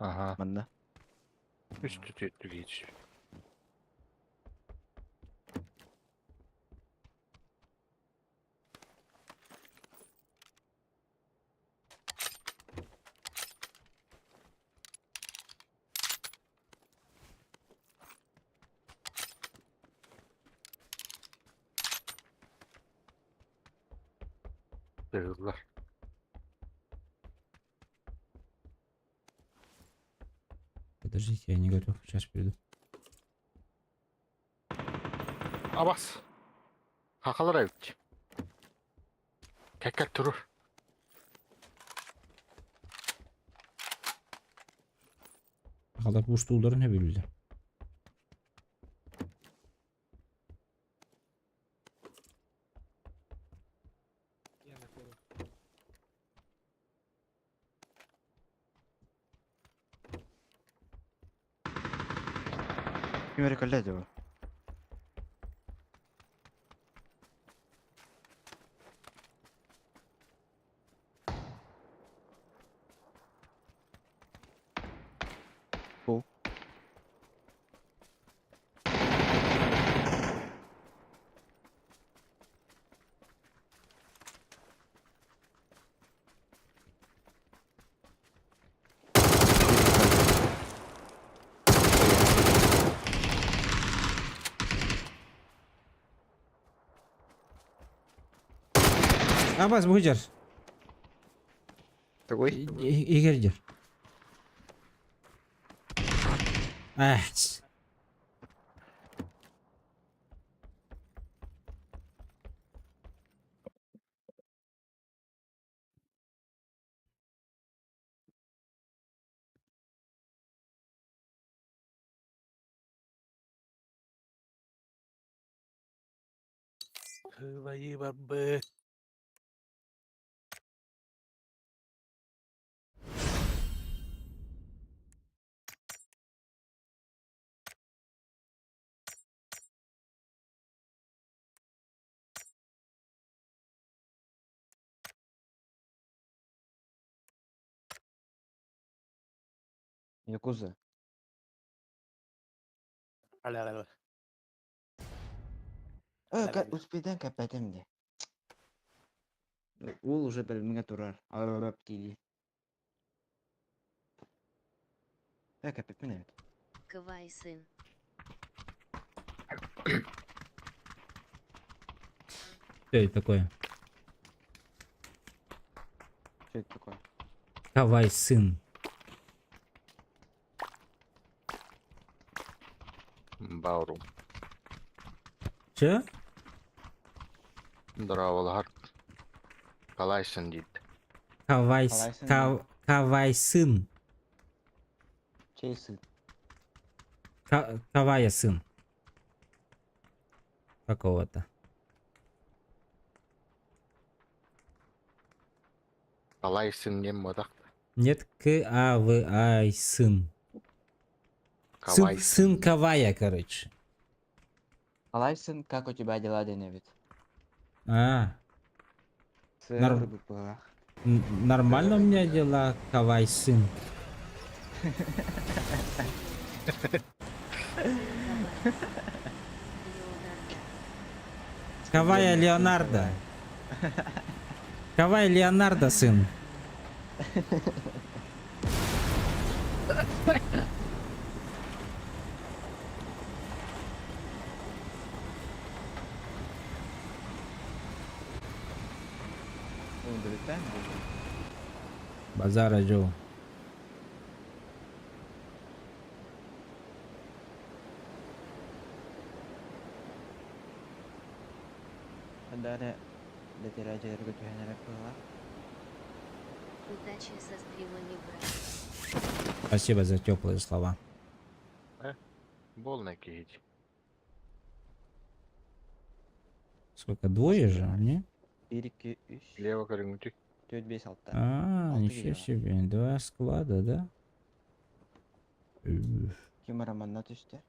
Ага. Манна. Үс түтү киич. Дырылар. Подождите, я не готов. Сейчас приду. Абас. Хахалар эбит. Кәккә турur. Халар буштууларын не билди. Ким эрэ кэллэ дуу? Бу. Абас бу жер. Такой? Егер жер. Ах. Хылайы барбыт. Якуза. Успейдан кэппэтим дии. Уол уже бэлэмҥэ турар. Арарап дии. Э, кэппиппин эбит. Кывай сын. Что это такое? Что это такое? Кавай сын. Баурум. Че? Дорооболоһор. Калайсын диит. Кавай, Калай сын. Кавай сын. Чей сын? Кавая сын. Какого-то. Калай сын диэн буотах. Нет, К А В Ай сын. Калай Сын, сын Кавая, короче. Калай сын, как у тебя дела, диэн эбит? А, Сыр быппылах. Нормально у меня дела, Кавай сын. Кавая Леонардо. Кавай Леонардо сын. Базара Джо. Удачи со стримами, брат. Спасибо за теплые слова. Буолна киһи. Сколько, двое же, не? 1, 2, 3, Лево көрүҥүтүй. 4, 5, 6. А, Алты ничего киһи. себе. Два склада, да? Уф. Ким романна түстэ?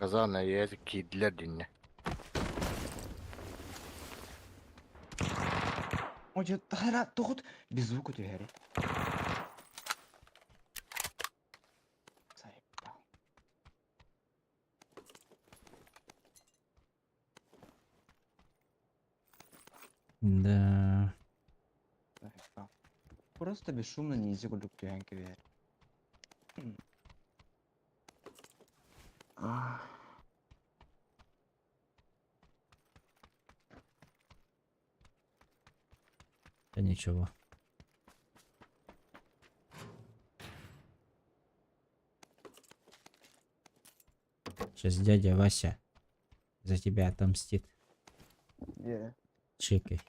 Казан эйэ киирдилэр диннэ. Ой, тахара тоҕут без звука түһэри. Заебал. Да. Заебал. Просто бесшумно низи курдук түһэн кэбиһэр. Ах. Да ничего. Сейчас дядя Вася за тебя отомстит. Вера. Чекай.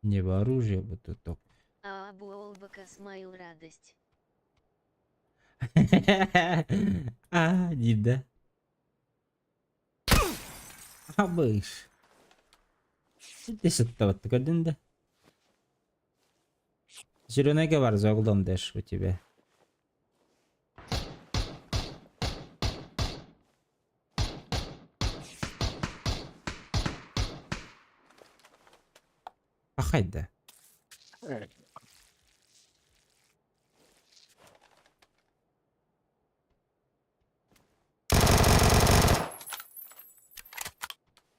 Не оружие бы тут только. А Абуолбака смайл радость. А, не да. Абыш. Десять да. Зеленый гавар за углом дэш у тебя. Пахать, да.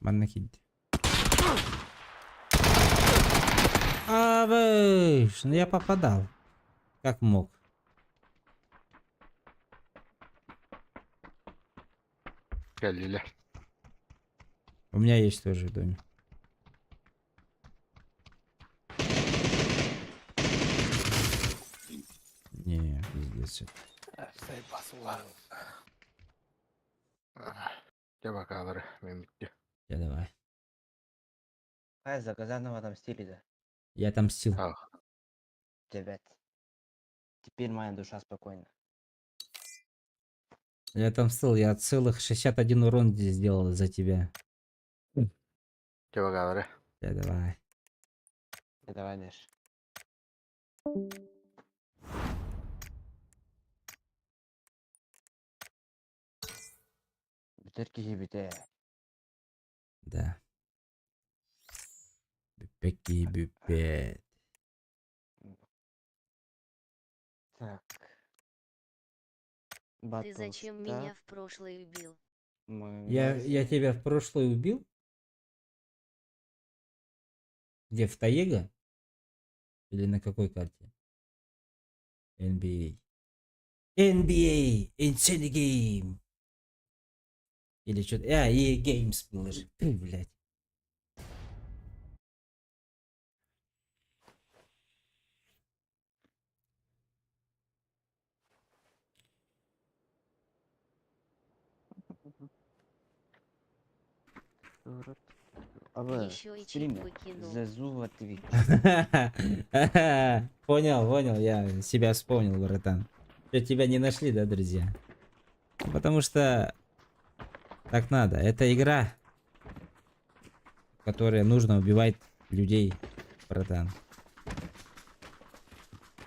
Манна киирдэ. Абыш, ну я попадал. Как мог. Кэллилэр. У меня есть тоже в доме. Не, пиздец. это. Дьэ бакаалары мин бүттэ. Я давай. Ай, за Казанова отомстили, да. Я отомстил. Ах. Ребят. Теперь моя душа спокойна. Я отомстил, я целых 61 урон здесь сделал за тебя. Дьэ бакаалары. Я давай. Да давай, Дэш. Бүтэр киһи бүтэ. Да. Бүппэт киһи бүппэт. Так. Ты зачем меня Battlestar. в прошлое убил? Я тебя в прошлое убил? Где, в Таега? Или на какой карте? NBA. NBA! Insane Game! Или что-то... А, EA Games было же. Ты, блядь. Абы, Еще и чип стример. выкинул. Зазува Twitch. Понял, понял, я себя вспомнил, братан. Что тебя не нашли, да, друзья? Потому что так надо. Это игра, в которой нужно убивать людей, братан.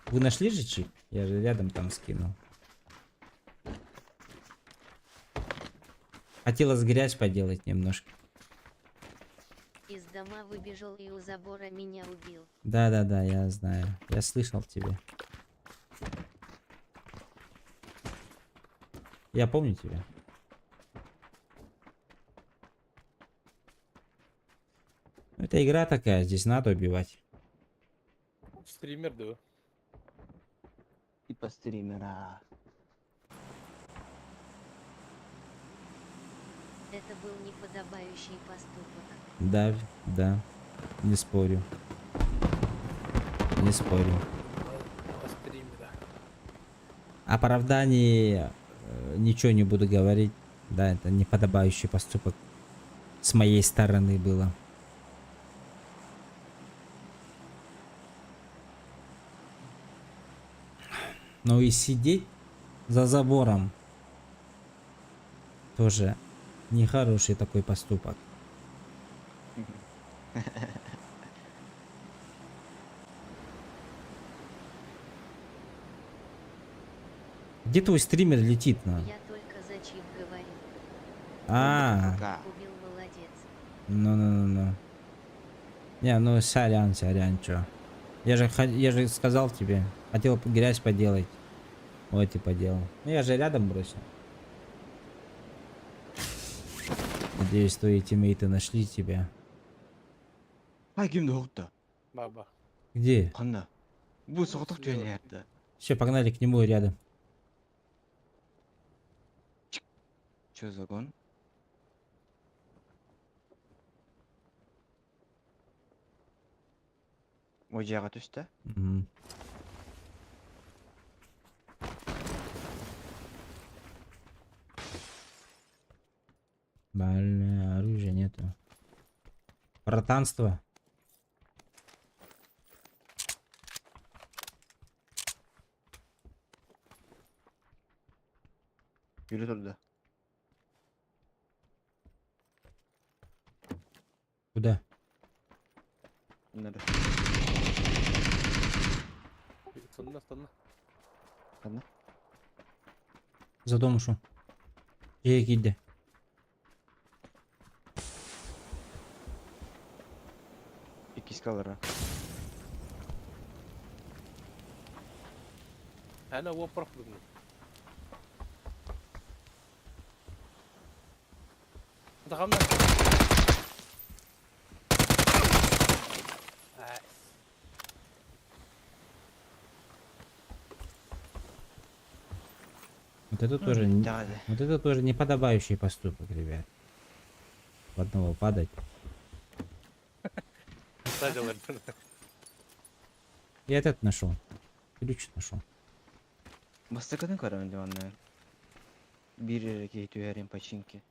Вы нашли же чип? Я же рядом там скинул. Хотелось грязь поделать немножко. Из дома выбежал и у забора меня убил. Да-да-да, я знаю. Я слышал тебя. Я помню тебя. Ну, Это игра такая, здесь надо убивать. Стример, да. Типа стримера. Это был неподобающий поступок. Да, да, не спорю. Не спорю. По стримера. Оправдании ничего не буду говорить. Да, это неподобающий поступок с моей стороны было. Но и сидеть за забором тоже нехороший такой поступок. Где твой стример летит на? Я только за чип говорю. А, Пока. Убил, молодец. ну-ну-ну-ну. Не, ну сорян, сорян, чё. Я же сказал тебе, хотел грязь поделать. Вот и поделал. Ну я же рядом бросил. Надеюсь, твои тиммейты нашли тебя. А ким да Баба. Где? Ханна. Бу соҕотох түһэн иһэрдэ. Все, погнали к нему рядом. Чё за гон? Ой, дьиэҕэ түстэ. Мгм. Бля, оружия нету. Братанство. Yürü турда. Куда? Надо. Сонна, сонна. Ханна. За дом ушел. Иди. Иккис калара. Ана вопрос бүгүн. Дахамна. Найс. Вот это тоже, Да, да. вот это тоже неподобающий поступок, ребят. В одного падать. Садилар. Я этот нашел. Ключ нашел. Бастакытын көрөмүн диванна. Биир киһи түһэрин починки.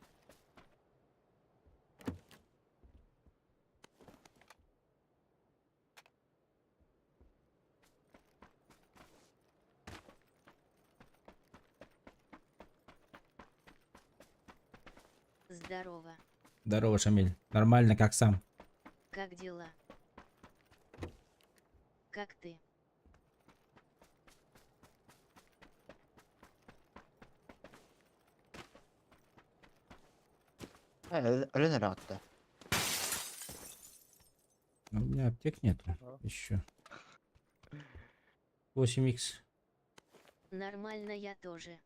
Здорово. Здорово, Шамиль. Нормально, как сам. Как дела? Как ты? Өлөн эрэҕитте. У меня аптек нету А. еще. 8х. Нормально я тоже.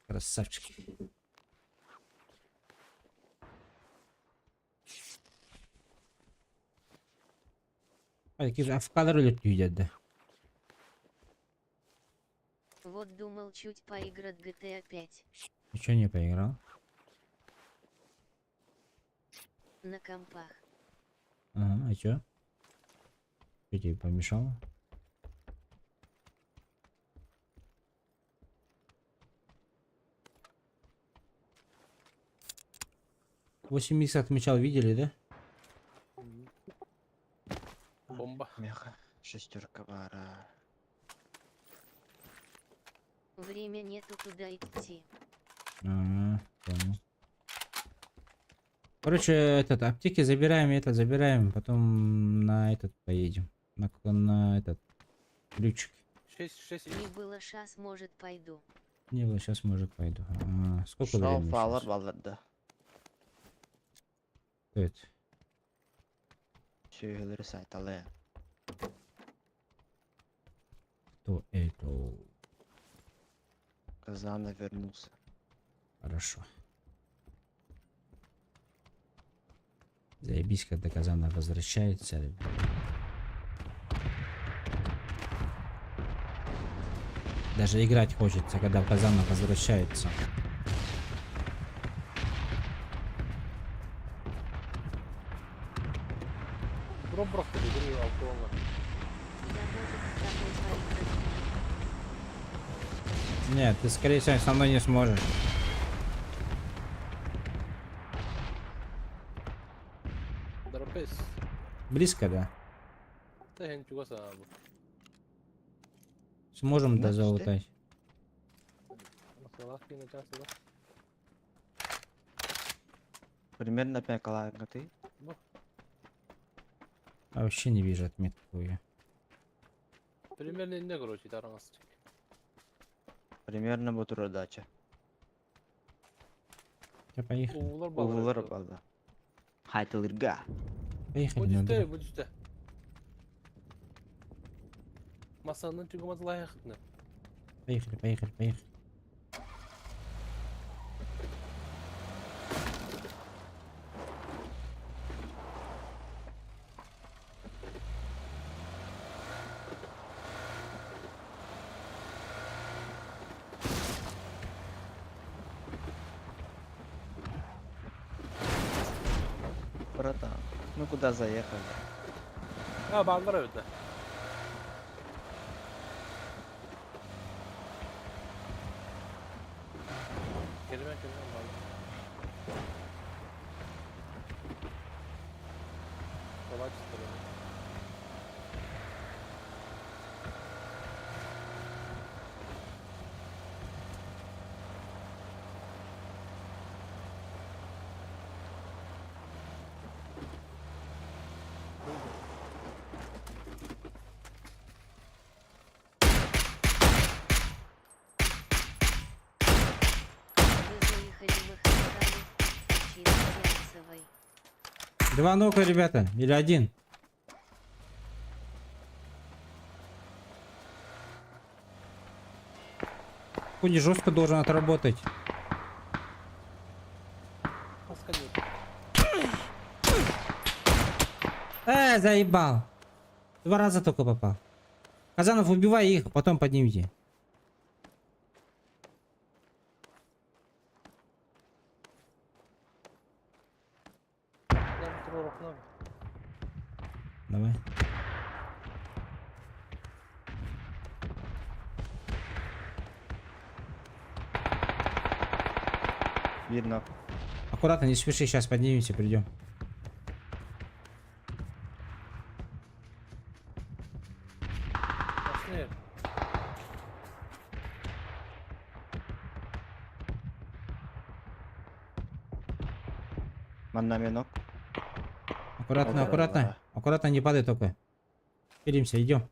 Красавчики. Ай, афкалар өлөттүү да. Вот думал чуть поиграть GTA 5. Ничего не поиграл. На компах. Ага, а чё? Что тебе помешало? Восемь икс отмечал, видели, да? Бомба. Меха. Шестерка бара. Время нету куда идти. А, понял. Короче, этот, аптеки забираем, это забираем, потом на этот поедем. На этот ключик. 6, 6 Не было шас, может пойду. Не было, сейчас может пойду. А, сколько Шау времени фалар щас? балларда. Кто это? Сүйөлөрү сайталы. Кто это? Казана вернулся. Хорошо. Заебись, когда Казана возвращается. Даже играть хочется, когда Казана возвращается. Дроп просто игры алтона. Я может с тобой поиграть. Нет, ты скорее всего со мной не сможешь. Дропес. Близко, да? Та чугас аабы. Сможем да Значит, залутать. Масалах кина часы да. Примерно 5 калангаты. А вообще не вижу отметку я. Примерно не короче тараңас. Примерно бутура дача. Я поехали. Уулар баллар. Улар балла. Хайтылырга. Поехали на Бу дроп. бу түстэ. Масанын чугумат лайыктны. Поехали, поехали, поехали. Братан, ну куда заехали? А, баллар өтө. Келме келме баллар. Kolay çıktı beni. Вы заехали Махакалу, через Ярцевой. Два нока, ребята, или один. Худи жестко должен отработать. Маска Заебал. Два раза только попал. Казанов, убивай их, потом поднимите. Нам тророк надо. Давай. Видно. Аккуратно, не спеши, сейчас поднимемся, придем. Пошли. Манна минок. Аккуратно, Да, аккуратно. да. Аккуратно, не падай только. Пилимся, идем.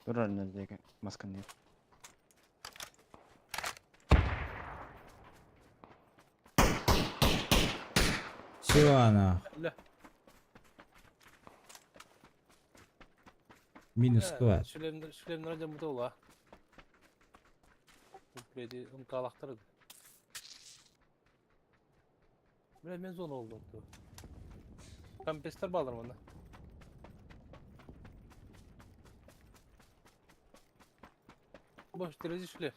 Турар нельзя, маска нет. Все нах. Бля. Минус квад. Шлемнер шлемнер дьон бутула. Блядь, мкалахтар. Бля, мен зона oldu. Компестер балар мана. Бош, терези шлем.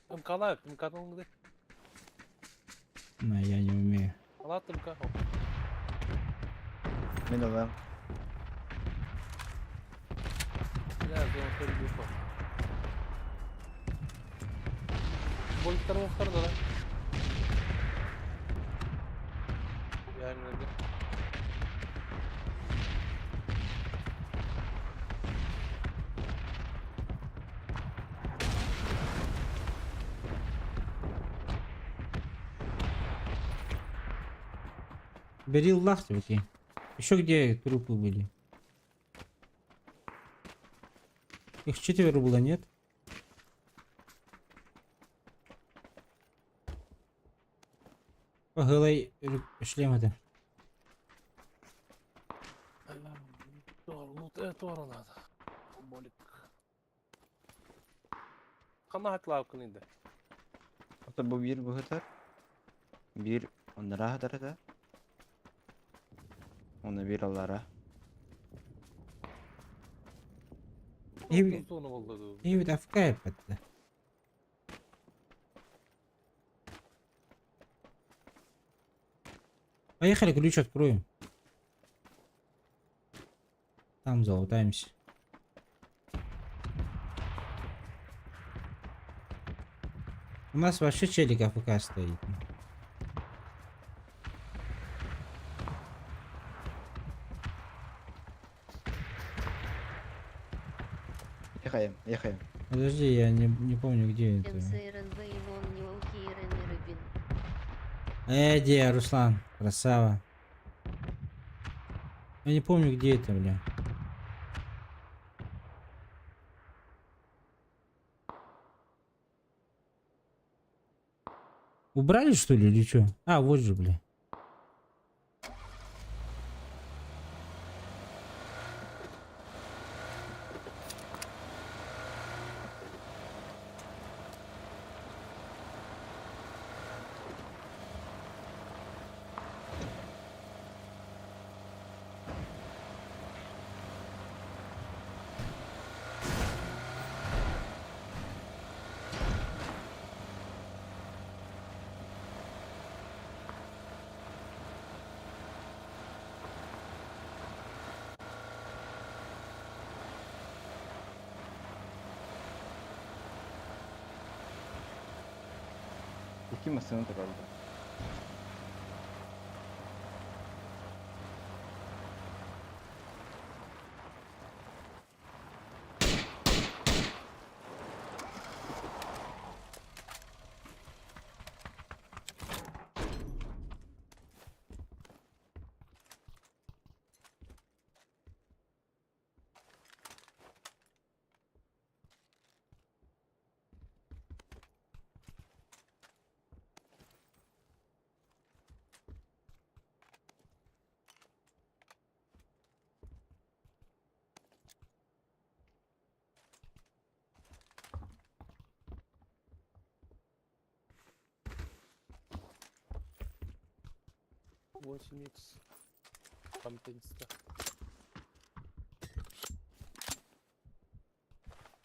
МК-лаев, МК-дан где? На, я не умею. Алат МК. Мин ылам. Бля, зона көрүлүү по. Боликтар мохтар да. Yani öyle. Бери лах окей. Еще где трупы были? Их четверо было, нет? Погылай шлем это. Лут это надо. Болик. Хана хатлап кынды. Ото бу биир быһытар. Биир оннара хатар этэ. Оны биир аллара. И Зона болду. И ведь АФК это. Поехали, ключ откроем. Там залутаемся. У нас вообще челик АФК стоит. Ехаем, ехаем. Подожди, я не, не помню, где это. МСРНВ Имон Неухирен и Рыбин. Эди, Руслан, красава. Я не помню, где это, бля. Убрали, что ли, или что? А, вот же, бля. Икки массыына турар да. 8 икс. Компенсата.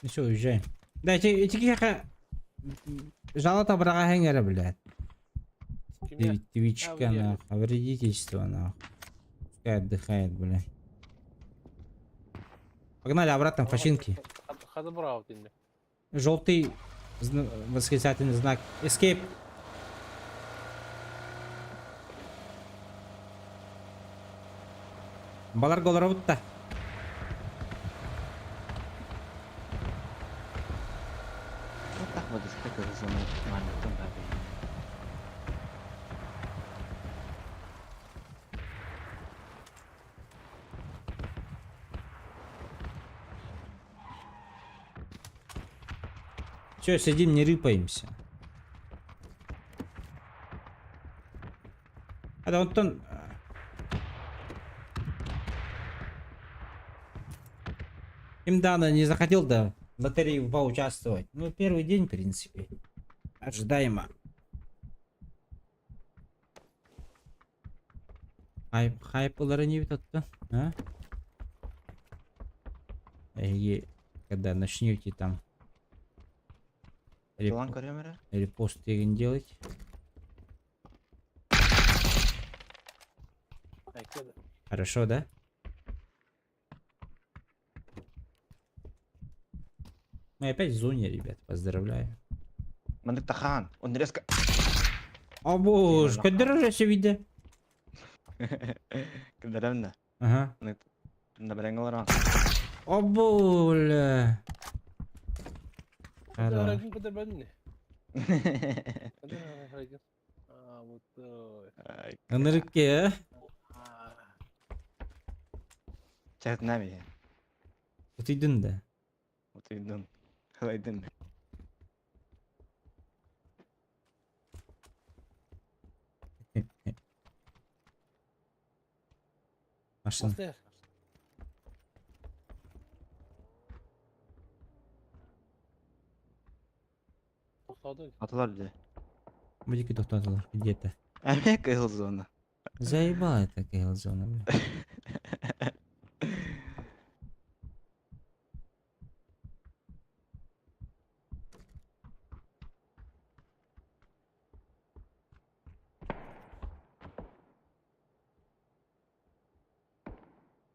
Ну все, уезжаем. Да, эти, эти киһиэхэ жалата быраҕа эрэ, блядь. Кимҥэ? Твичка, А, где? нахуй. Вредительство, нахуй. Пускай отдыхает, бля. Погнали обратно в починки. Хадабрау тинне. Желтый восклицательный знак. Escape. Балар голоробутта. Вот так вот как зона маленьком бабе. Все, сидим, не рыпаемся. А онтон Им Дана не захотел, да, в лотерее поучаствовать. Ну, первый день, в принципе. Ожидаемо. Хайп, хайп ылара не тут а? Эһиги, когда начнете там Туган көрөм эрэ. репост деген делать. Хорошо, да? Мы опять в зоне, ребят, поздравляю. Маннык тахан. Он резко... О боже, көрдөрөр өссө виде. Кырдарам да. Ага. На брэҥ олорон. О бля. Хара. Хара. Ынырыкке, Чатнами. Утуйдун да. Утуйдун. Халайдын. Машина. Атылар дии. Будики тохтотолор где-то. Эмиэ кыһыл зона. Заебала эта кыһыл зона, бля.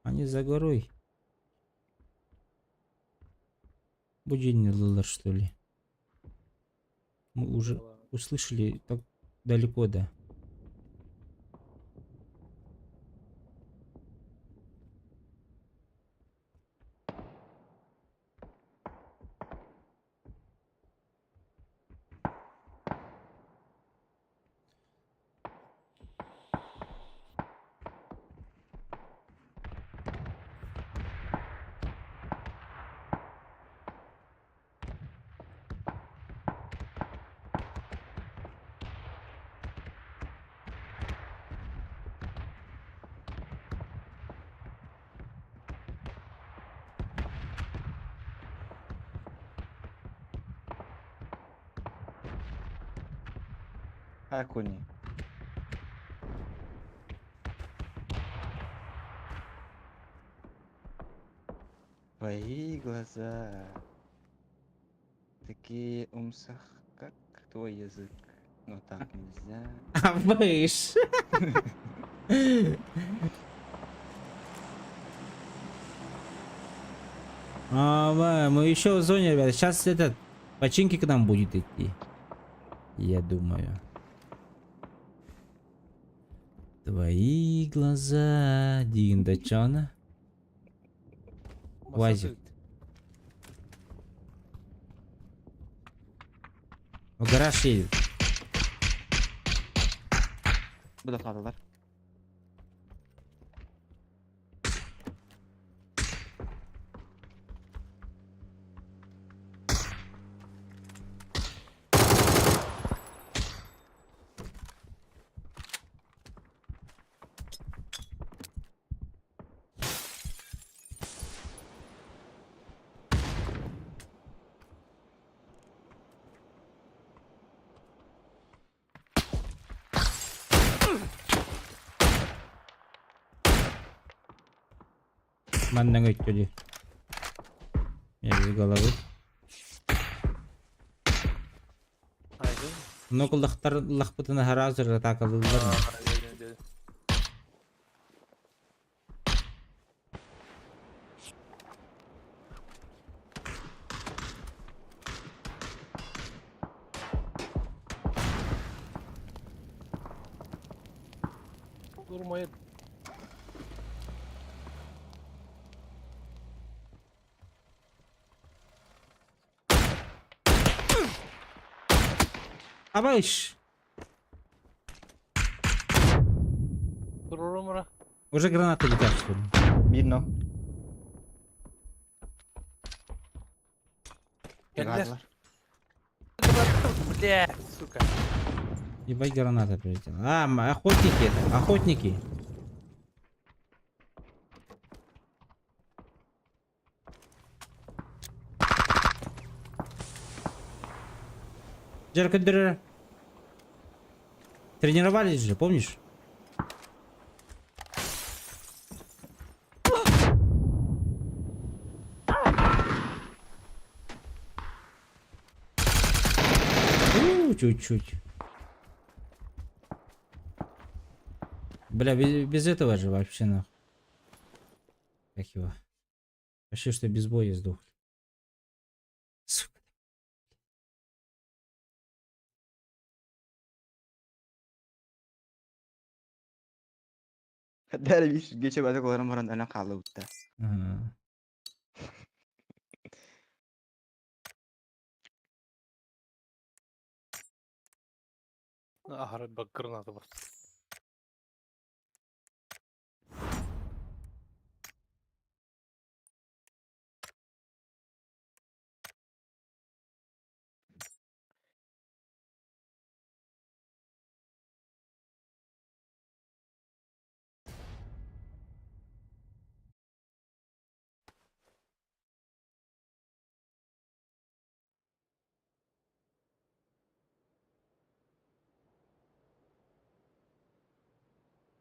Они за горой. Будильник что ли? Мы уже услышали так далеко, да. Акуни. Твои глаза такие умсах, как твой язык. Но так нельзя. А выш. А, мы еще в зоне, ребята. Сейчас этот починки к нам будет идти. Я думаю. Твои глаза, Диндачана. Вазик. В гараж едет. Бу да хаалалар. Манна өттүлү. Я без головы. Много лахтар лахпытына харазыр атакалылар. Durmaya Абайш! Турурумра. Уже гранаты летят, что ли? Биир но. Кэллэр. Блядь, сука. Ебать граната прилетела. А, охотники это, охотники. Джеркадер. Тренировались же, помнишь? Чуть-чуть. Бля, без, без этого же вообще нахуй. Как его? Вообще, что без боя сдохли. Сука. Дәл биш гече бәтек оларым баран әнә калды үтте. Ага. Аһары бак граната бар.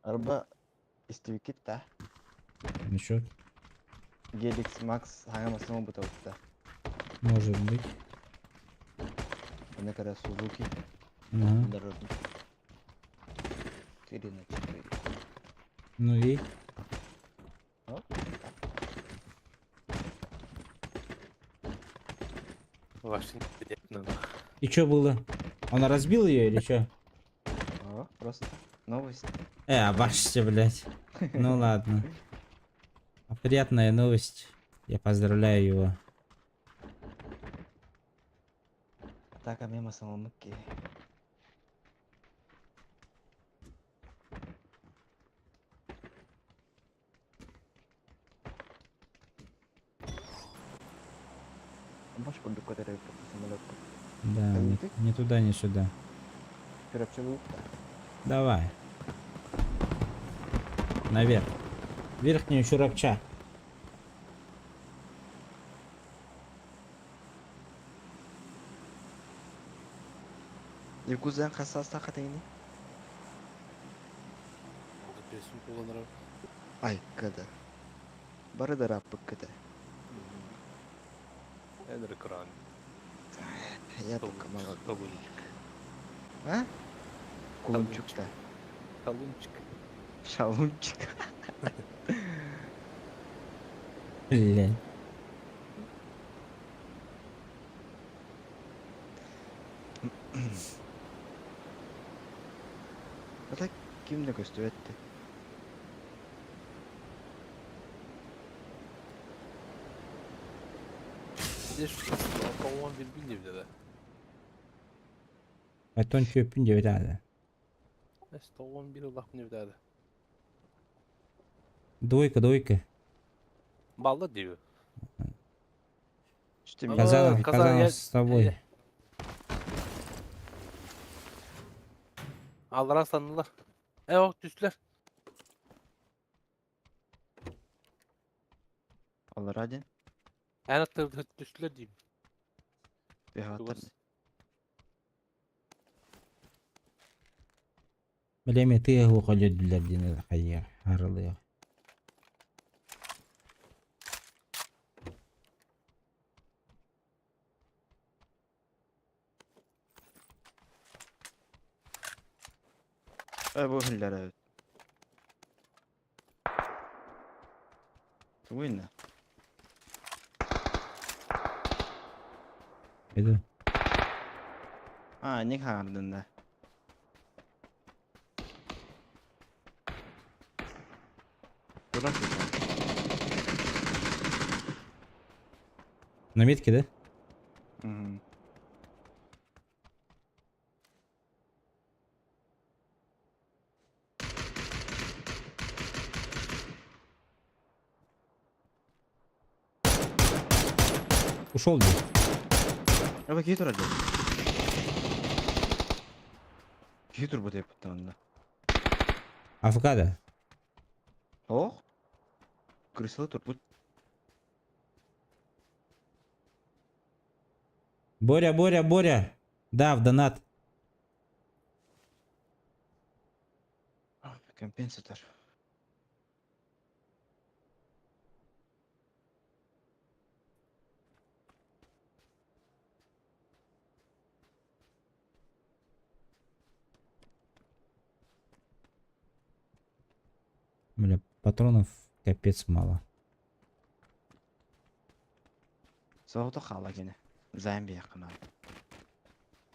Арба истибикит та. Насчет? Gelix Max хаңа масына бу та. Может быть. Она когда Сузуки. Ага. Дорожный. 4 на 4. Ну и? Вообще непонятно. И что было? Он разбил ее или что? О, просто новость. Обашься, блядь. Ну ладно. Приятная новость. Я поздравляю его. Атака мимо самомыки. Можешь самолет? Да, не, не туда, не сюда. Давай. Наверх. Верхнюю чурапча. Якузан хасаса хатайны? Ай, када. Бары да раппык када. Экран. Я только мало. Талунчик. А? Кулунчук-то. Талунчик. Шалунчик. Блядь. А так ким не көстүбэтти. Здесь по-моему, билбин деп Айтон чөппүн деп айтады. 111 лах деп деді. Двойка, двойка. Балла дейбі. Казанов, Казанов с тобой. Аллара санылар. Э, түстүлөр. Аллара один. Әне түстүлөр дейм. Бехаттар. Билеме ты ухалюдилер дин хайя харылы. Э, бу хиллер. Туйна. Иду. А, не хардында. Дурак На метке, да? Угу. Ушел ли? А какие турали? Киһи турбут эппиттэн онно. Авокадо. Ох. Крысалы турбут. Боря, Боря, Боря. Да, в донат. Компенсатор. Бля, патронов капец мало. Соҕотох хаала кини. Займ биһиэххэ наада.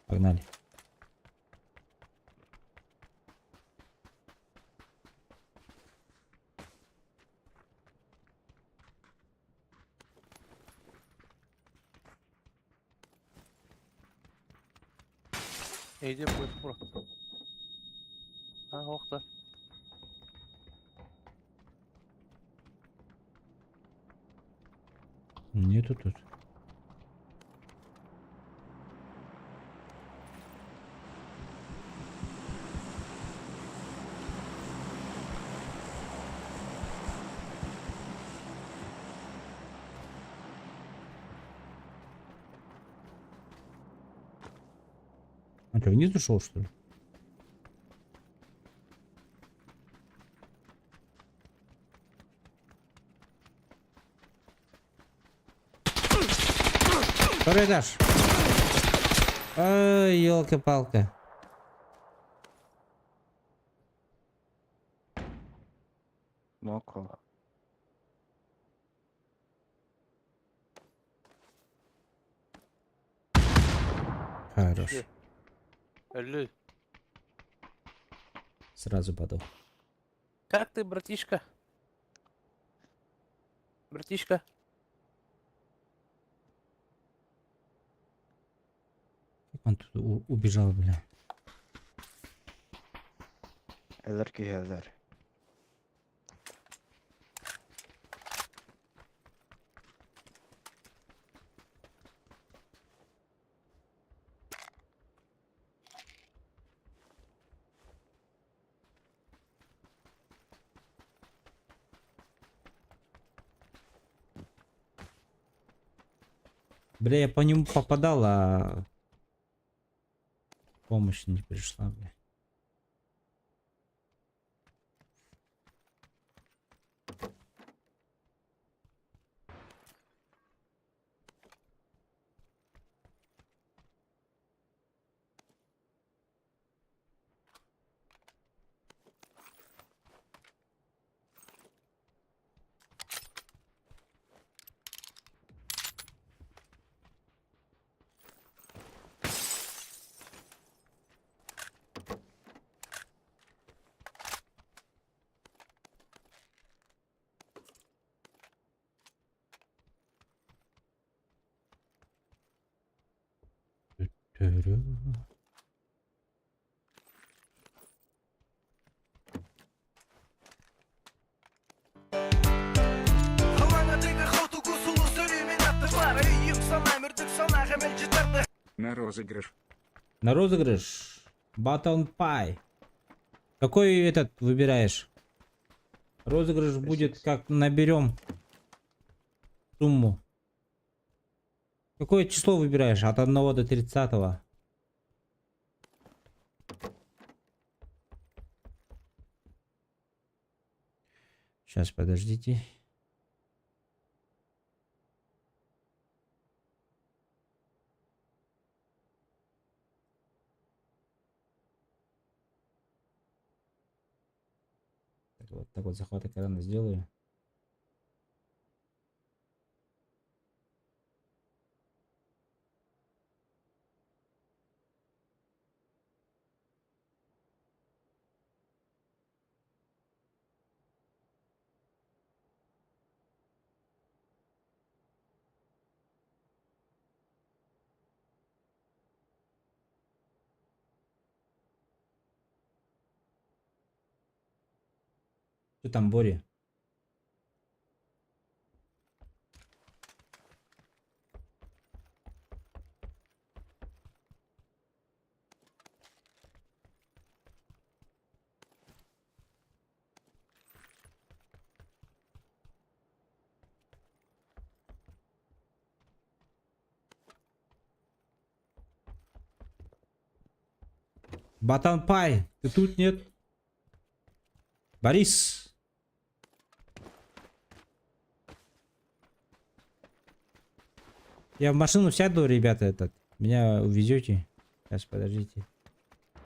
Погнали. Эйде будет бро. А, ох да. Нету тут. Он что, вниз ушел, что ли? Второй этаж. Ай, елка-палка. Моко. Хорош. Алло. Сразу падал. Как ты, братишка? Братишка? Как он тут убежал, бля? Элэр киһэлэр. Бля, я по нему попадал, а помощь не пришла, бля. Тю-рю. На розыгрыш. На розыгрыш. Батон Пай. Какой этот выбираешь? Розыгрыш будет, как наберем сумму. Какое число выбираешь? От 1 до 30. Сейчас, подождите. Так вот захват экрана сделаю. Что там, Бори? Батанпай, ты тут нет? Борис! Я в машину сяду, ребята, этот. Меня увезете. Сейчас, подождите.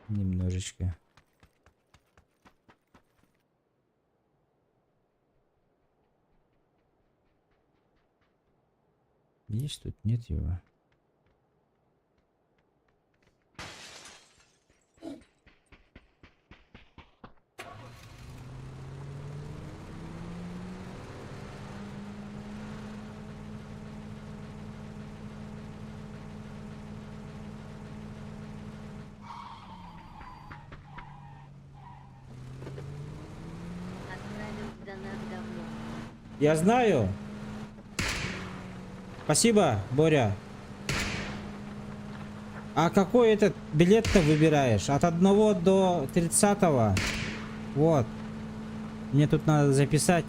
Немножечко. Есть тут? Нет его. Отправил донат давно. Я знаю. Спасибо, Боря. А какой этот билет-то выбираешь? От 1 до 30? Вот. Мне тут надо записать.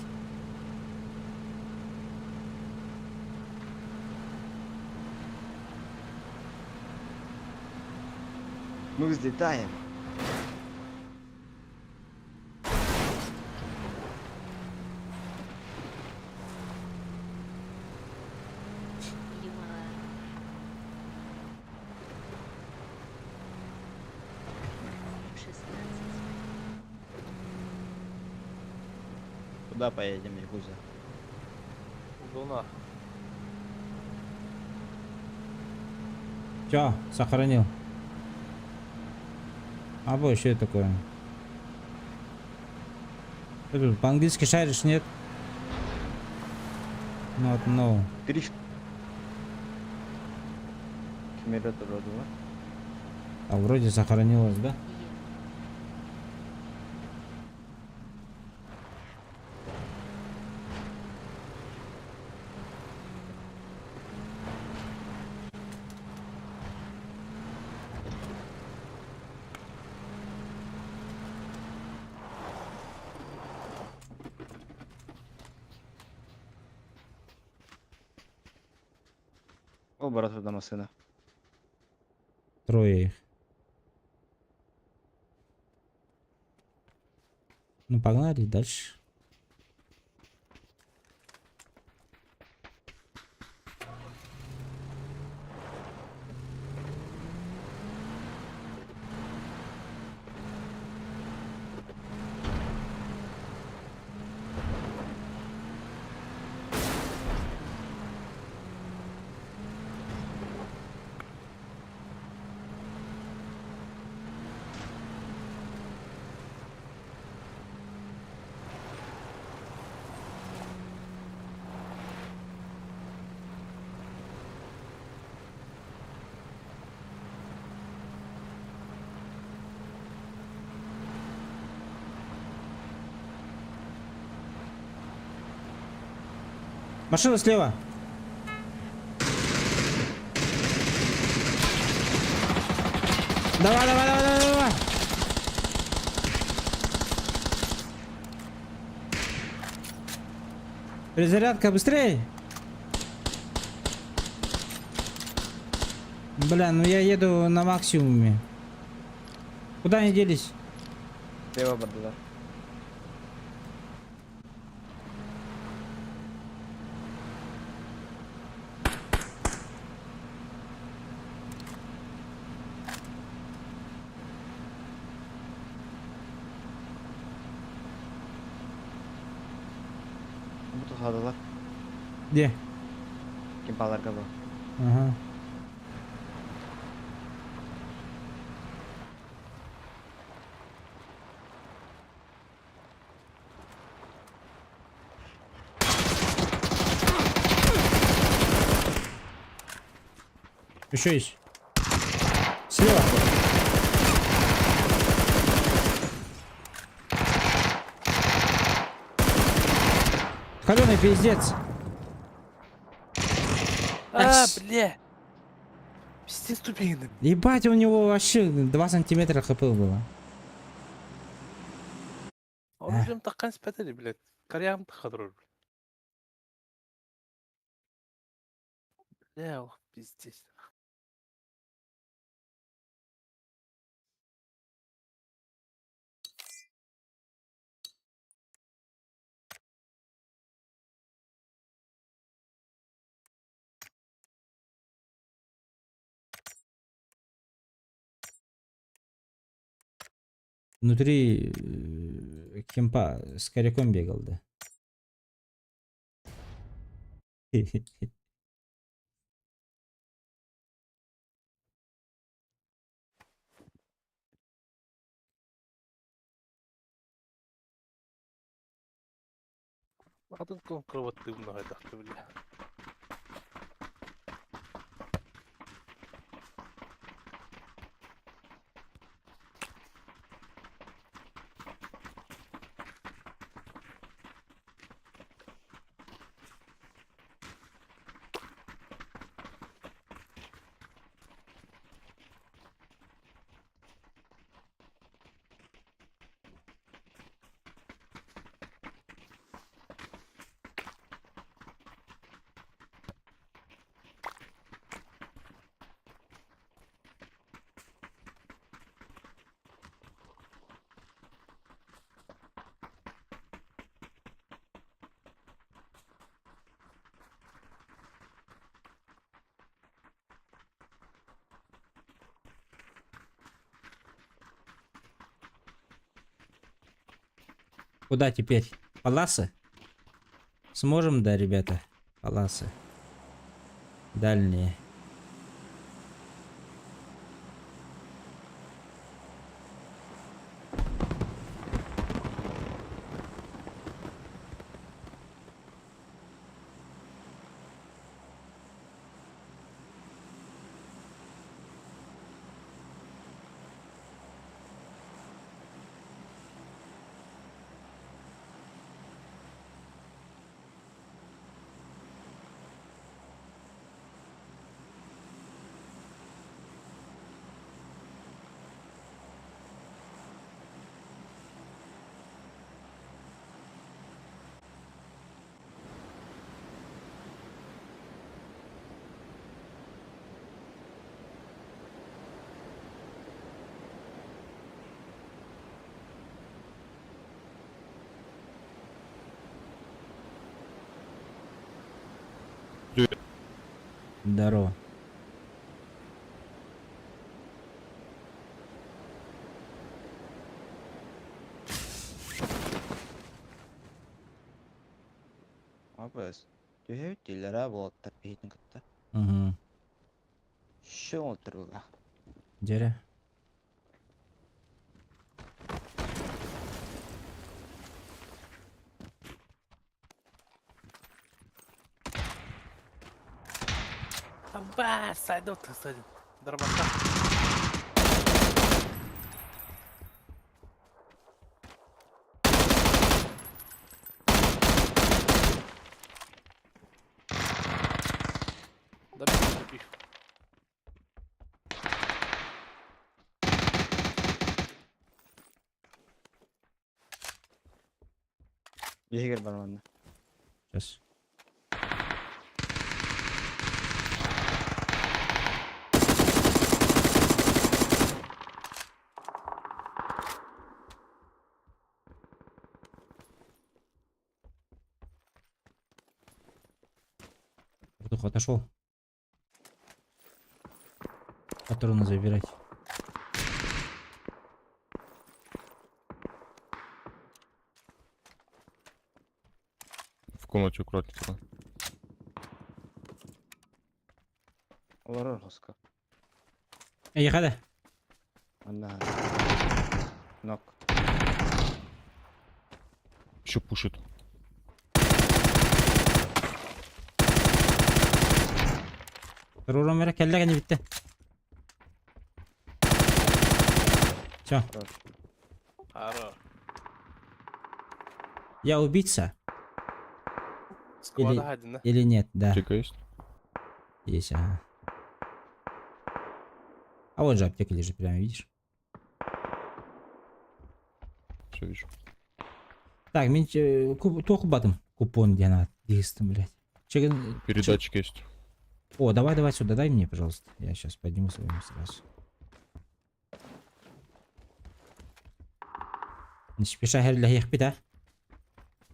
Мы взлетаем. Ема. 16. Куда поедем, Якуза? Луна. Все, сохранил. А бо, что это такое? Ты тут по-английски шаришь, нет? Not no. Три. Кемерет вроде. А вроде сохранилось, да? Е. О, брат, туда машина. Трое их. Ну, погнали дальше. Машина слева. Давай, давай, давай, давай, давай. Перезарядка, быстрей! Бля, ну я еду на максимуме. Куда они делись? Слева бардыла. Бу тухадылар. Где? Ким баларга бу. Ага. Еще есть. Слева. Холеный пиздец. А, бля! Пиздец тупиный. Ебать, у него вообще 2 сантиметра хп было. Оружием таккан спятали, блядь. Корям тахадрор. Бля, ох, пиздец. Внутри э, кемпа с коряком бегал, да. Атын кроваттыым наҕайдахты бile. Куда теперь? Паласы? Сможем, да, ребята? Паласы. Дальние. Здорово. Абыс. Түһэбит дииллэр аа буолаттар биһитин кытта. Угу. Шо оҥотторбула. Дьэрэ. Абба, сайда тысадин. Дробака. Добей, добей. Биһигэр бар манна. Сейчас. Братуха, отошел. Патроны забирать. В комнате аккуратненько. Олорор хоско. Эй, хада. Манна. Нок. Еще пушит. Руром эрэ кэллэ кэннэ бүттэ. Все. Ара. Я убийца? Склада Или, один, да? или нет, да. Аптека есть? Есть, ага. А вот же аптека лежит прямо, видишь? Все вижу. Так, мин туох батым купон диэн дигистым, блядь. Чеген... Передатчик есть. О, давай, давай сюда, дай мне, пожалуйста. Я сейчас подниму свою сразу. Не спеша херлэһиэхпит, а?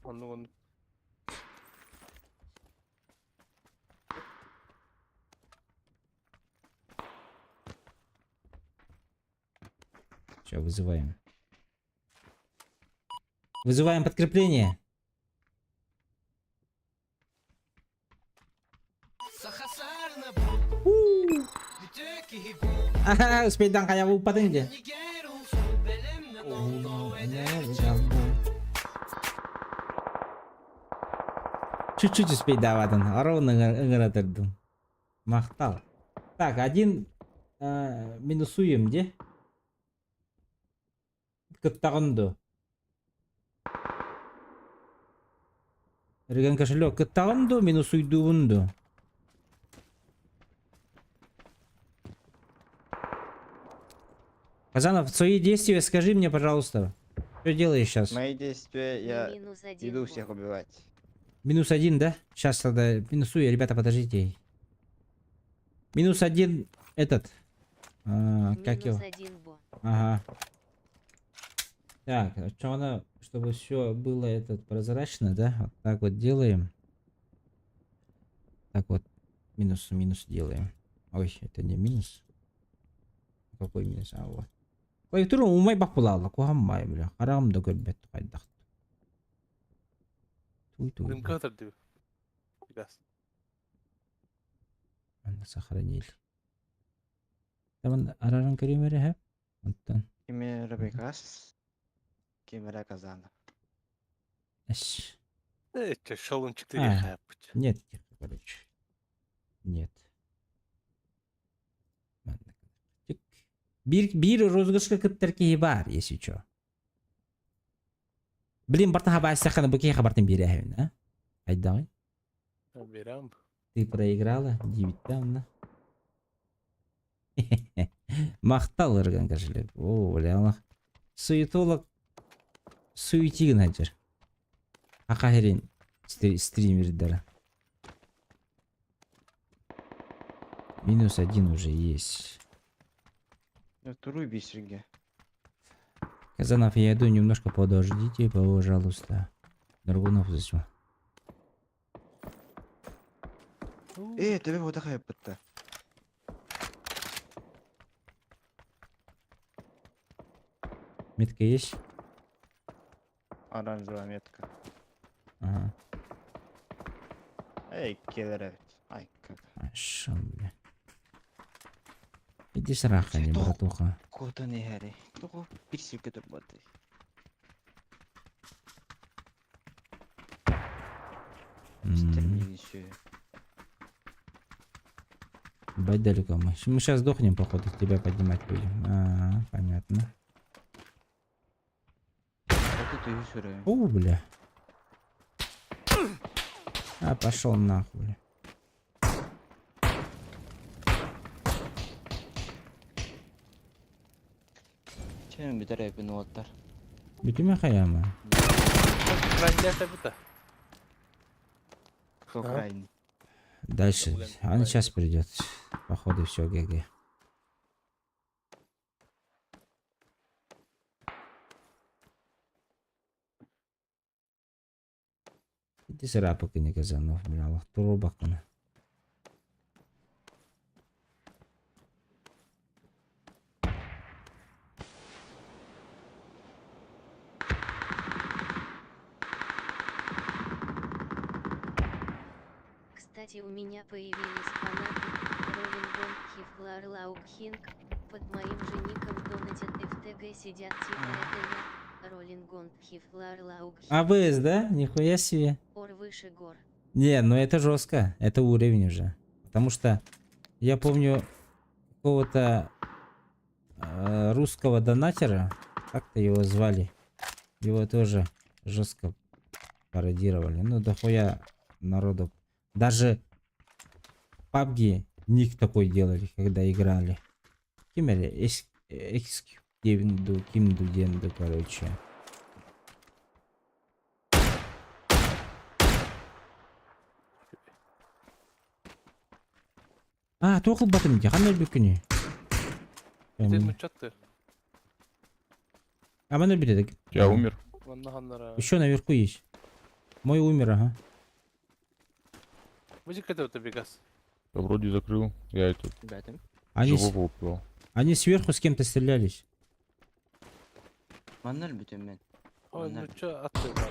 Он, он. Все, вызываем. Вызываем подкрепление. Аха, успейдан хайа уппатын дьэ. Чуть-чуть успейдаабатын. Ровно ыҥыратырдым. Махтал. Так, один э, минусуем, де? Кыттаҕын дуо? Реген кошелек кыттаҕын дуо, минусуйдуубун дуо? Казанов, свои действия скажи мне, пожалуйста. Что делаешь сейчас? Мои действия, я Минус один иду бо. всех убивать. Минус один, да? Сейчас тогда минусую, ребята, подождите. Минус один этот. А, как его? Минус один бо. Ага. Так, а что она, чтобы все было этот прозрачно, да? Вот так вот делаем. Так вот, минус, минус делаем. Ой, это не минус. Какой минус? А, вот. Клавиатура умай бакпулала, кухаммай, бля. Харам да көрбөт хайдах. Туй туй. Дымка өтөр Газ. Аны сохранили. Там араран көрүмөрө хэ? Онтон. Кимера Бекас, Кимера Казанов. Эш. Э, че, шолунчик А. ты хайаппыт. Нет, короче. Нет. Ладно. Тик. Биир биир розыгрышка кыттар киһи баар, если чё. Блин, бартан хабаайсаххана бу киһи хабартын биэрээһэбин, а? Хайдаҕый? Берем. Ты проиграла, диэбиттэ онно. Махтал ырган кошелек. О, бля, Суетолог суетигин сылдьар. Аха сирин стримердара. Минус один уже есть. Туруй бисерге. Казанов, я иду, немножко подождите, пожалуйста. Драгунов зачем? Э, тебе вот такая пытта. Метка есть? Оранжевая метка. Ага. Эй, киллер. Ай, как. А, шо, бля. Иди сраха, не братуха. Куда не хэри. Тугу бисерге турбаты. М, Бать далеко мы. Мы сейчас сдохнем, походу, тебя поднимать будем. А, понятно. О, бля. А, пошел нахуй, бля. Чем битәрәй бин уоттар. Бүтүмэ хайама. Крайне это. Кто Ага. крайний? Дальше. Блин, Он сейчас придет. Походу все, ГГ. Иди сарапа не Казанов, бля, турбакна. Кстати, у меня появились фанаты, Роллинг Гонг Хифлар Лаукхинг, под моим же ником донатят FTG сидят типа это я, Роллинг Гонг Хифлар Лаукхинг, АБС, да? Нихуя себе. Ор выше гор. Не, ну это жестко. Это уровень уже. Потому что я помню какого-то русского донатера, как-то его звали. Его тоже жестко пародировали. Ну, дохуя народу. Даже PUBG ник такой делали, когда играли. Ким эле? XQ кимду денду, короче. А, туох ылбатым дии, ханна өлбүккүнүй? Ты мучатты. А мен өлбүт Я умер. Ванна ханнара. Еще наверху есть. Мой умер, ага. Музыка это бегас. Я вроде закрыл. Я это Ребята. Они, живого убивал. они сверху с кем-то стрелялись. Манна өлбүтүм мин. Ой, Манна ну чё аттыылар?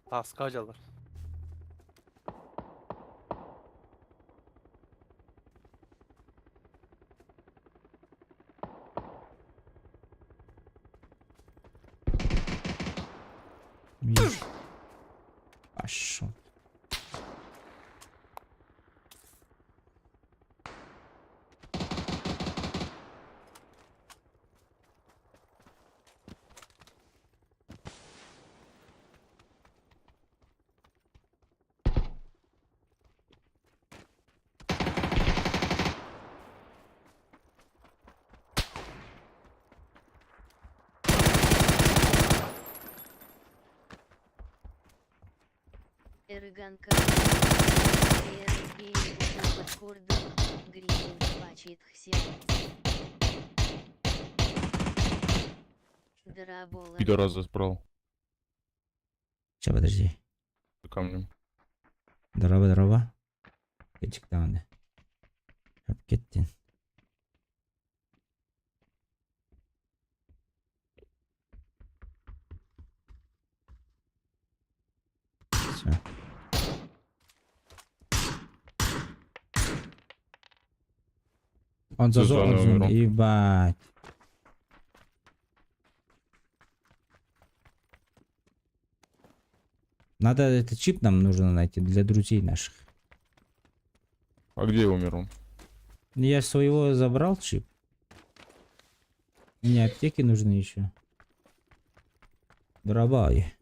Таска дьалар. Видишь? Пошел. Эрыганка. Пидораса справа. Сейчас, подожди. За камнем. Здорово, здорово. Кечик даҕаны. Кеттин. Все. Он за За зону, зоной умер. ебать. Надо этот чип нам нужно найти для друзей наших. А где умер он? Я своего забрал чип. Мне аптеки нужны еще. Дорогой.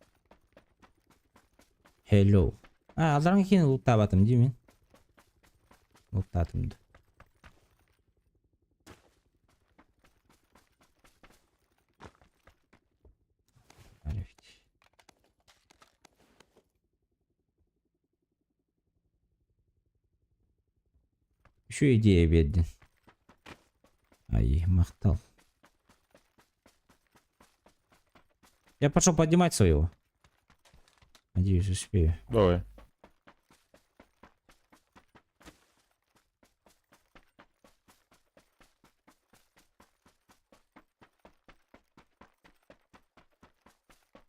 Hello. А, алдарың кийин луттаабатым деймин. Луттатым. Еще идея беден. Ай, махтал. Я пошел поднимать своего. Надеюсь, успею. Давай.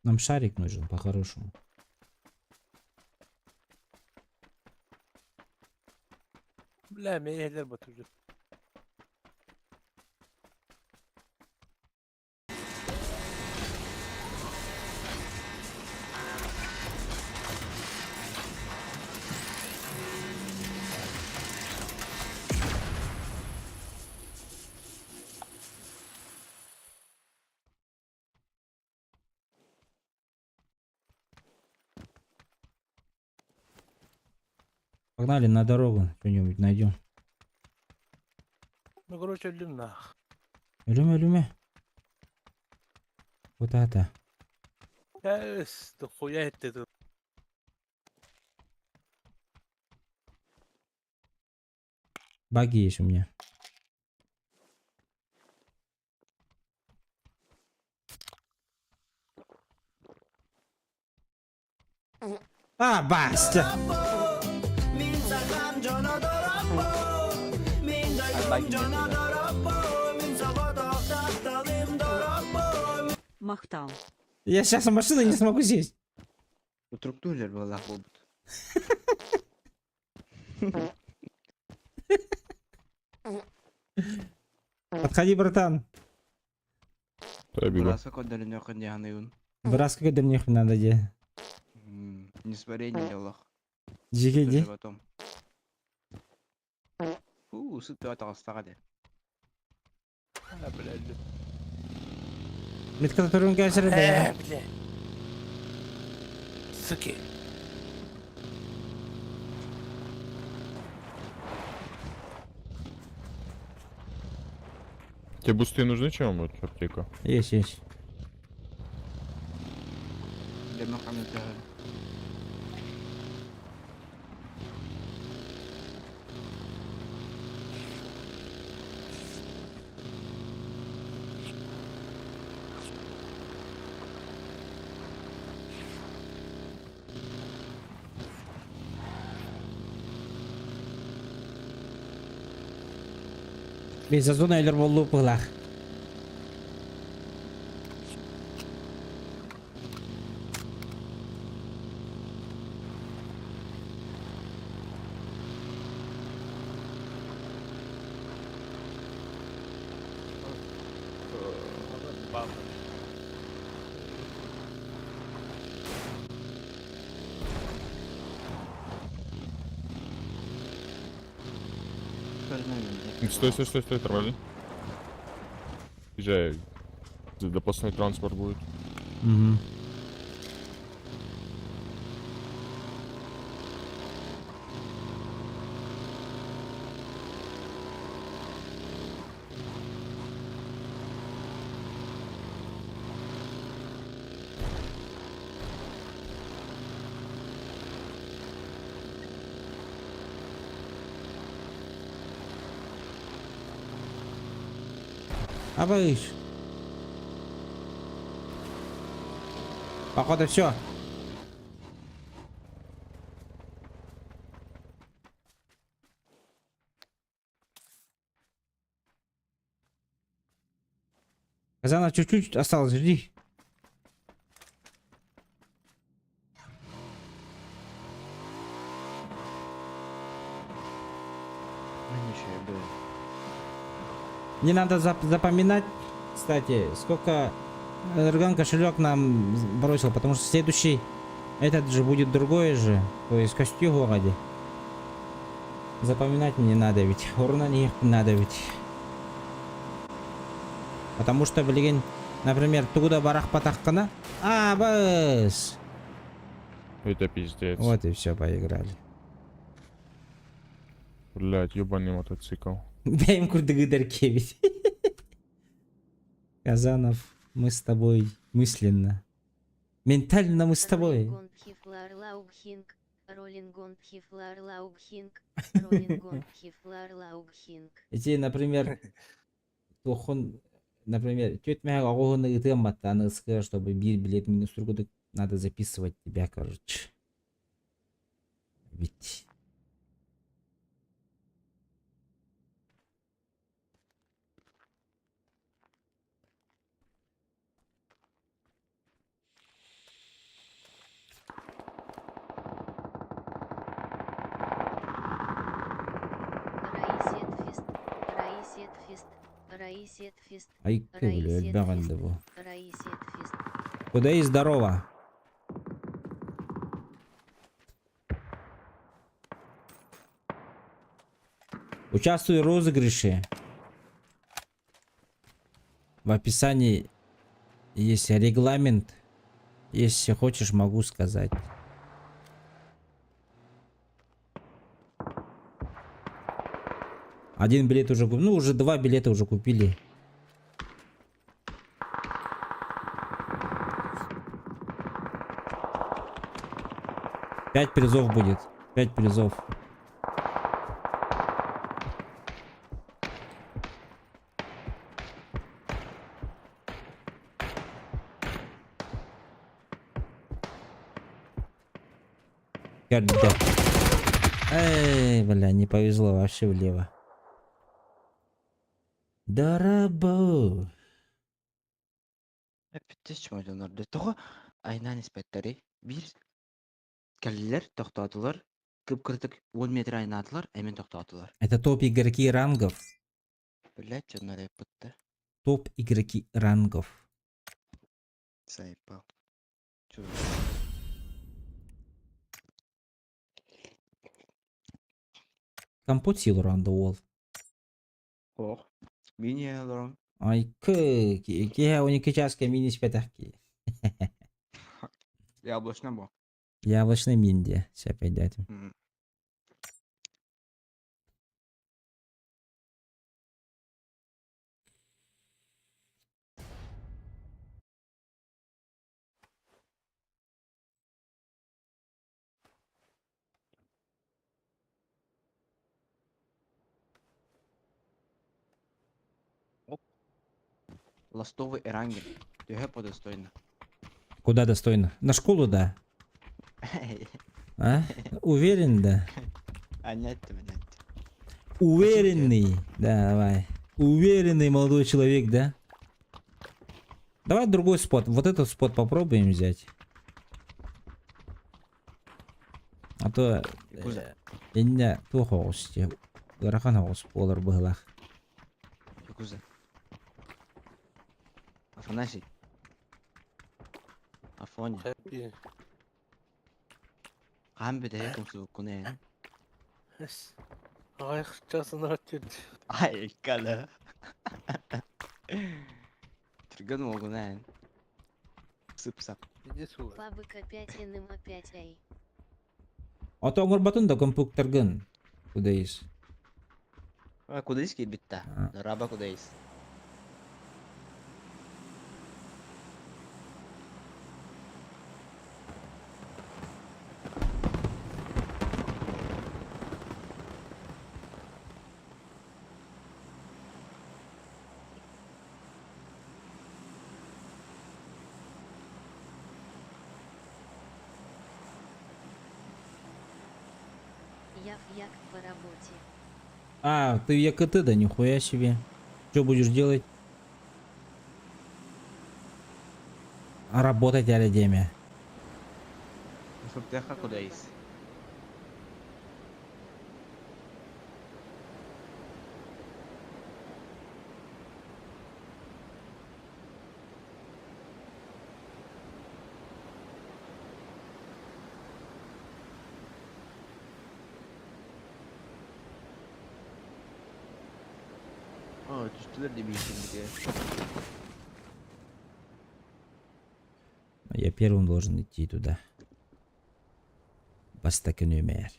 Нам шарик нужен по-хорошему. Бля, мейхлер батырды. Погнали на дорогу, что-нибудь найдем. Ну, короче, өлдүм нах. Өлүмэ, өлүмэ. Вот это. Эс, да хуя это. Баги есть у меня. А, баста! Махтал. Я сейчас в машину не смогу сесть. Утруктуулар буоллах буолбут. Подходи, братан. Да, я бегу. Бырааска көрдөрүнүөххүн дьаһаныйын. Браска дымнех надо де. Не сварение олох. Жиге де. Потом. Фу, сыт таҕыстаҕа дии. А, бля, өлдүм. Метка турун кәсір Э, де. бля. Суки. Тебе бусты нужны чем-нибудь, аптека? Есть, есть. Дьэ хамнатыһар. Без зона өлөр боллуу пылах. Стой, стой, стой, стой, тормози. Езжай. Запасной транспорт будет. Угу. Абыш. Походу все. Казана чуть-чуть осталось, жди. Не надо зап запоминать, кстати, сколько Эрган кошелек нам бросил, потому что следующий этот же будет другой же, то есть костюм ради. Запоминать мне надо ведь, урна не надо ведь. Потому что, блин, например, туда барах патахкана. А, бас! Это пиздец. Вот и все, поиграли. Блять, ебаный мотоцикл. Дай им курдыгыдаркевич. Казанов, мы с тобой мысленно. Ментально мы с тобой. Эти, например, туохун, например, түөрт мэһэ оҕуһун ыытыам баттаан ысыа, чтобы биир билет минус тургутук надо записывать тебя, короче. Ведь. Ай, бля, элбэх бу. Куда и здорово. Участвуй в розыгрыше. В описании есть регламент. Если хочешь, могу сказать. Один билет уже купили. Ну, уже два билета уже купили. Пять призов будет. Пять призов. Когда? Эй, бля, не повезло вообще влево. Дарабу. Эппиттис чемодоннор дии. Тоҕо айнаан испэттэрий? Биир кэллилэр, тохтоотулар, кып-кыратык уон метр айнаатылар, эмин тохтоотулар. Это топ игроки рангов. Блядь, дьоннор эппиттэр. Топ игроки рангов. Заебал. Чё? Компот сил ранда уол. Ох, мини олорон. Ай, кы, киһэ 12 чааска миин испэтэх ки. Яблочный бо. Яблочный миин диэ, сөп өйдөөтүм. Ластовый Эрангель. Төһө по достойно? Куда достойно? На школу, да. А? Уверен, да? Анять, анять. Уверенный. Да, давай. Уверенный молодой человек, да? Давай другой спот. Вот этот спот попробуем взять. А то иннэ туох оҕус дии. Ыарахан оҕус буолар быһылаах. Якуза. Афанасий. Афоня. Хаһан бүтэһик умсубуккун ээ? Аҕыйах часынара түөрт. Айкала. Түргэн уолгун ээ. Сып-сап. Пабык опять НМ опять ай. Ото оҥорботун да компьютергын кудайыс. А, кудайыс киирбит да. Раба кудайыс. Я в як по работе. А, ты в ЯКТ, да нихуя себе. Что будешь делать? А работать аля Сыптыахха кудайыс. Оо, түстүлэр дии биһиккитигэр. Я первым должен идти туда. Бастакы нүөмэр.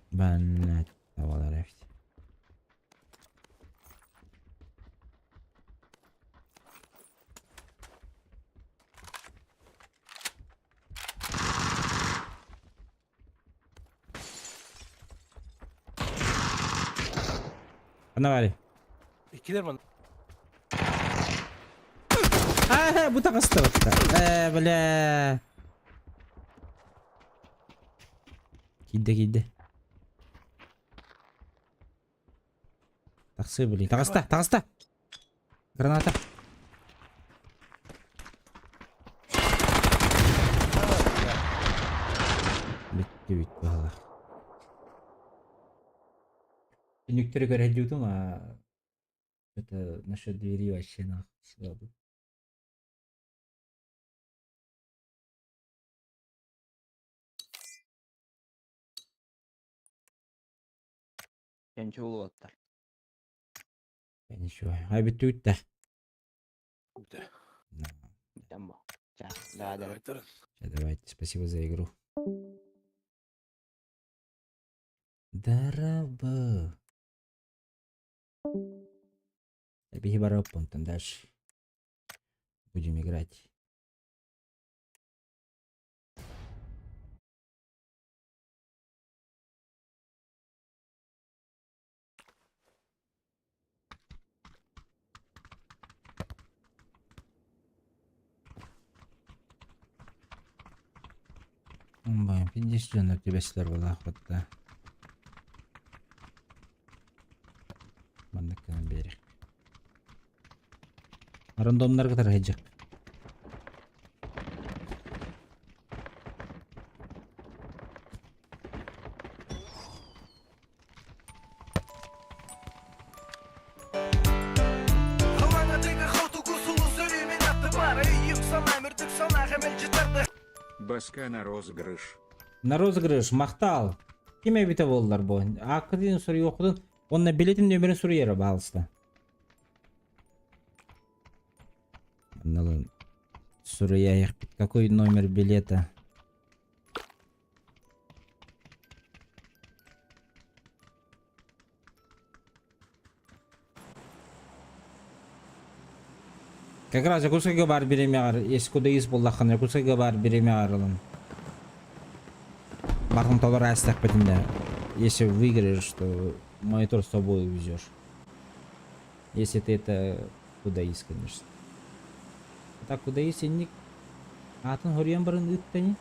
Блять, табалар эбит. Ханна баарый? Иккилэр манна. Аа, бу таҕыстыбытта. Ээ, бля. Киирдэ, киирдэ. Тахсыы, блин. Таҕыста, таҕыста! Граната. Бүттүбүт баһылах. Түннүктэри көрөйдүүтүм, а это насчет двери вообще нахуй слабо. Кэнчи уолаттар. Ничего. А бүттүбүт да. Бүтэ. Бүтэн бо. Ча, да, да. Давайте, спасибо за игру. Дороба. Биһи барыппын дальше. Будем играть. Бай, 50 түбэсилэр буолаахпыт да. Маннык гынан биэриэх. Рандомнарга тарыһыдьах. Баска на розыгрыш. На розыгрыш, махтал. Ким эбитэ буоллар бу? Ааккытын суруйуоххутун уонна билетин нөмерин суруйара баалыста. Анналын суруйайахпыт. Какой номер билета? Как раз Якутскайга баар бириэмэҕэр, если куда ис буллаххына, Якутскайга баар бириэмэҕэр ылын. Барытын толору ааспатахпытына, если выиграешь, то монитор с собой увезешь. Если ты это куда ис, конечно. А так куда ис инник аатын хоруйан баран ыыттани.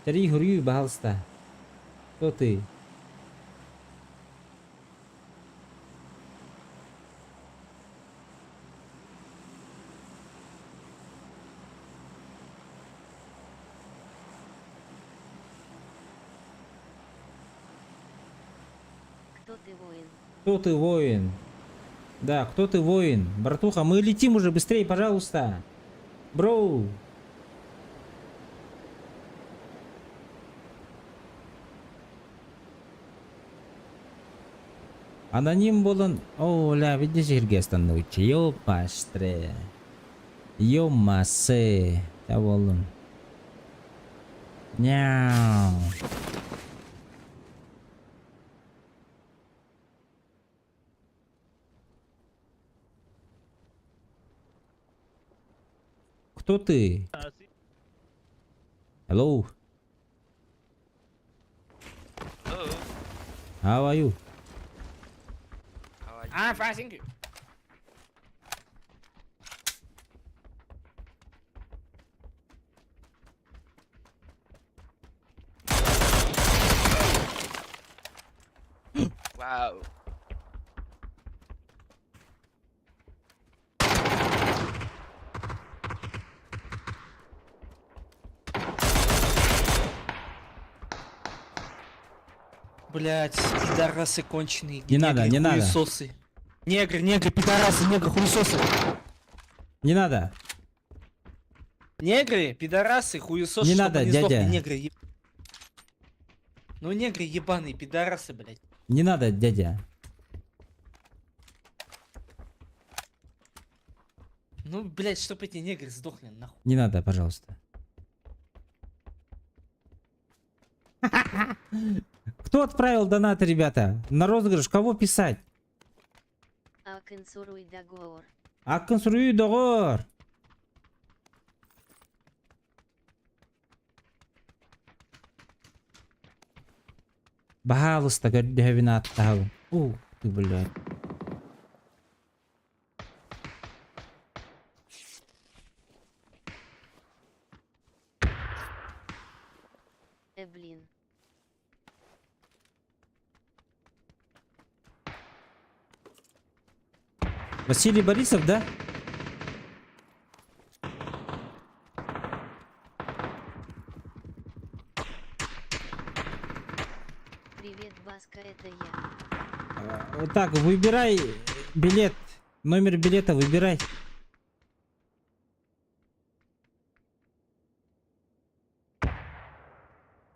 Тэрий хуруй, пожалуйста. Кто ты? Кто ты воин? Кто ты воин? Да, кто ты воин? Братуха, мы летим уже, быстрее, пожалуйста. Броу. Аноним буолан, о, ля, видишь, сиргэ остановить. Ёпаштре. Ё-масе. Та буоллун. Няу. Кто ты? Hello. Hello. How are you? I'm fine, thank you. Wow. Блять, пидорасы конченые. Не надо, негры, не надо. Хуесосы. Негры, негры, пидорасы, негры, хуесосы. Не надо. Негры, пидорасы, хуесосы, Не чтобы надо, они сдохли, дядя. негры, еб... Ну негры ебаные, пидорасы, блять. Не надо, дядя. Ну, блять, чтоб эти негры сдохли, нахуй. Не надо, пожалуйста. Кто отправил донаты, ребята? На розыгрыш кого писать? Ааккын суруй договор. Ааккын суруй доҕоор. Баһаалыста көрдөһөбүн ааттаһабын. Ух ты, блядь. Э, блин. Василий Борисов, да? Привет, Баска, это я. Вот так, выбирай билет. Номер билета выбирай.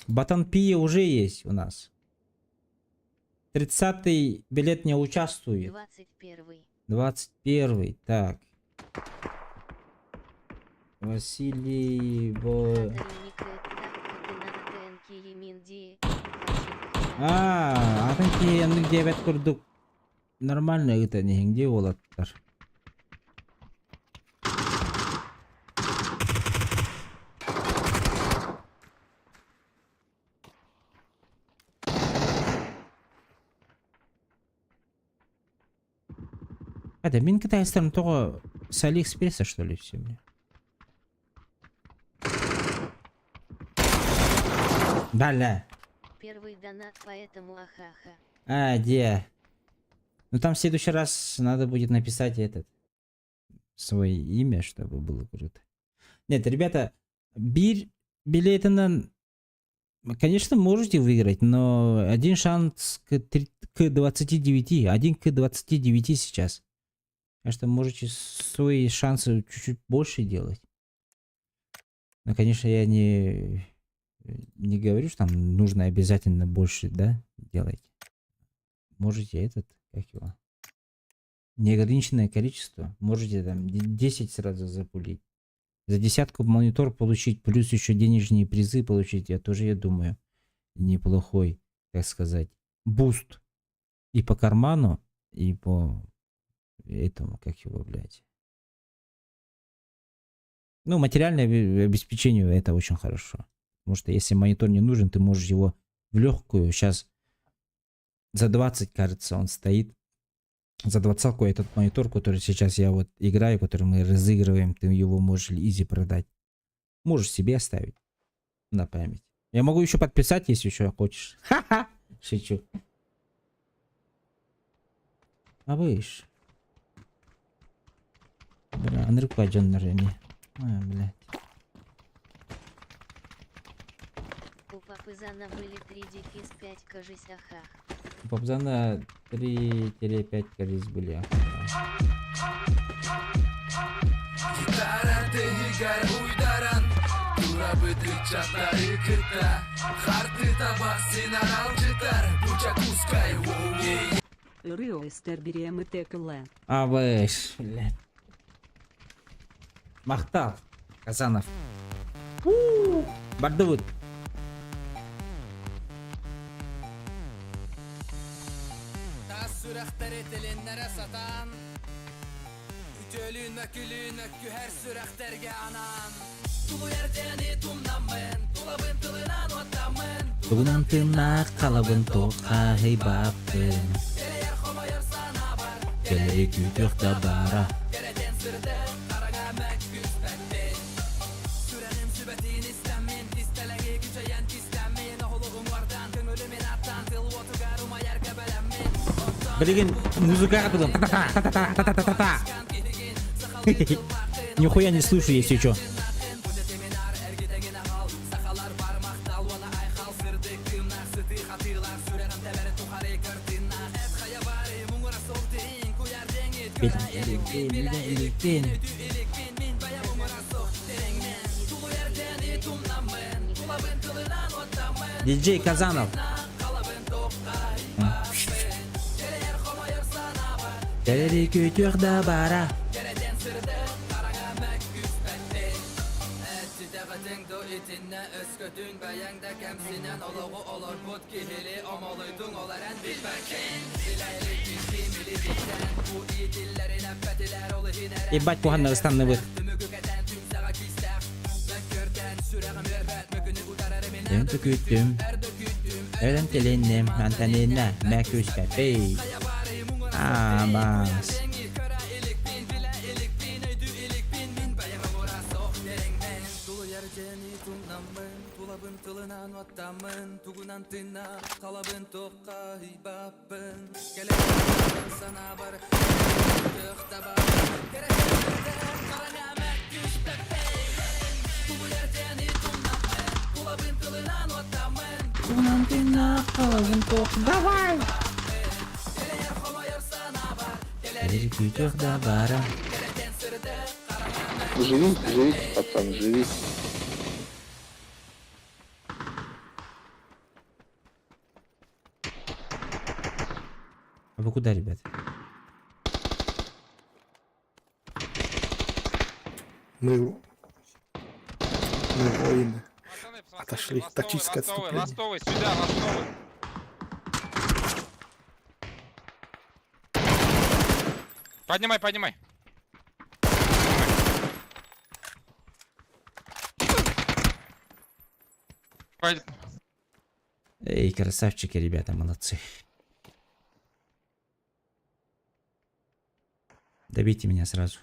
Батан Пия уже есть у нас. 30-й билет не участвует. 21. 21 так. Василий Бо... А, атын киһи оннук диэбэт курдук нормально ыытан иһиҥ дии уолаттар. Это мин китайцтарым тоҕо с Алиэкспресса что ли все мне? Далее. Первый донат, поэтому ахаха. А, где? Ну там в следующий раз надо будет написать этот свое имя, чтобы было круто. Нет, ребята, биир билетинэн, конечно, можете выиграть, но один шанс к, 3, к 29, один к 29 сейчас. Так что можете свои шансы чуть-чуть больше делать. Но, конечно, я не, не говорю, что там нужно обязательно больше, да, делать. Можете этот, как его, неограниченное количество. Можете там 10 сразу запулить. За десятку монитор получить, плюс еще денежные призы получить, я тоже, я думаю, неплохой, так сказать, буст. И по карману, и по этому, как его, блядь. Ну, материальное обеспечение это очень хорошо. Потому что если монитор не нужен, ты можешь его в легкую. Сейчас за 20, кажется, он стоит. За двадцатку этот монитор, который сейчас я вот играю, который мы разыгрываем, ты его можешь easy продать. Можешь себе оставить на память. Я могу еще подписать, если еще хочешь. Ха-ха! Шучу. А вы ж. Бля, ынырыкка дьоннор эмиэ. А, блядь. У Папызана были 3 дефис 5, кажись, ахах. У Папзана 3-5, кажись, были. А вы ж, блядь. Махтал. Казанов. Бардыбыт. Тас сүрэхтэри тилиннэрэ сатаан Үтүөлүүн мөкүлүүн мөккүһэр сүрэхтэргэ анаан Тулуйар диэни тумнаммын Тулабын тылынан уоттаммын Тугунан тыыннаах халабын туоххаһыйбаппын. Кэлэйэр хомойор санаабар Кэлэри күүтүөх да баара. Кэрэтэн сырдык хараҥа мөккүспэппин Сүрэҕим сүбэтин истэммин Кистэлэҥи күчэйэн кистэммин Оһолугум уордан көҥүлүмүн аттан Тыл уотугар умайарга бэлэммин Оттон Билигин музыкаҕа тылын та-та-та, та-та-та-та-та. Нихуя не слышу, если чё. Билэ иликпин. Диджей Казанов. Кэлэри күүтүөх да баара. Ебать куһанна ыстанныбыт. Эн күүттүм. Өлөн тилинним, Антонина, мөккүспэппин. Аабаас. Давай! Күүтүөх да баара. Живи, живи, пацан, живи. А вы куда, ребят? Мы воины. Отошли. Тактическое отступление. Ластовый, сюда, ластовый. Поднимай, поднимай. Поднимай. Эй, красавчики, ребята, молодцы. Добейте меня сразу.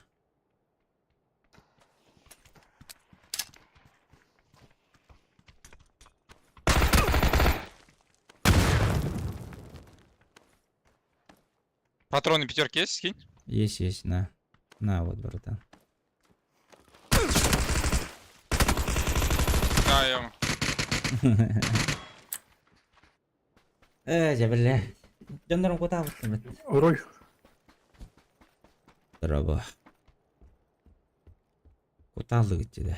Патроны пятерки есть, скинь? Есть, есть, на. На, вот, братан. Да, я. Э, дьэ, бля. Дьоннорум кутаабыттым. Урой. Дорообо. Кутаалыгыт дьэ.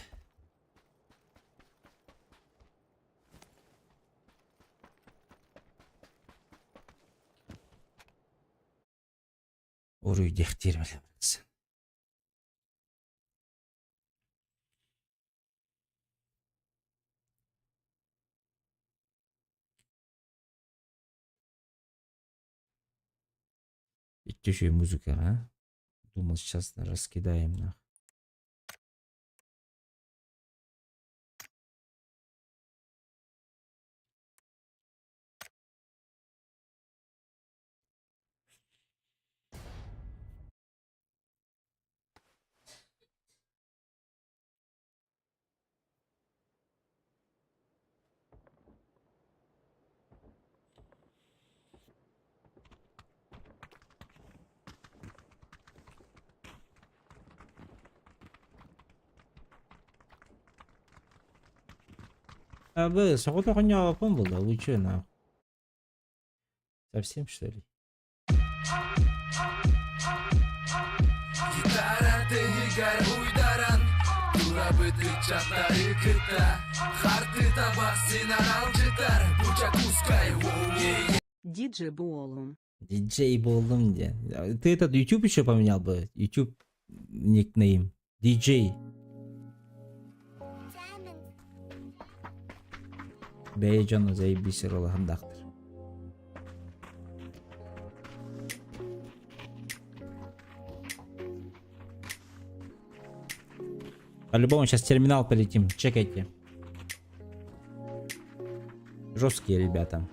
Уруй диэхтиир бля. Еще и музыка, а? Думал, сейчас раскидаем нах. А вы, соҕотох было, вы чё, нахуй? Совсем, что ли? Гитара тыһыгар уйдаран Турабыт ыччаттары кытта Харты табах син аралдьытар Бучакускай Диджей Буолум. Диджей болдум где. Ты этот YouTube еще поменял бы? YouTube никнейм. Диджей. Бэйэ дьоно заебись ролахандахтар. По-любому сейчас терминал полетим, чекайте. Жесткие ребята.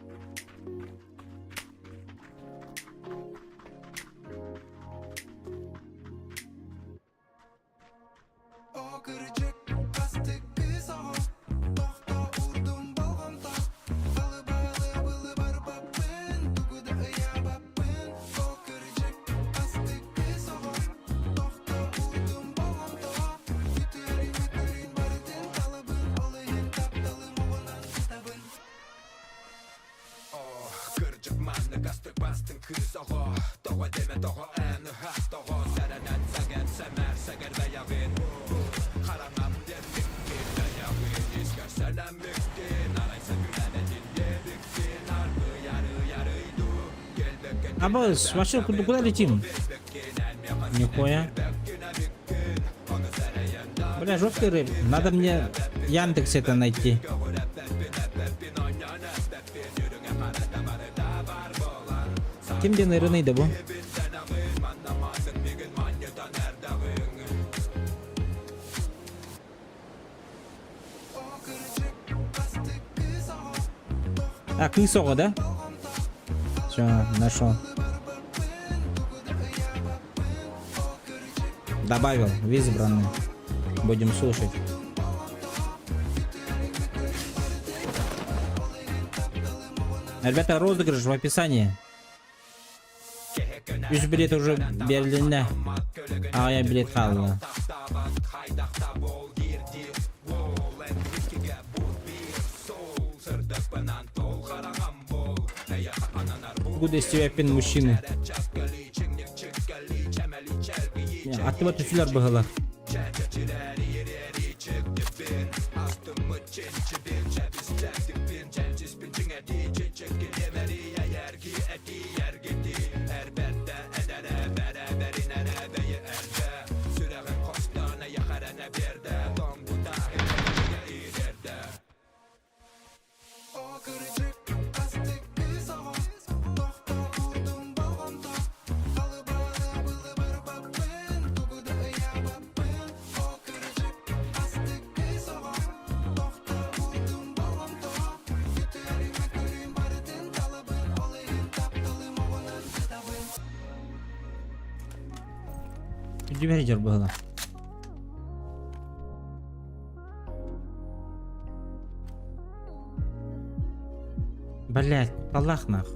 А вообще куда, куда летим? Нихуя. Бля, жесткий рэп. Надо мне Яндекс это найти. Ким диэн ырыный да бу? А, кыыс оҕо, да? Все, нашел. Добавил в избранные. Будем слушать. Ребята, розыгрыш в описании. Үс билет уже бэрилиннэ. Аҕыйах билет хаалла. Откуда из тебя пин мужчины? Аттыба түсүлэр быһылар. Дьүбэр дьор быһыла. Блять, Аллах нах.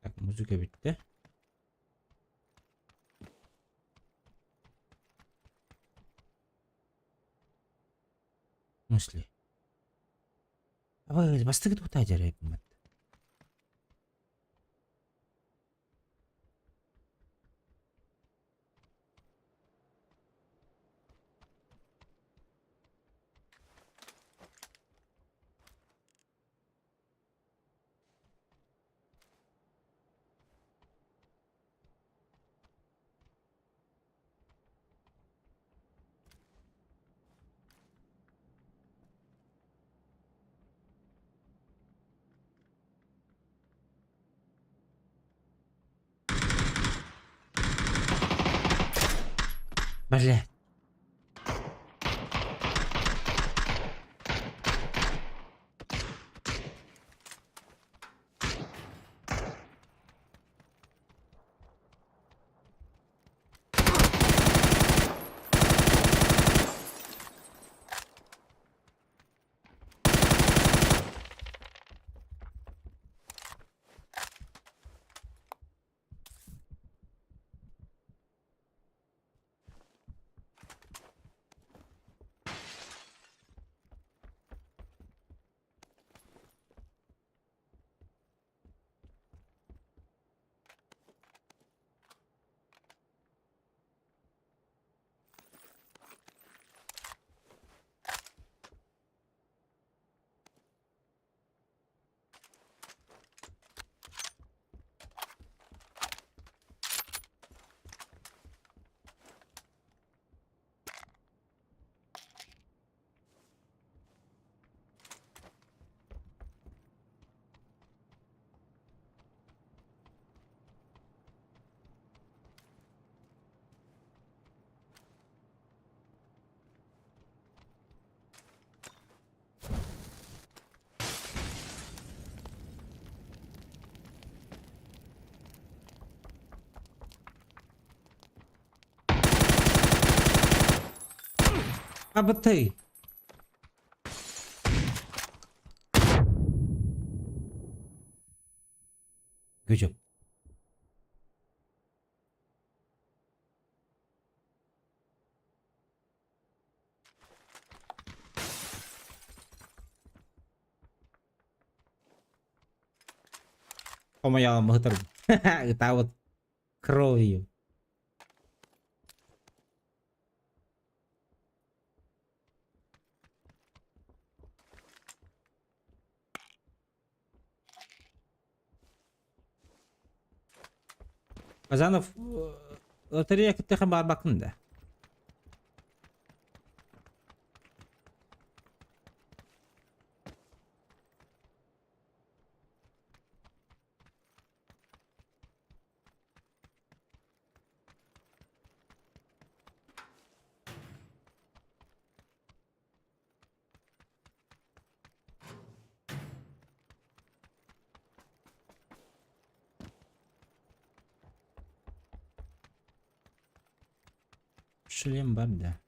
Так, музыка бүттэ. В смысле? Абай, бастыгы тута дьэрэ Бля. Абытай. Good job. Помоялым ытыр. Ытаабыт кровью. Казанов лотерея кыттыхан баарбаккын да. Шлем бар да.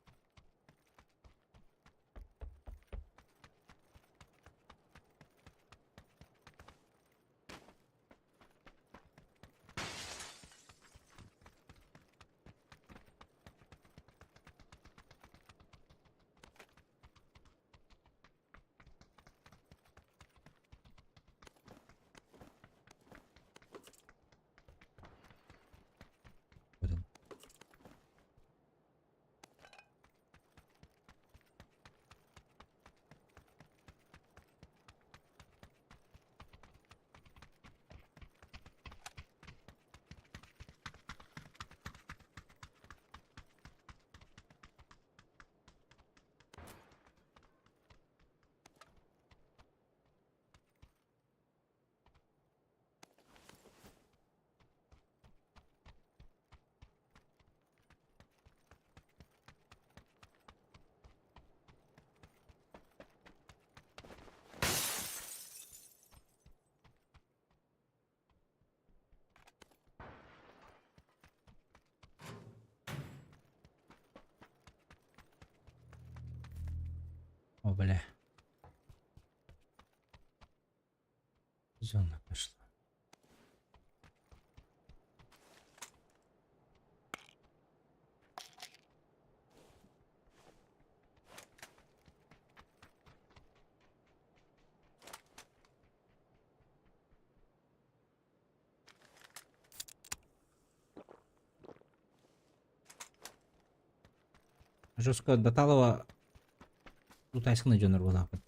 Вот он. О, бля. Зона пошла. Жестко Баталова Тутайскына дьонор буолаахпыт.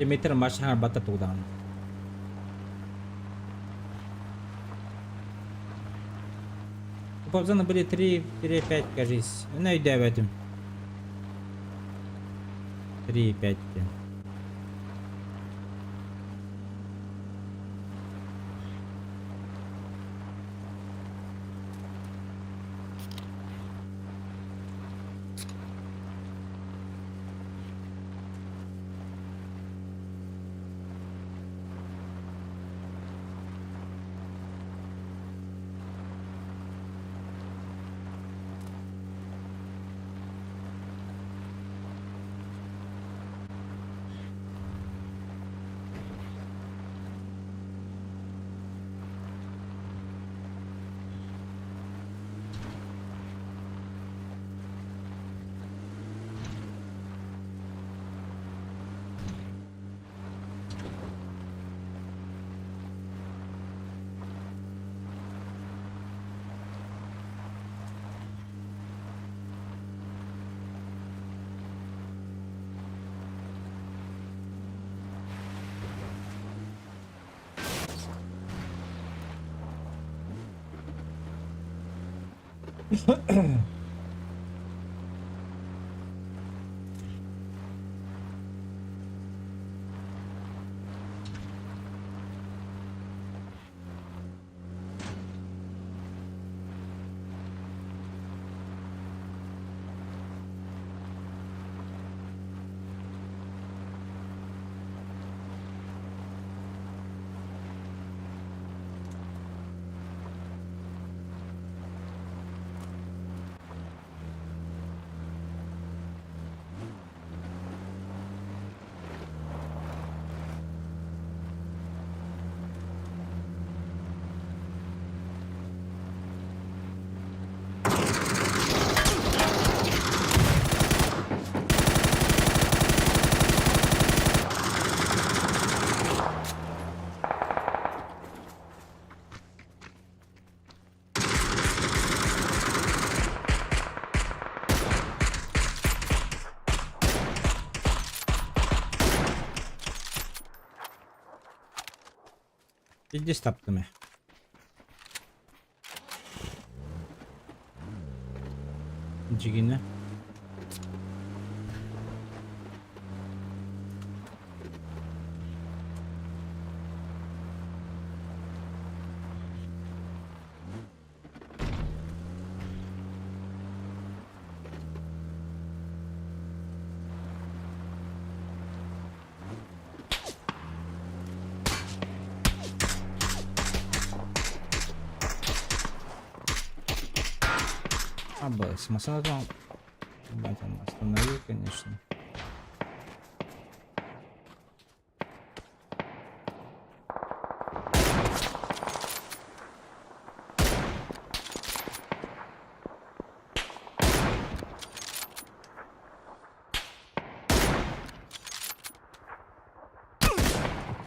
Тимиттэр маша хаҥарбаттар тугу даҕаны. У Павзана были 3-5, кажись. Ну, өйдөөбөтүм. 3-5 диэн. Пиздец таптым. Дьигинэ. Абас, машина там. Ебать, он остановил, конечно.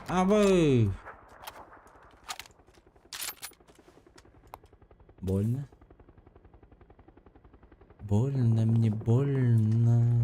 Абы! Больно? Больно мне, больно.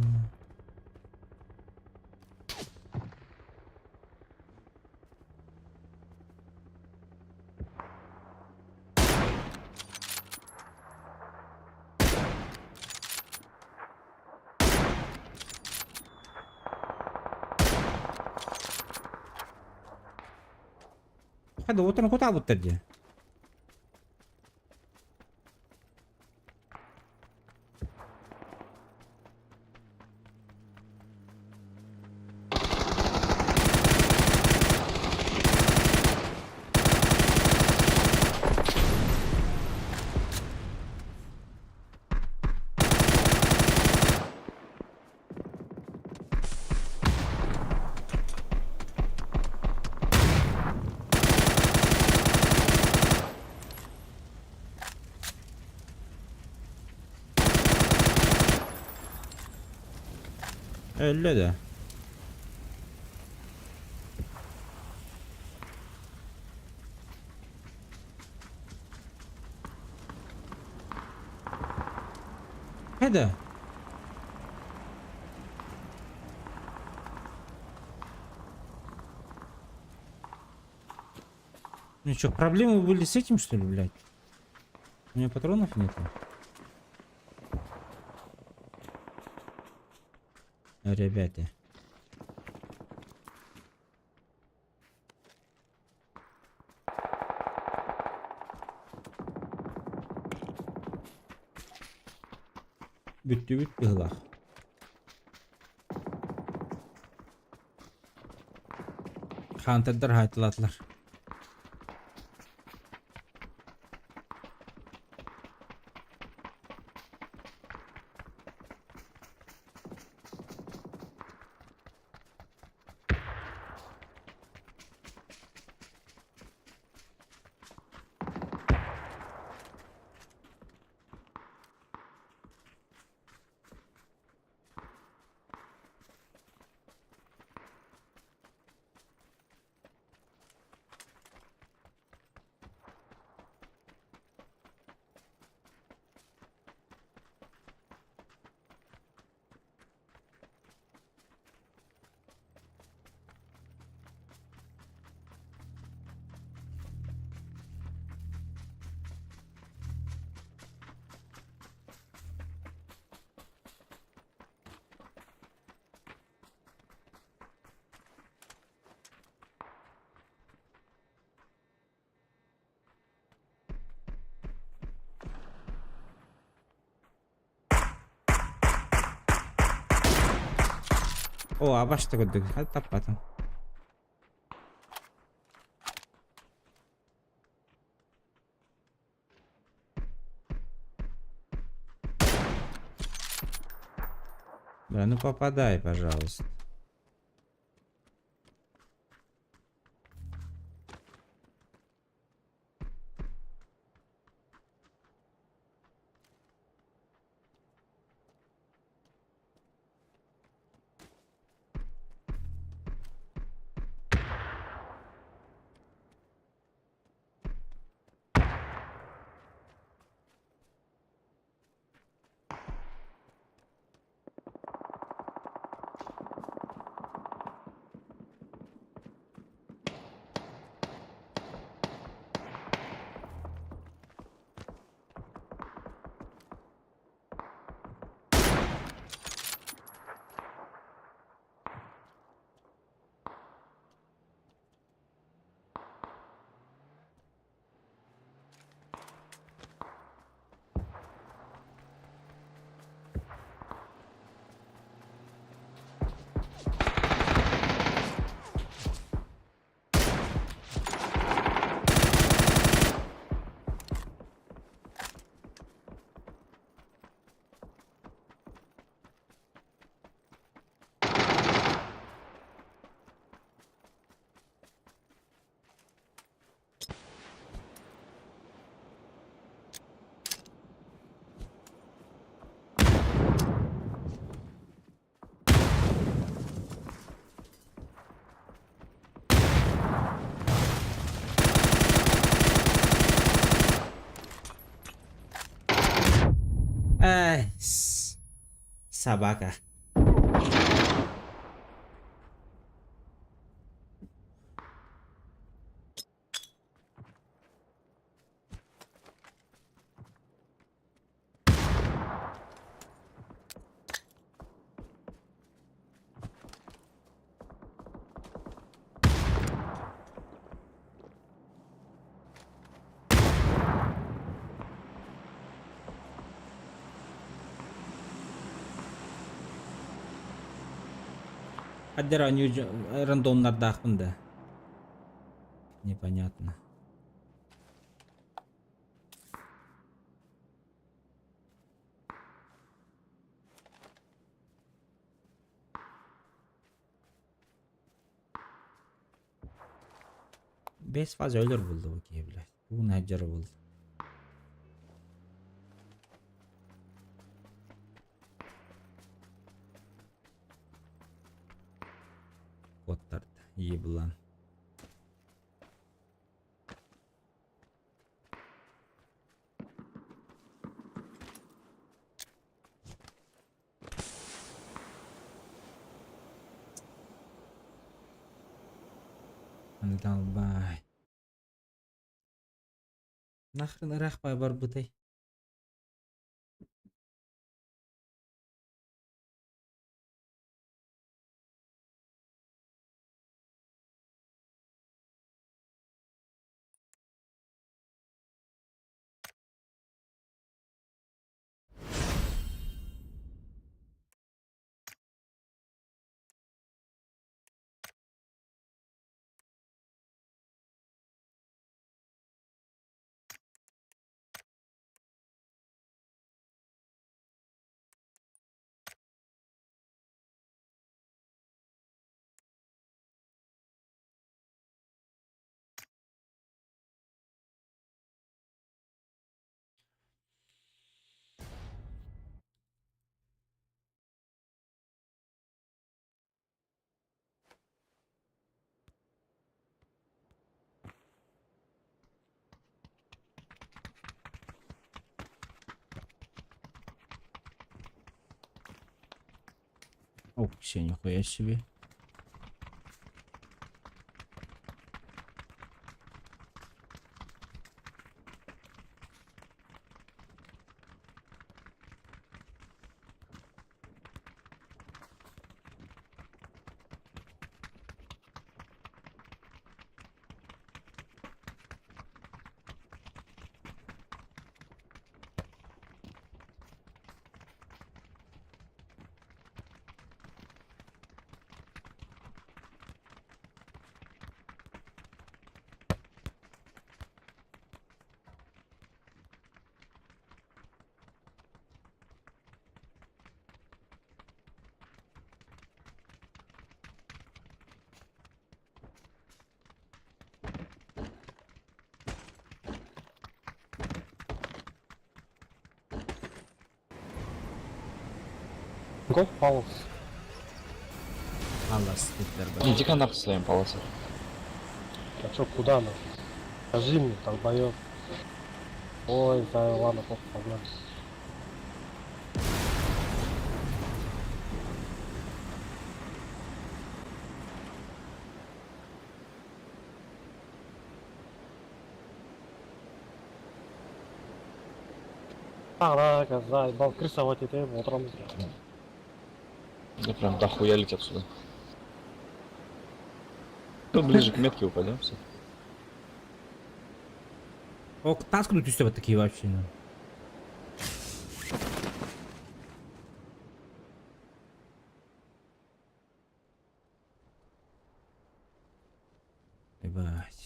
Hadi oturun kota буттар дии. Өллө да. Hadi. Ну что, проблемы были с этим, что ли, блядь? У меня патронов нету. Ребята. Бүттүбүт быһылаах. Хантердар хаайталаатылар. О, абашта көрдүк. Хат таппатым. Бля, ну попадай, пожалуйста. Ай, собака. Хаддера рандомнардаахпын да. Непонятно. Бес фаза өлөр булду бу киһи, блядь. Тугун хаджара булду. Куоттарда. Еблан. Долбай. Нахрен ыраах барбытай? О, все, нихуя себе. Го Палас. Палас, Питер, Иди-ка нахуй с своим паласом. А чё, куда нахуй? Скажи мне, долбоёб. Ой, да ладно, похуй, погнали. Ага, заебал, крысовать это утром. Да прям дохуя летят сюда. Тут ближе к метке упадем все. О, таскнуть у себя такие вообще. Ну. Ебать.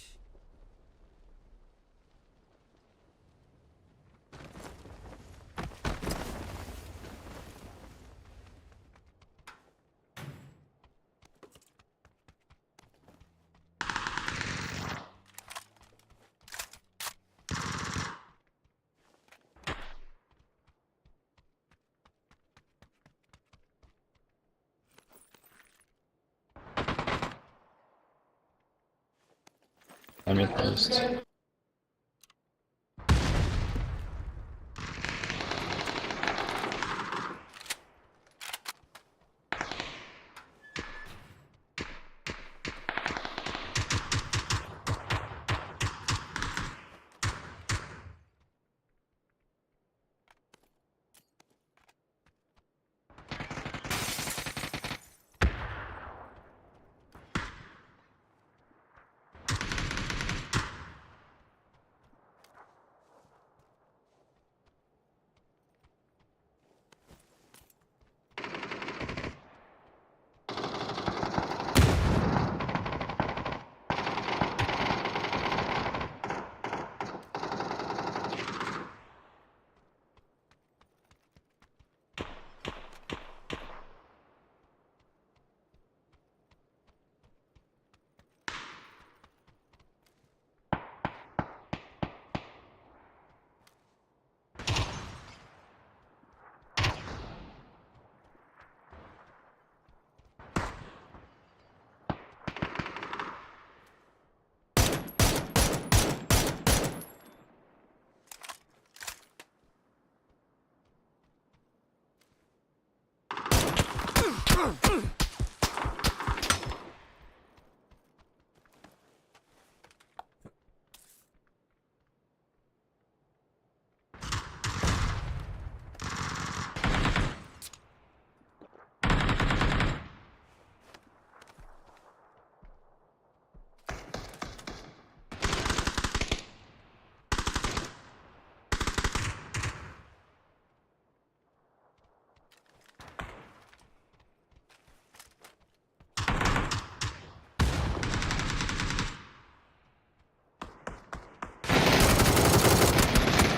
А метка есть.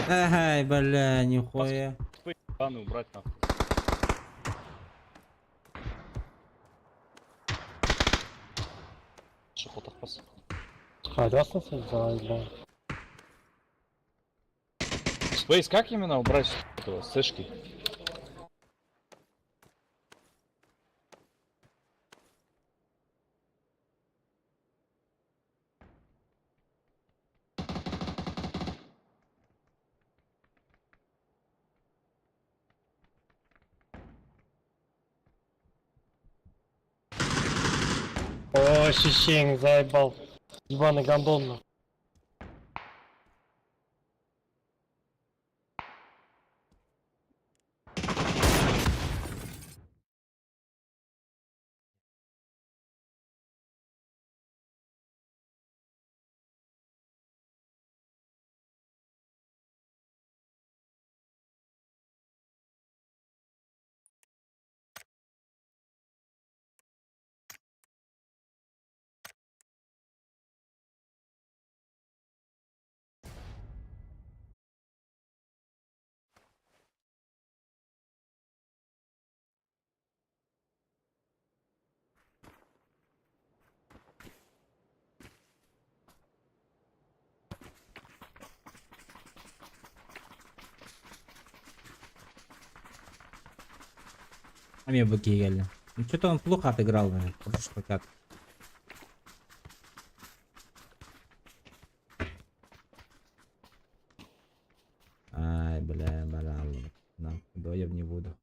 Ай, бля, нихуя. Ебаный убрать нахуй. Шахотах пас. Хайдасың сен, заебал. Спейс, как именно убрать этого, сэшки? О, шешең, заебал. Ебаный гондон, нахуй. А мне быки ели. Ну что-то он плохо отыграл, наверное, прошлый кат. Ай, бля, барал. На, доеб не буду.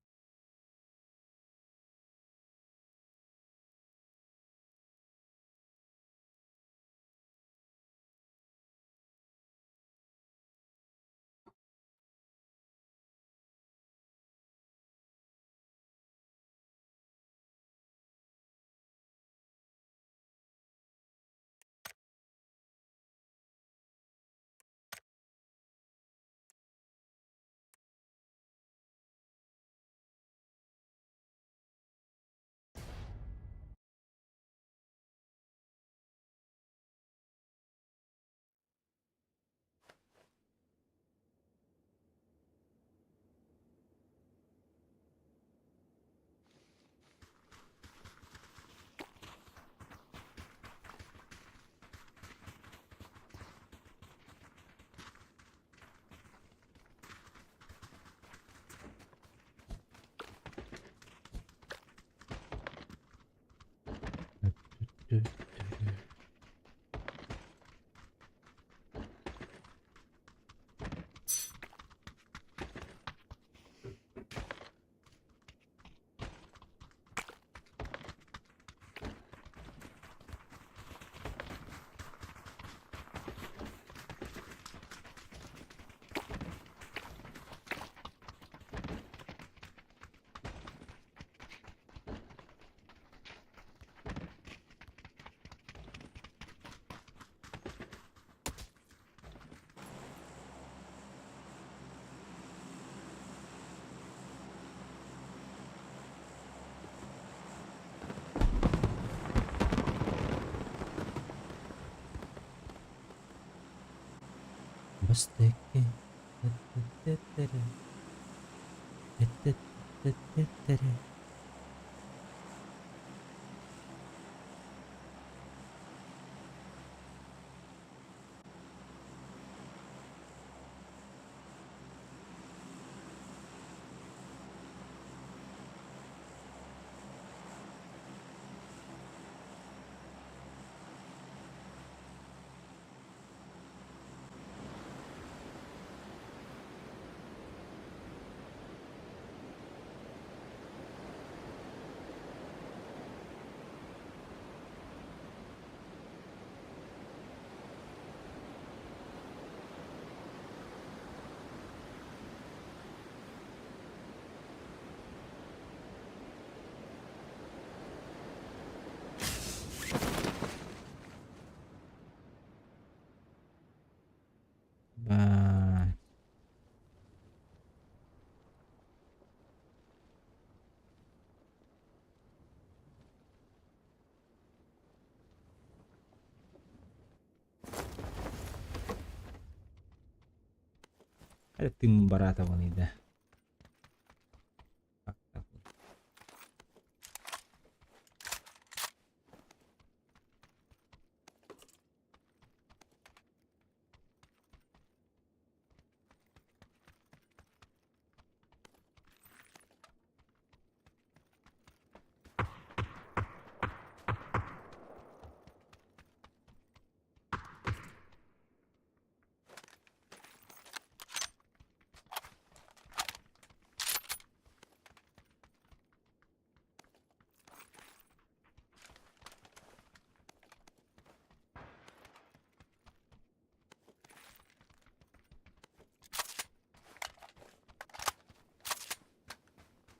Бастыки. Это ты барата вон ида.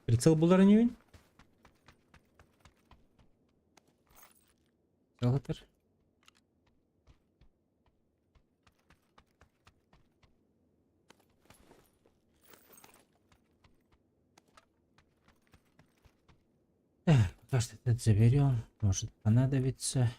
Прицел булар не Салатыр. Так, пока что этот заберем. Может понадобится.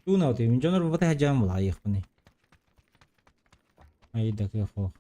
Туна ты, дьонор бата хаджам булайыхпыны. Айда кехо.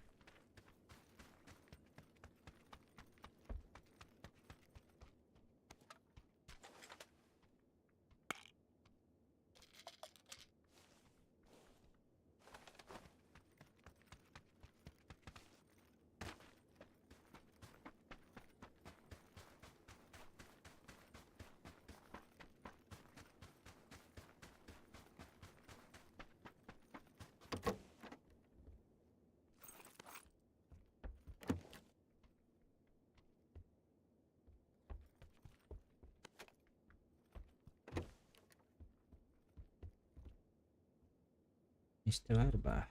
Мистер бар.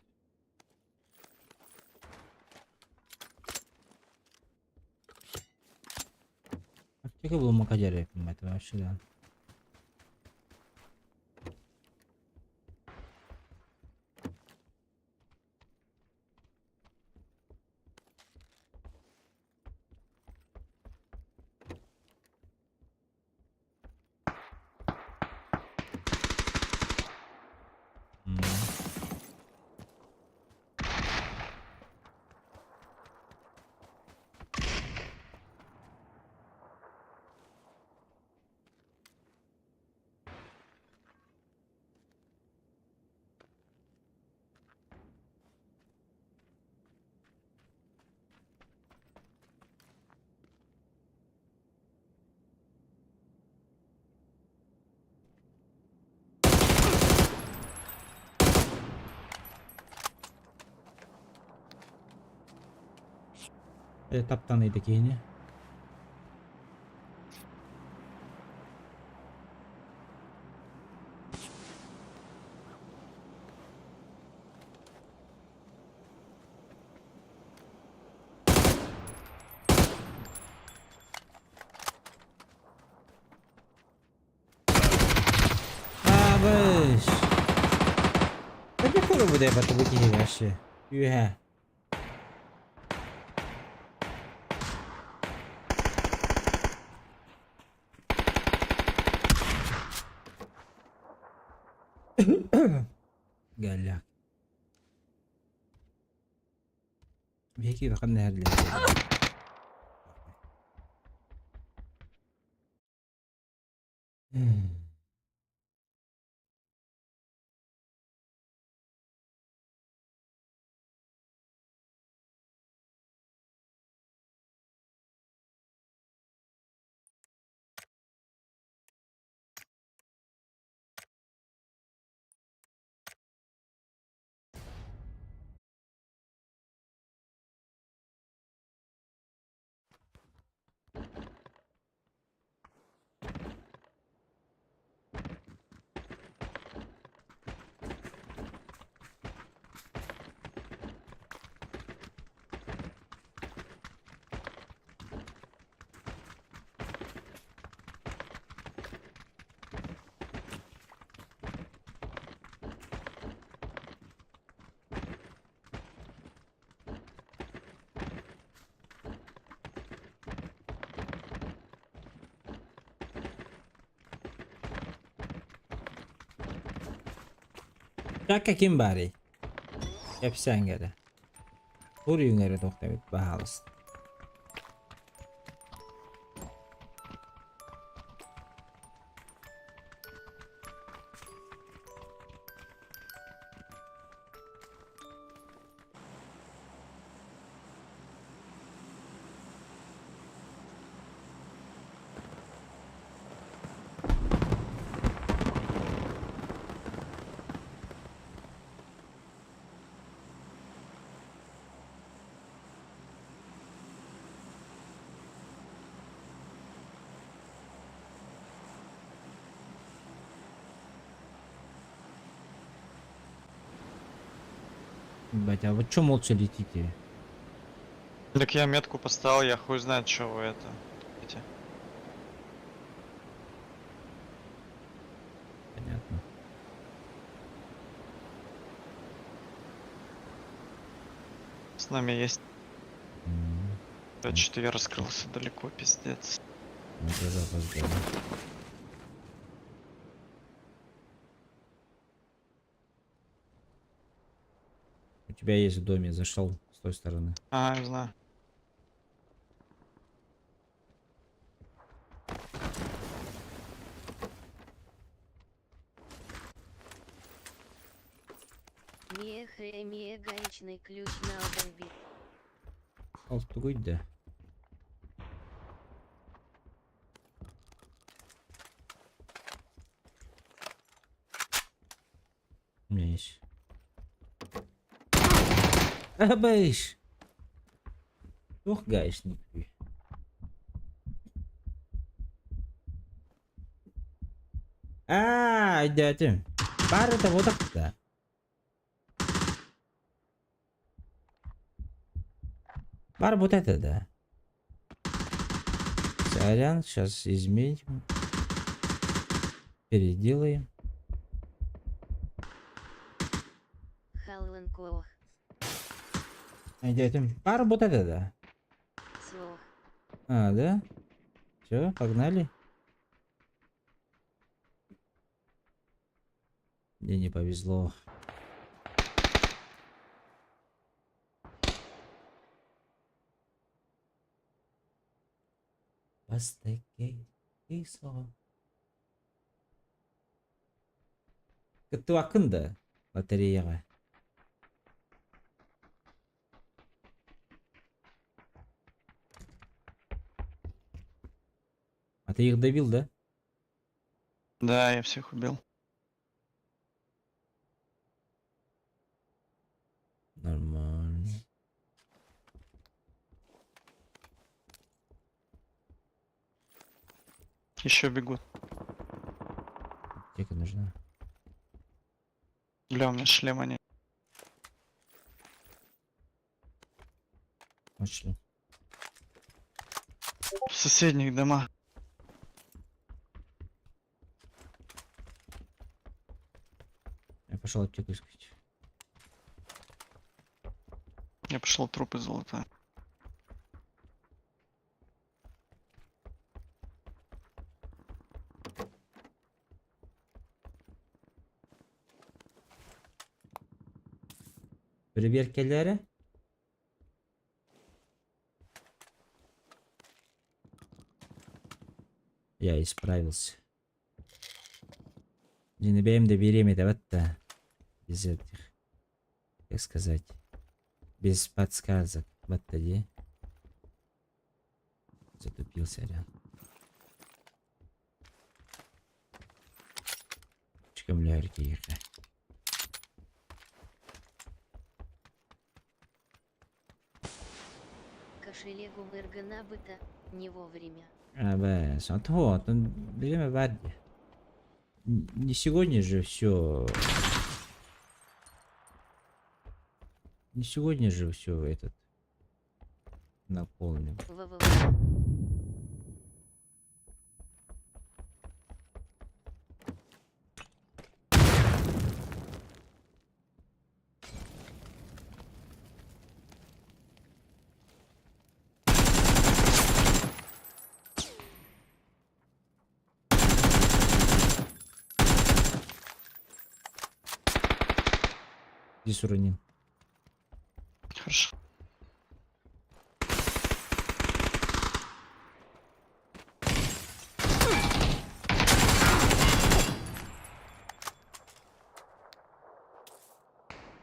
Аптека булмака жарайпын это вообще да. Таптан иди. Абыш. Таби хору буде бата бу киһи вообще. Үһэ. Галляк. Беки бакан нәһәрле. Чакка ким баарый? Кэпсээҥ эрэ. Суруйуҥ эрэ тохтобут, баһаалыста. Ебать, а вы чё молча летите? Так я метку поставил, я хуй знает, что вы это. Эти. Понятно. С нами есть. Да, что-то я раскрылся далеко, пиздец. Мы тоже опоздали. У тебя есть в доме, зашел с той стороны. А, не знаю. Мех гаечный ключ на бомбит. Алтугуй да. У меня есть. Абыш! Ох, гаечный ключ. А, дядя. Пар это вот так, да. Пар вот это, да. Сорян, сейчас изменим. Переделаем. Халлен Коох. Дядя, пар вот это, да. Слох. А, да? Все, погнали. Мне не повезло. Кыттыбаккын да лотереяҕа. А ты их добил, да? Да, я всех убил. Нормально. Еще бегут. Аптека нужна. Бля, у меня шлема нет. Вот шлем. В соседних домах. Я пошел аптеку искать. Я пошел трупы золотаю. Бирберкелери. Я исправился. Динебеем да берем это без этих, как сказать, без подсказок. Вот тоди. Затупился ряд. Чкамлярки. Кошелегу быта не вовремя. А, бэс, а то, там время варди. Не сегодня же все. Не сегодня же все этот наполним. Здесь уронил. Хорошо.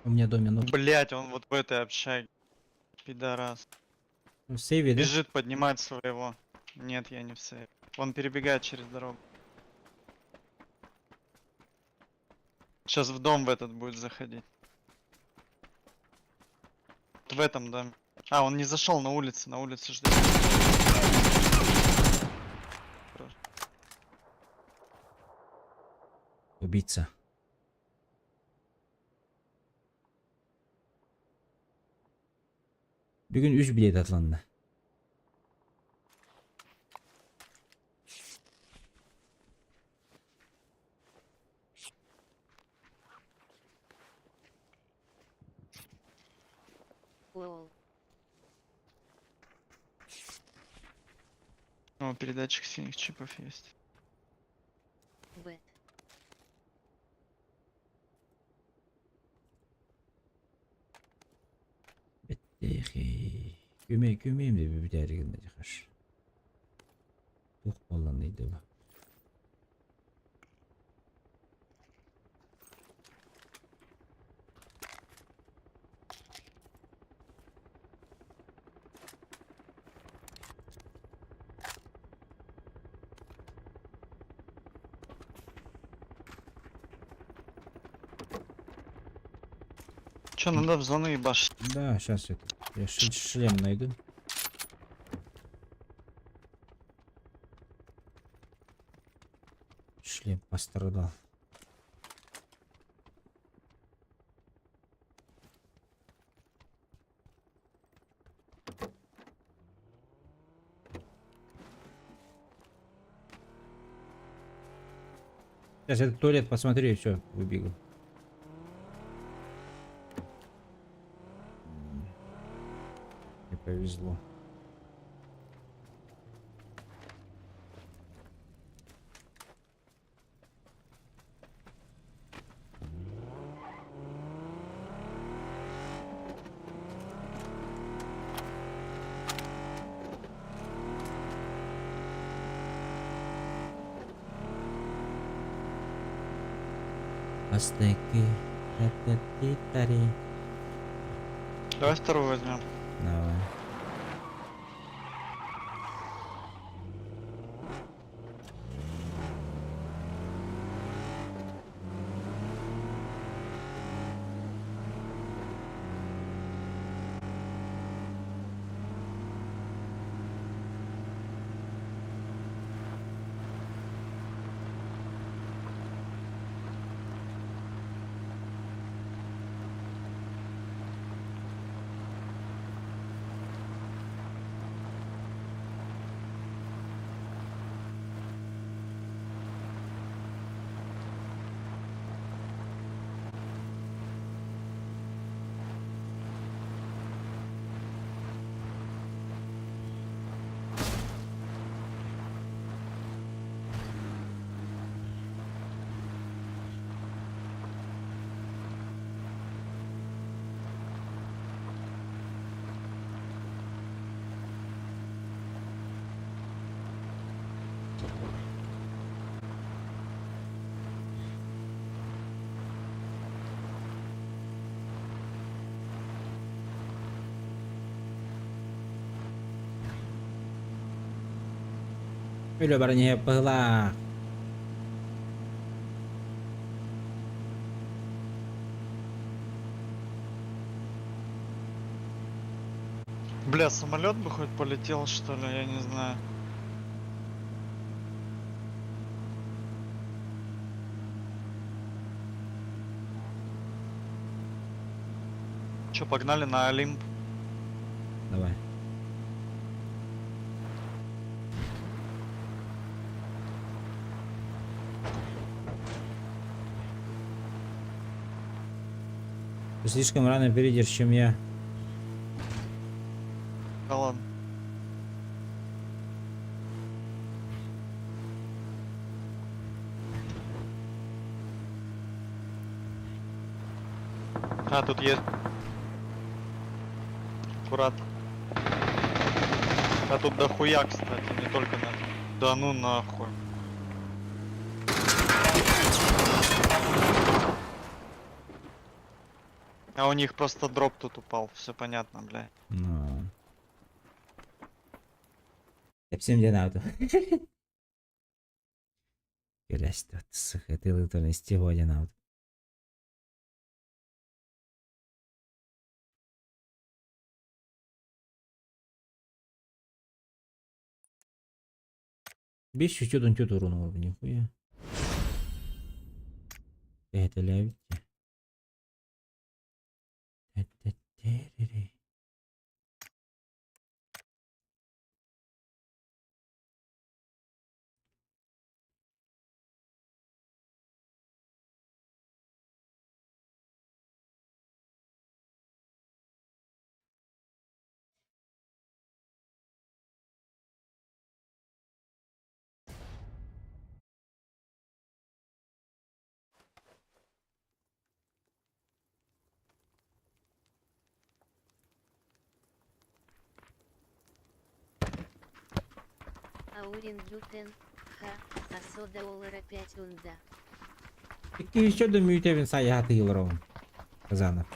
У меня доме ног. Блять, он вот в этой общаге. Пидорас. В сейве, да? Бежит поднимать своего. Нет, я не в сейве. Он перебегает через дорогу. Сейчас в дом в этот будет заходить. Вот в этом доме. А, он не зашел на улице, на улице ждет. Убийца. Бүгүн үс билет атыланна. Лол. О, передатчик синих чипов есть. Б. Эхи. Күмэй күмэйм деп бүтәригин дихаш. Тух боллан дейді ба. Че, надо в зону ебашить? Да, сейчас это. Я шлем найду. Шлем пострадал. Сейчас я туалет посмотрю и все, выбегу. Не повезло. Астеки. Та-та-ти-тари. Давай вторую возьмем. Давай. Өлө баран иһэ быһылаах. Бля, самолет бы хоть полетел, что ли, я не знаю. Че, погнали на Олимп? Давай. Ты слишком рано перейдешь, чем я. Да ладно. А, тут есть. Аккурат. А тут дохуя, кстати, не только на... Да ну нахуй. А у них просто дроп тут упал, все понятно, бля. Ну. Кэпсиэм диэн аабыт. Кэлэстэ сыхытылытын истиһуо диэн аабыт. Бес чуть-чуть он чуть урон оҥорбут нихуя. Эһэтэлээбит дии. Аурин Гютен, Ха, Асода Олара 5 Унда. Икки еще да мүтэбин сайаһатыылар Казанов.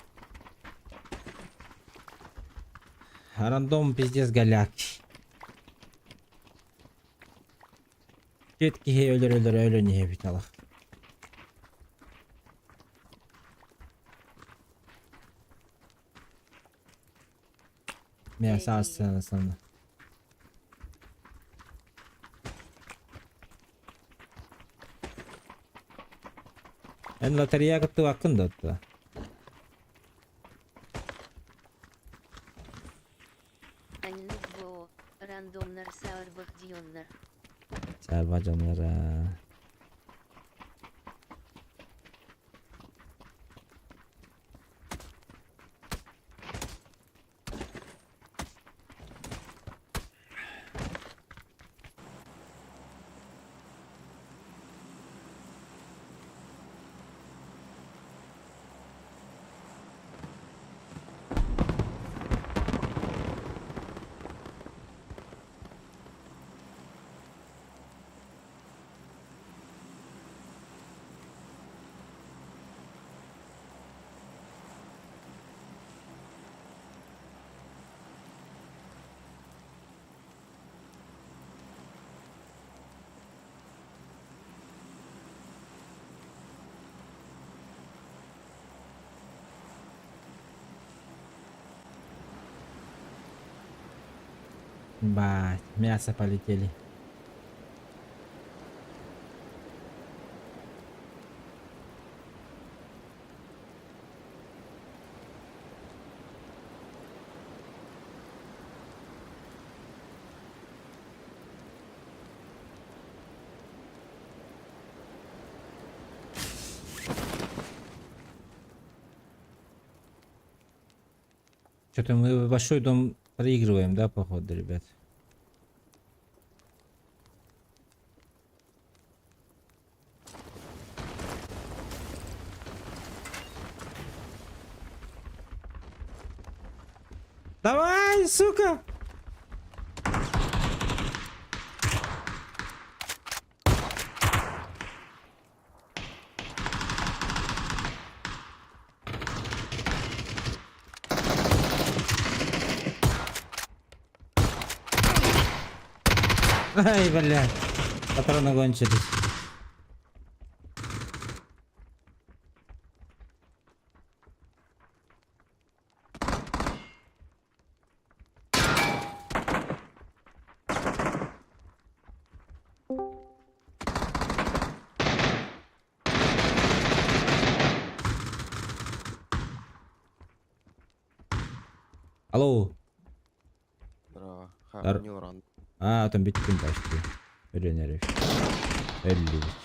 Рандом пиздец голяк. Түөрт киһи өлөр өлөр өлөн иһэбит алах. Мясо астана. Эн лотерея кыттыбаккын да отто. Аннук Боо, рандомнар саарбах дьоннор. Саарба дьоннор. Бать, мясо полетели. Что-то мы большой дом проигрываем, да, походу, ребят? Давай, сука! Ай, бля. Патроны кончились. Алло. Здорово. Ха, Дар- не уран. А, там биттим почти. Өлөн Өллүбүт.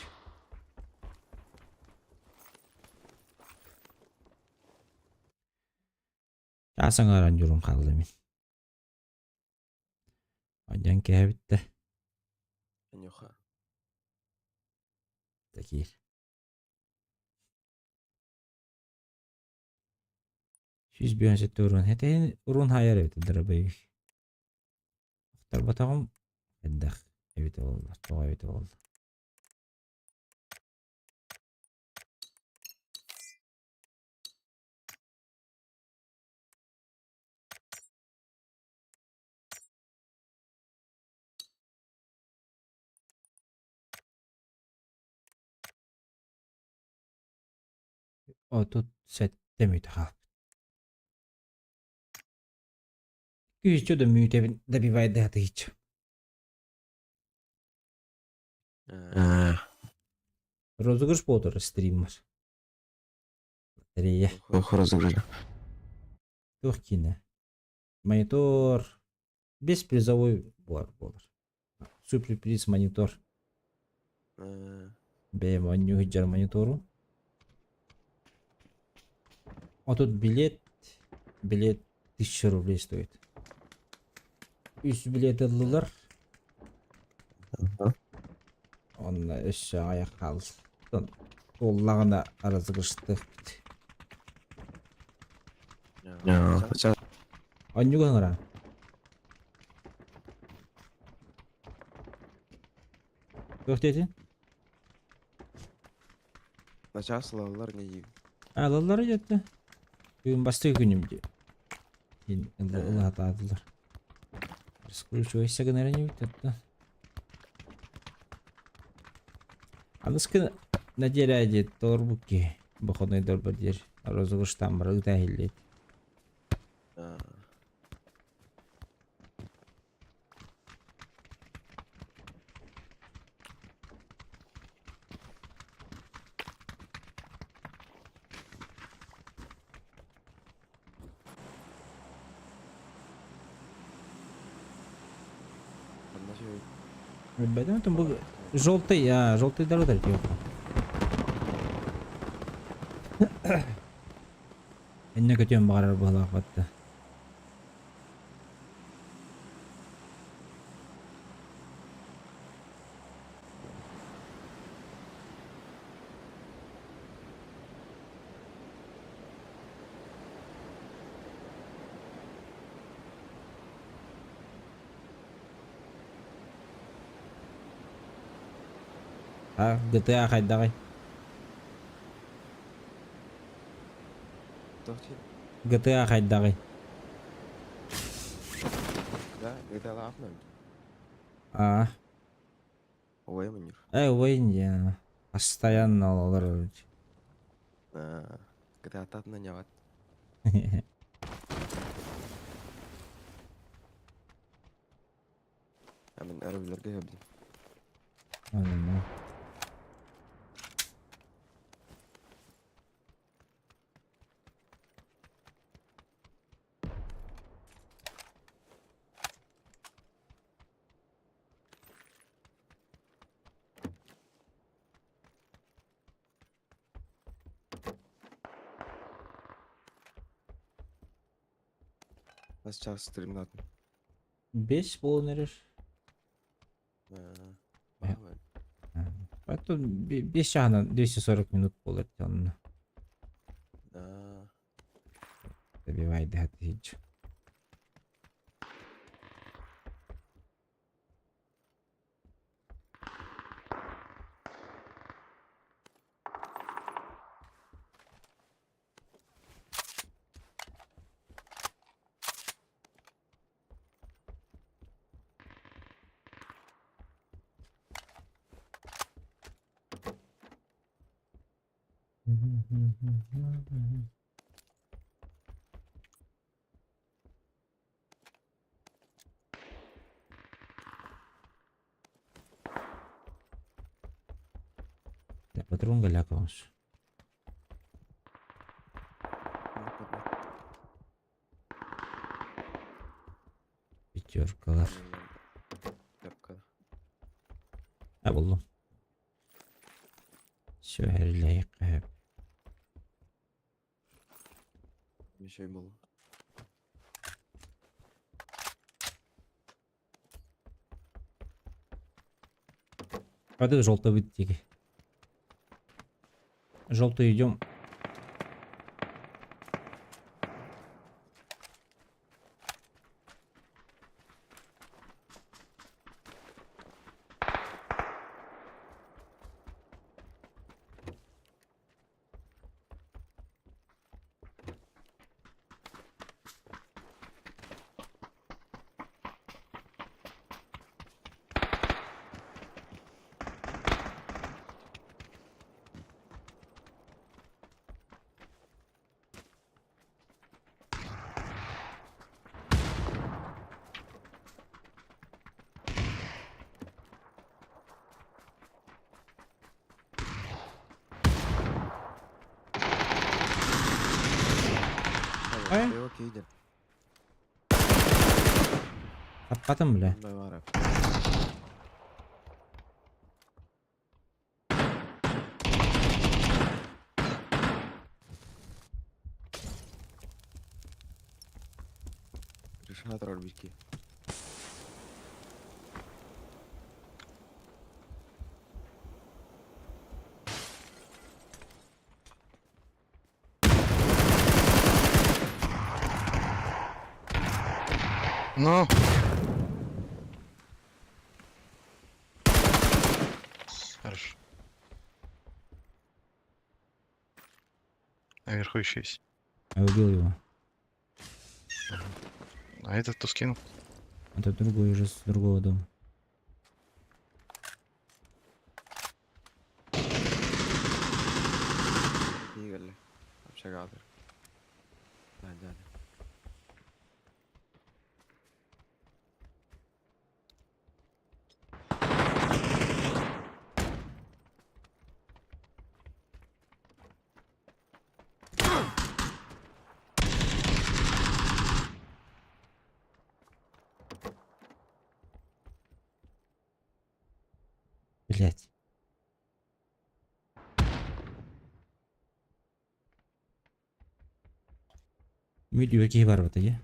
Чаас аҥааран дьурум хаалла мин. Онньон кээбиттэ. Нюха. Такие. 157 урон. Этин урон хайар эбит дробовик. Ахтарбатаҕым элбэх эбитэ буолла. Тоҕо эбитэ буолла. 37 мүөтэ хаалбыт. Күүсчэ да мүөтэбин добивайдаатыйча. Розыгрыш буолар стриммар. Батарея. Розыгрыш. Туох киинэ? Монитор. Без призовой буолар буолар. Суперприз монитор. Бэйэм оонньуу сылдьар монитору. А тут билет, билет 1000 рублей стоит. Үс билет ыллылар. Онно өссө аҕыйах хаалыс. Туоллаҕына розыгрыштыахпыт. Оонньууга ыҥыран. Туох диэтин? Начаас ылаллар не диибин. Ылаллар дьэтэ. Бүгүн бастакы күнүм дии. Ылаатаатылар. Раскручивайся гынар инибит оттон. Аныскы неделя дии толорбут киһи. Выходной дор диэр. Розыгрыштан бары ыта иһиллиэт. Билбэтим, бу желтый, а, желтыйдары да Иннэ көтүөн баҕарар быһалаах батта. А, GTA хайдаҕый? GTA хайдаҕый? Да, GTA лаах А. Ой, мунньур. Э, ой, не. Постоянно олорор. GTA татна няват. Мен өрөбүллэргэ көрдүм. Анна. Хас чаас стримнатым? 5 буолан эрэр. Потом 5 чаһынан 240 минут буолар онно. Добивай дэһэ Патрон галякалыш. Пятеркалар. А буллум. Все, эрилэйик. Мешай был. Пойду желтый выйти. Желтый идем. Ай? Его кейдер. Таппатым, бля. Давай, Решатор орбитки. Ну. Хорошо. Наверху еще есть. Я убил его. А этот кто скинул? Это другой уже с другого дома. Игорь. Общага. Да, дядя. Блять. Мүт бар вот я.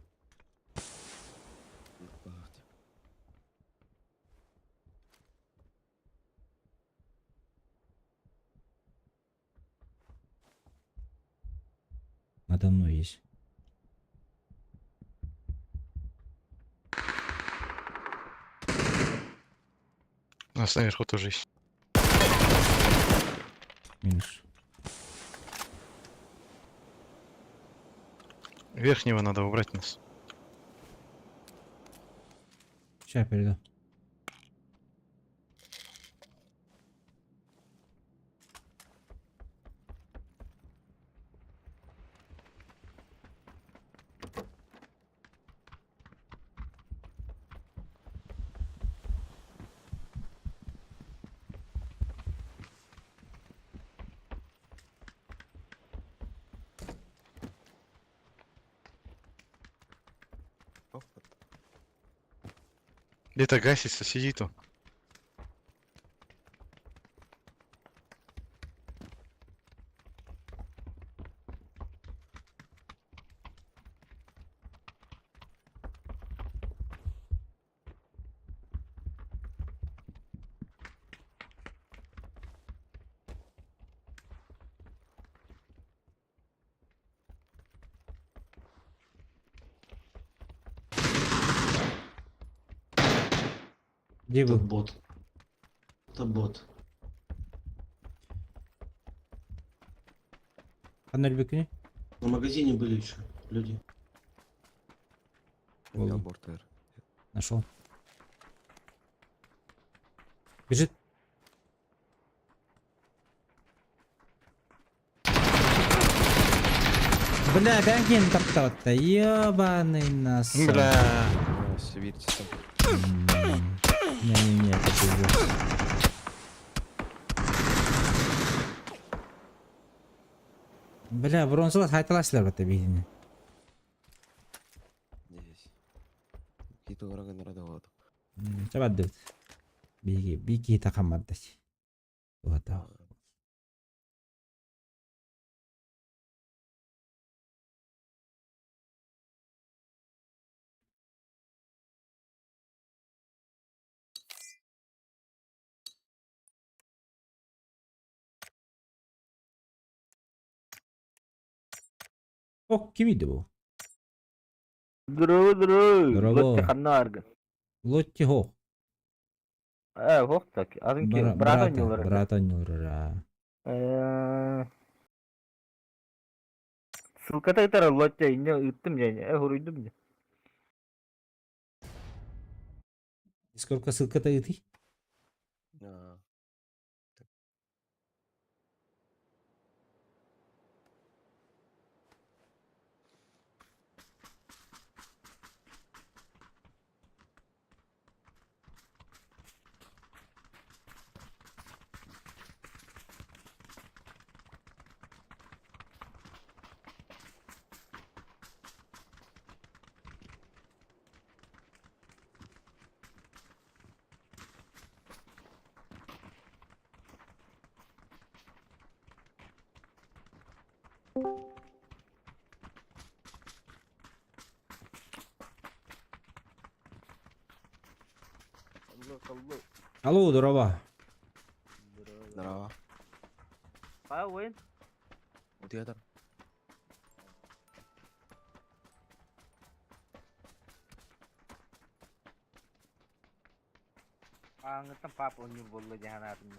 Надо мной есть. У нас наверху тоже есть. Минус. Верхнего надо убрать нас. Сейчас я перейду. Где-то гасится, сидит он. Где был? бот. Это бот. А на Бекне? На магазине были еще люди. Нашел. Бежит. Бля, бянкин топтал-то, ебаный нас. Бля. Не-не-не, это пиздец. Бля, бронзалар хайталасылар бата бейдini. Здесь. Какие-то врага народа. Чабадды. Биги, биги такамадды. Вот. О, кимиди бу? Здорово, здорово. Здорово. Лотти ханна Лотти хо. Хох так. Азын ки брат ойнолор. Брат ойнолор. Ссылката итара Лотти инне ыттым я. Хуруйдум я. Сколько ссылка-то ыты? Алло, здорово. Здорово. А, Уэйн? Утуйатар. Ааҥҥыттан пап оонньуур буолла дии санаатым.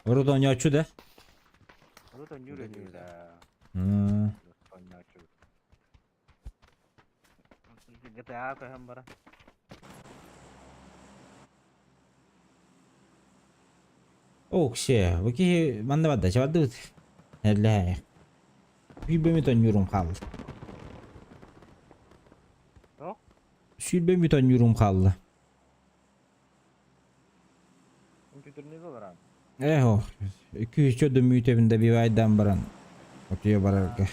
Урут оонньооччу да? Урут оонньуур этибит аа. Оонньооччу. GTA көһөн баран. Оксе, бу киһи манна барда, чабардыбыт. Эллэһэ. Сүүрбэ мүт оонньуурум хаалла. Тоқ? Сүүрбэ мүт оонньуурум хаалла. Компьютерный олоран. Э, ох, 200 да мүтэбин добивайдан баран. Отуя барарга.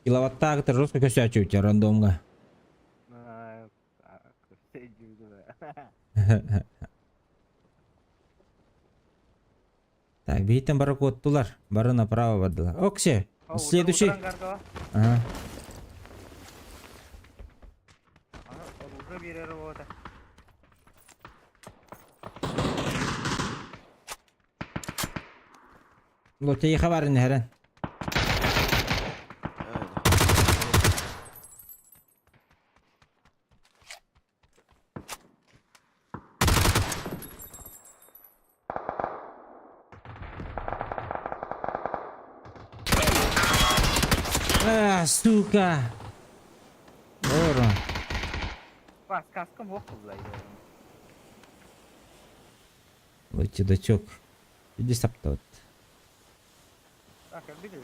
Киловаттаах жестко көсөөчү рандомҥа. Так, биһиттэн бары куоттулар. Бары направо бардылар. Оксе, следующий. Ага. Лотейха барын хэрэн. А, сука! Ора. Бас каскам ох булла. Ой, чудачок. Иди саптот. Так, видишь?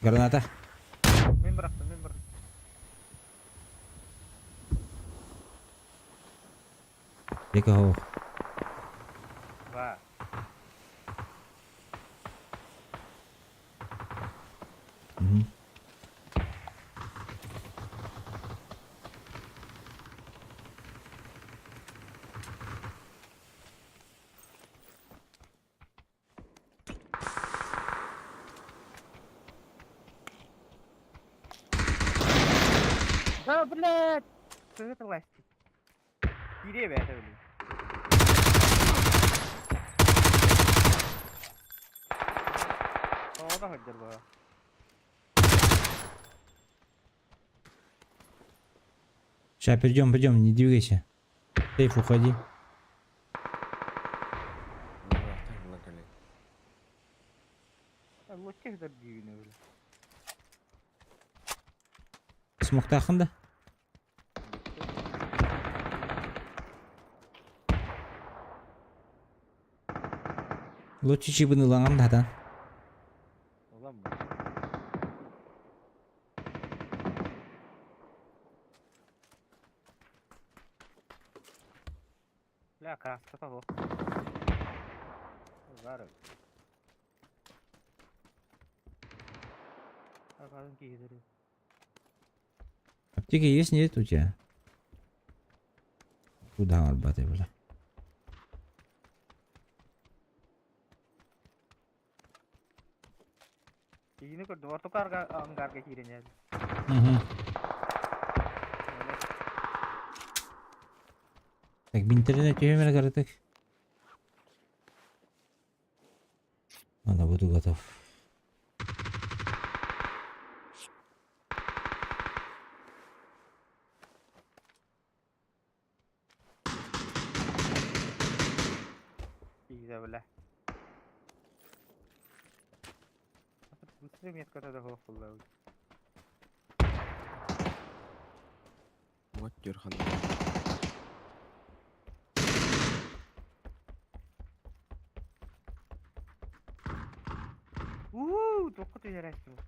Граната. Мен бырахтым, мен бырахтым. Екі Ба. Угу. Да, блядь! Что это власти? Деревья это, блин. Тоҕо сылдьар бу. Сейчас придем, придем, не двигайся. Сейф, уходи. Лучше дивини, блин. Смоктахын да? Лучше чибын ылаҥам да Улам. Бля, краска того. Зары. Аптеки есть, нет у тебя? Куда арбаты, бля? Киһини көрдүм, ортоку ангарга киирэн Угу. Так, интернет түһүмэр каратык. Ладно, буду готов. Киирэ бля. Быстрее метка да хоох булла. Вот дюрхан. Уу, туохха түһэрээччи бу?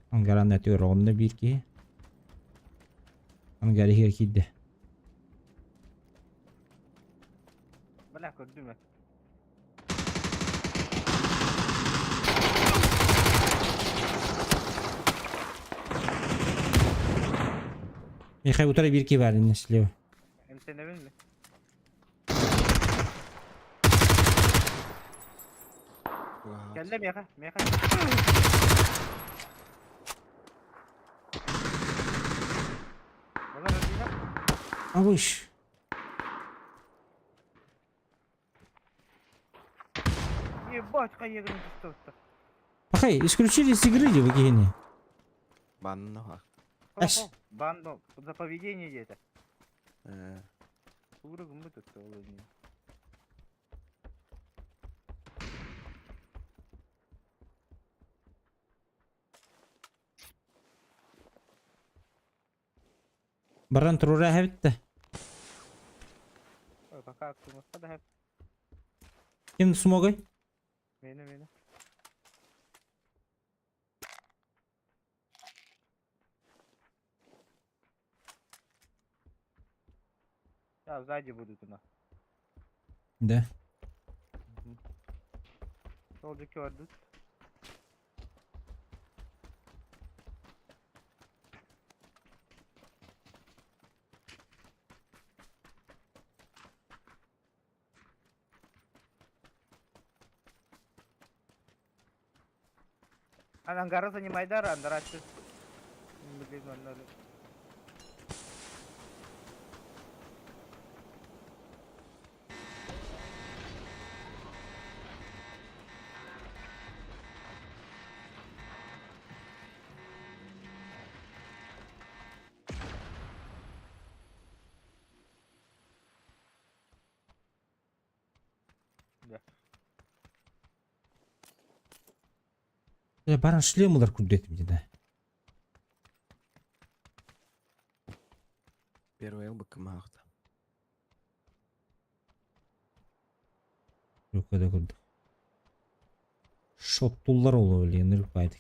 Ангаран өтүгэр оҕунна биир киһи. Ангар иһигэр киирдэ. Бля, көрдүм ээ. Михай утары биир киһи баар иннэ слева. Эмтэнэбин ми? Кэллэ миэхэ, миэхэ. Олар өлдүлэр. Абыш. Ебать, хайыгын түстэ Пахай, исключили из игры вы киһини. Банно. Ас. Бан за поведение где-то. Э. Куры гыммыт өттө ол эмиэ. Баран турура эһэбит да. Ой, пока актымыста да хэп. Ким смогой? Мені, мені. Да, сзади будут у нас. Да. Солдики ордут. Ангара занимай да, рандрачы. Блин, он Э, баран шлем ылар курдук этим да. Первый ылбык кымаахта. Рукада курдук. Шоттулар олу блин, ырпайтык.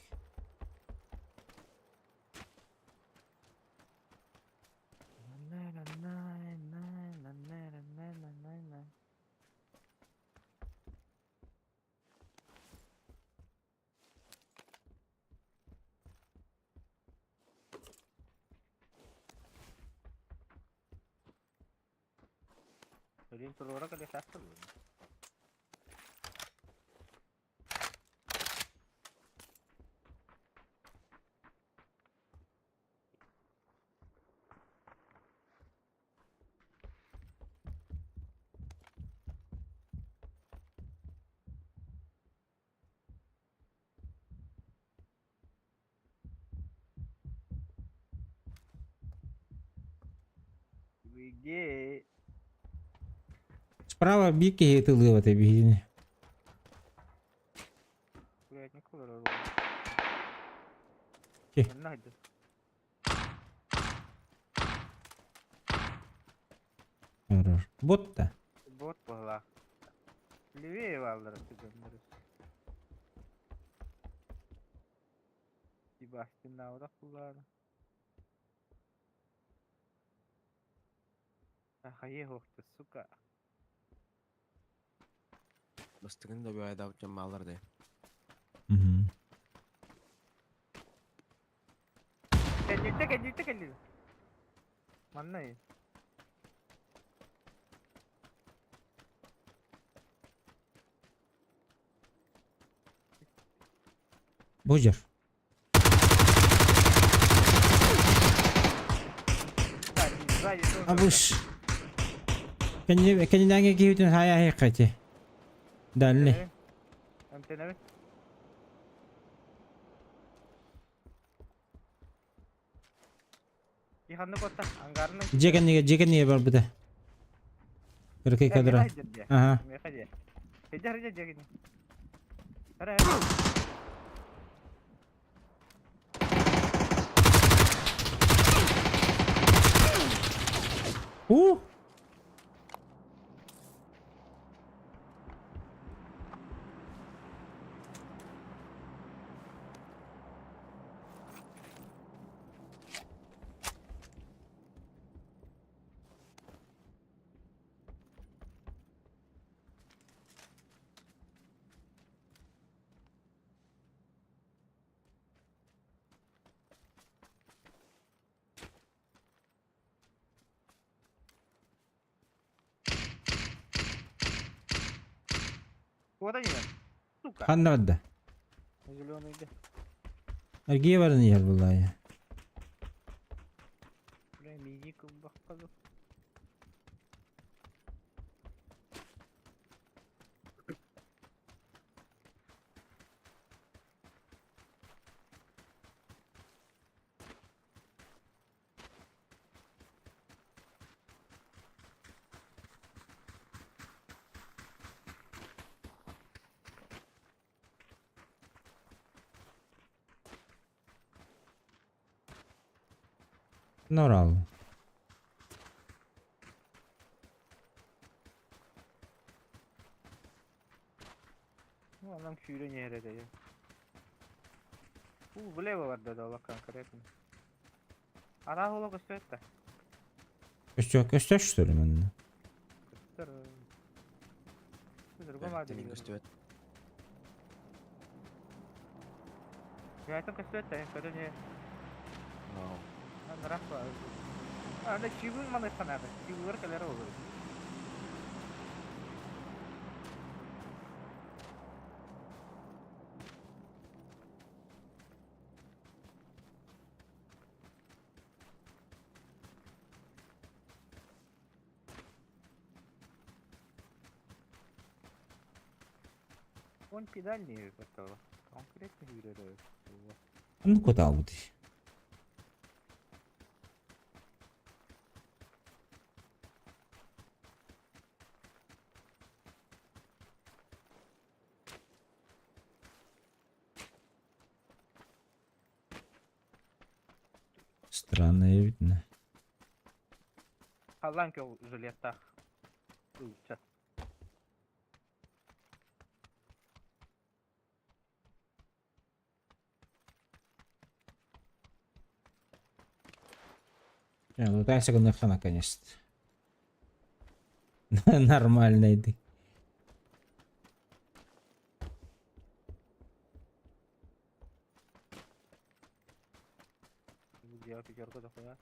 Блин, туруора кэлиэхтээх буолуо. Где? Справа бики тылы этой бигини. Блядь, никуда Ки. Надо. Хорош. Бот-то. Бот была. Левее валдера сыгыннары. Себастьян куллаана. Ахае сука. Бастыгын да бүйайда жамалар де. Кэллитте, кэллитте, кэллитте. Манна. Божер. Сзади, сзади тоже. Абыш. Кэннинээҥи киһитин хайа хайқати. Дальний. Антеннабы. Иханны котта, ангарны. Дьиэ кэннигэ бар быта. Кыракый кадра. Ага. Меха де. Хеджар хеджар дьиэ. У! Вот они, сука. Ханна барда? Зеленый, да. Эргийэ баран иһэр буоллаҕа. Бля, мизик бахпазы. Норал. Ну, анам сүүрэн иһэр этэ. У, влево барда да олох конкретно. Араах олох көстөөт да. Көстө көстөр что ли манна? Көстөр. Другом адресе. Көстүбэт. Бэйэтин көстөөт да, көтөн иһэр. Араах ба. Аны чибин маны санаады. Чибилер кэлэр olur. Он педальный этого. Конкретно yürüyor. Ну куда бутый? Странно видно. Халлан кел жилеттах. Ылча. Не, лутайся гынныхха наконец-то. Нормальный ты. Я пятерку дохуя.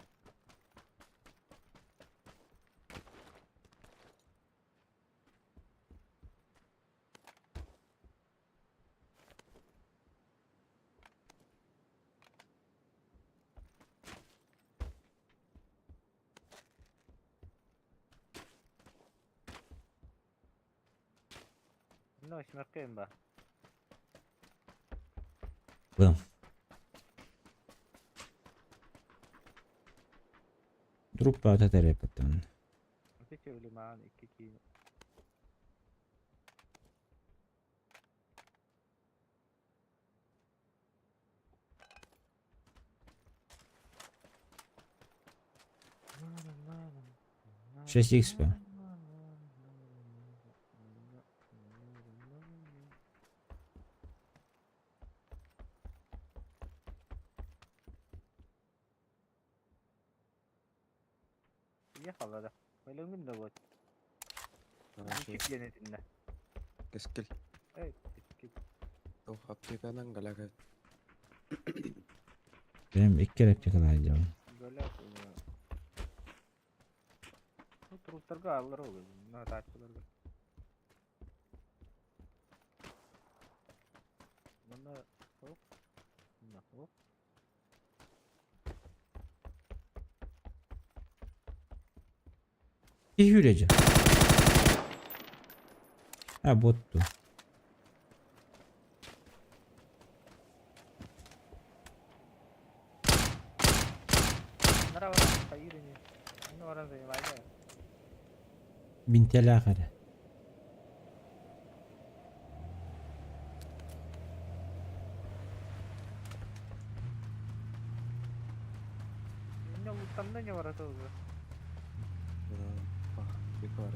Ну, смеркаем ба. Бым. Труппа тэтэрэпэттэн. Ответили маан икки киин. Шесть XP. Ехала да. Өлөҥүн да вот. Чип диэн Кэскил. Эй, кэскил. Туох аптеканан галага. Прям икки репликалар делал. Галяк. Ну, труптарга аллар ол. На тачкаларга. Мына хоп. Мына хоп. И Юрия. А, вот ту. Нара хайырыни. Ну, оран занимайда. Бинтелях эрэ. Меня лутанна не ворота уже. бар.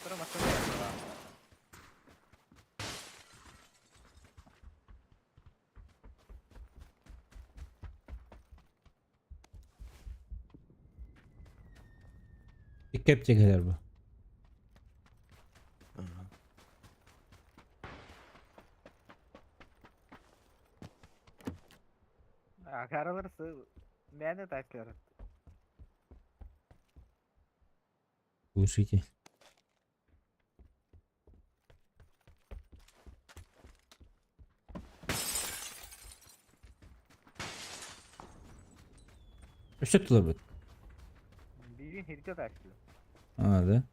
Pero машина была. Икки аптекалар бу. Акаралар мээнэ таклар. Глушитель. Что тут будет? Биир хиргэ таклар. А, да?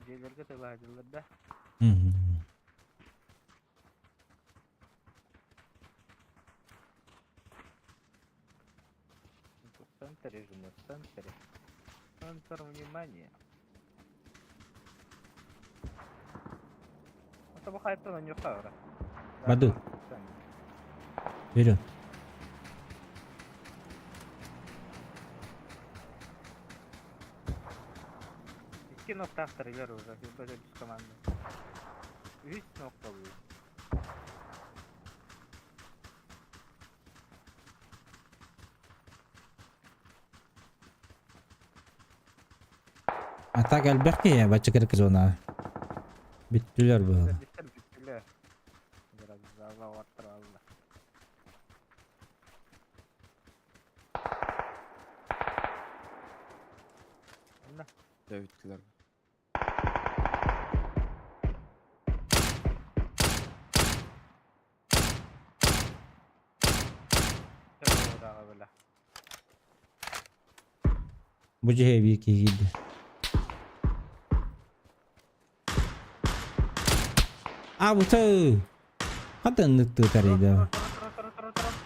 Дьиэлэргэ тылаадылар да. Мгм. В центре же мы, в центре. Центр внимания. Это бахайта на нюхавра. Баду. Вперед. Икки ноктаахтар илер уже, бөтө команда. Үс нокта бу. А так элбэх киһи бачча зона. Бүттүлэр бу. Биттер бүттүлэр. Biraz зала оттыралла. Онна. Дәвиттилер. Дағы била. Бу жиһэ биир киһи киирдэ. А бу тыы. Хантан ныттыы тарыйда.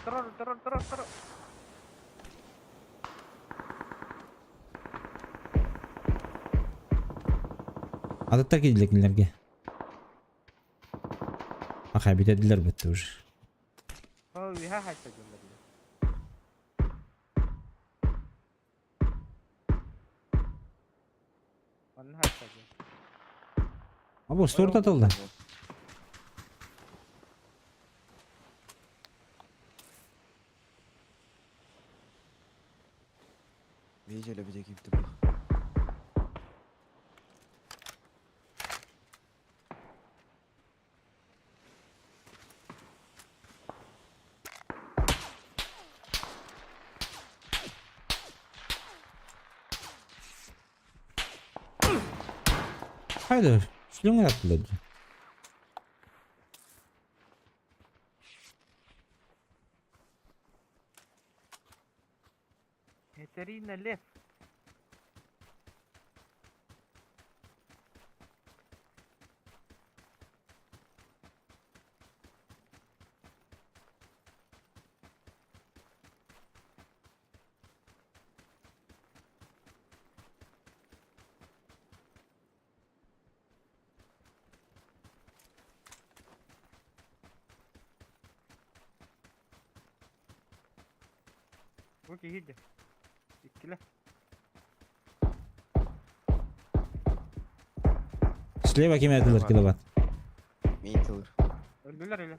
Трор, трор, трор, трор. Атыттар киирдилэр кинилэргэ. Аха бүтэрдилэр бытты уже. О, үһэ хайта дьоннор. Онна хайта дьон. А бу стор татылды. Видели, где кипты был? Хайда, шлюңер аттылар. Катерина Лев. Бу киһи Иккилэ. Слева ким этилер киловатт. Мейтилер. Өлдүлэр өлө.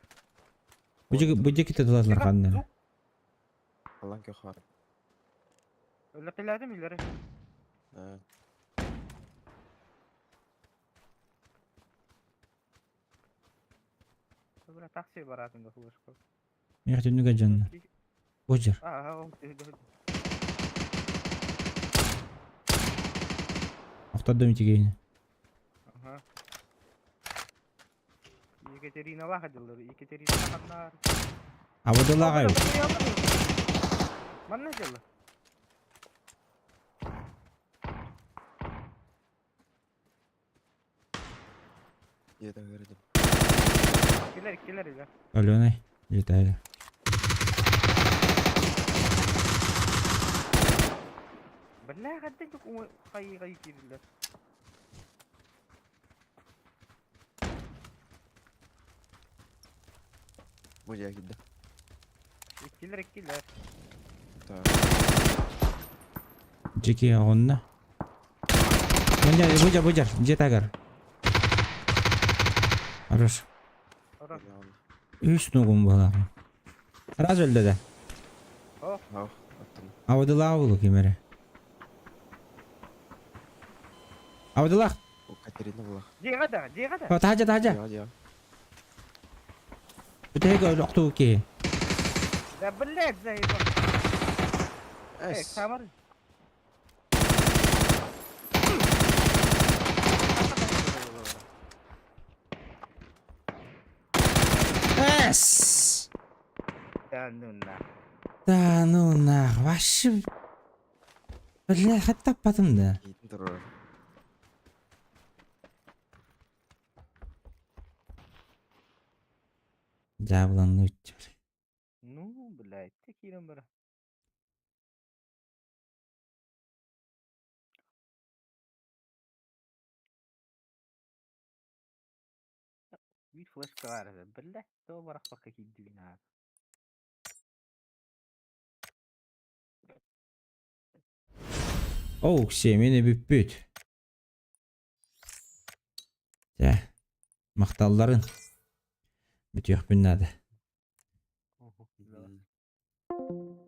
Бу диэки тыллар ханна? Алан көхөр. Өлөтөлөөтүм илери. Бля, такси баратын да флешка. Мех түннүгэ дьонно. Бу жер. Аа, ол Охтордум итигейни. Ага. Екатериналаах дыллар, Екатерина ханнаар. Абыдылаах эбит. Манна дьылла. Дьиэтэ көрдүм. Килер, килер иле. Аленой, летаю. Бля, хадда жок хайы-хайы кирилер. Бу дьиэ киирдэ. Иккилэр, иккилэр. Так. Дьики оҕунна. Быдьар, быдьар, быдьар, дьиэ тагар. Хорош. Үс нугум буолар. Раз өлдө да. Ох, аттым. Абыдылаах булу ким эрэ. Абыдылаах. Катерина булах. Дьиэҕэ да, дьиэҕэ да. О, таһдьа, таһдьа. Дьиэҕэ, дьиэҕэ. Бүтэһик охтуу киһи. Да, блядь, заебал. Эй, Самар. Эс! Да ну нах. Да ну нах, вообще... Бля, хаттаппатым да. Киитин турар. Дьаабыланны үттүр. Ну, блядь, ты кирен бара. Биир флешка баар этэ. Биллэ, тоҕо барахпакка киирдигин аата. Оу, семени бүппүт. Дьэ, махталларын. Бүтүөхпүн наада.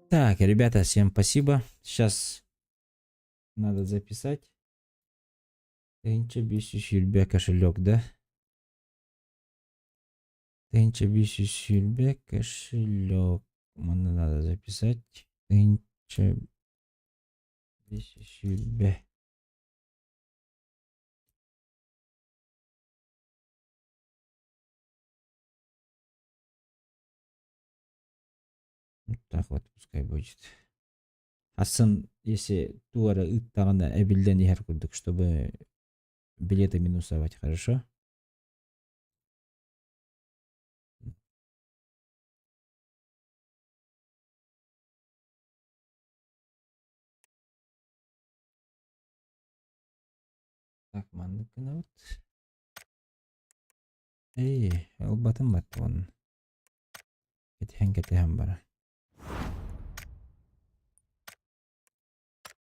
Так, ребята, всем спасибо. Сейчас надо записать. Тынча бисү кошелек, да? Тынча бисү кошелек. Мне надо записать. Тынча бисү Вот так вот пускай будет. Асан, если туара ыттаҕына эбиллэн иһэр курдук, чтобы билеты минусовать, хорошо? Так, маннык гынабыт. Эй, ылбатым баттыбын. Кэтэһэн кэтэһэн бара.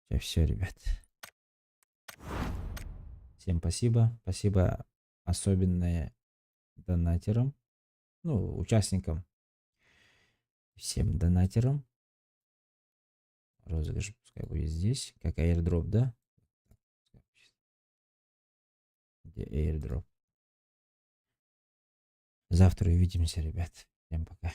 Все, все, ребят. Всем спасибо. Спасибо особенное донатерам. Ну, участникам. Всем донатерам. Розыгрыш пускай будет здесь. Как airdrop, да? Где airdrop? Завтра увидимся, ребят. Всем пока.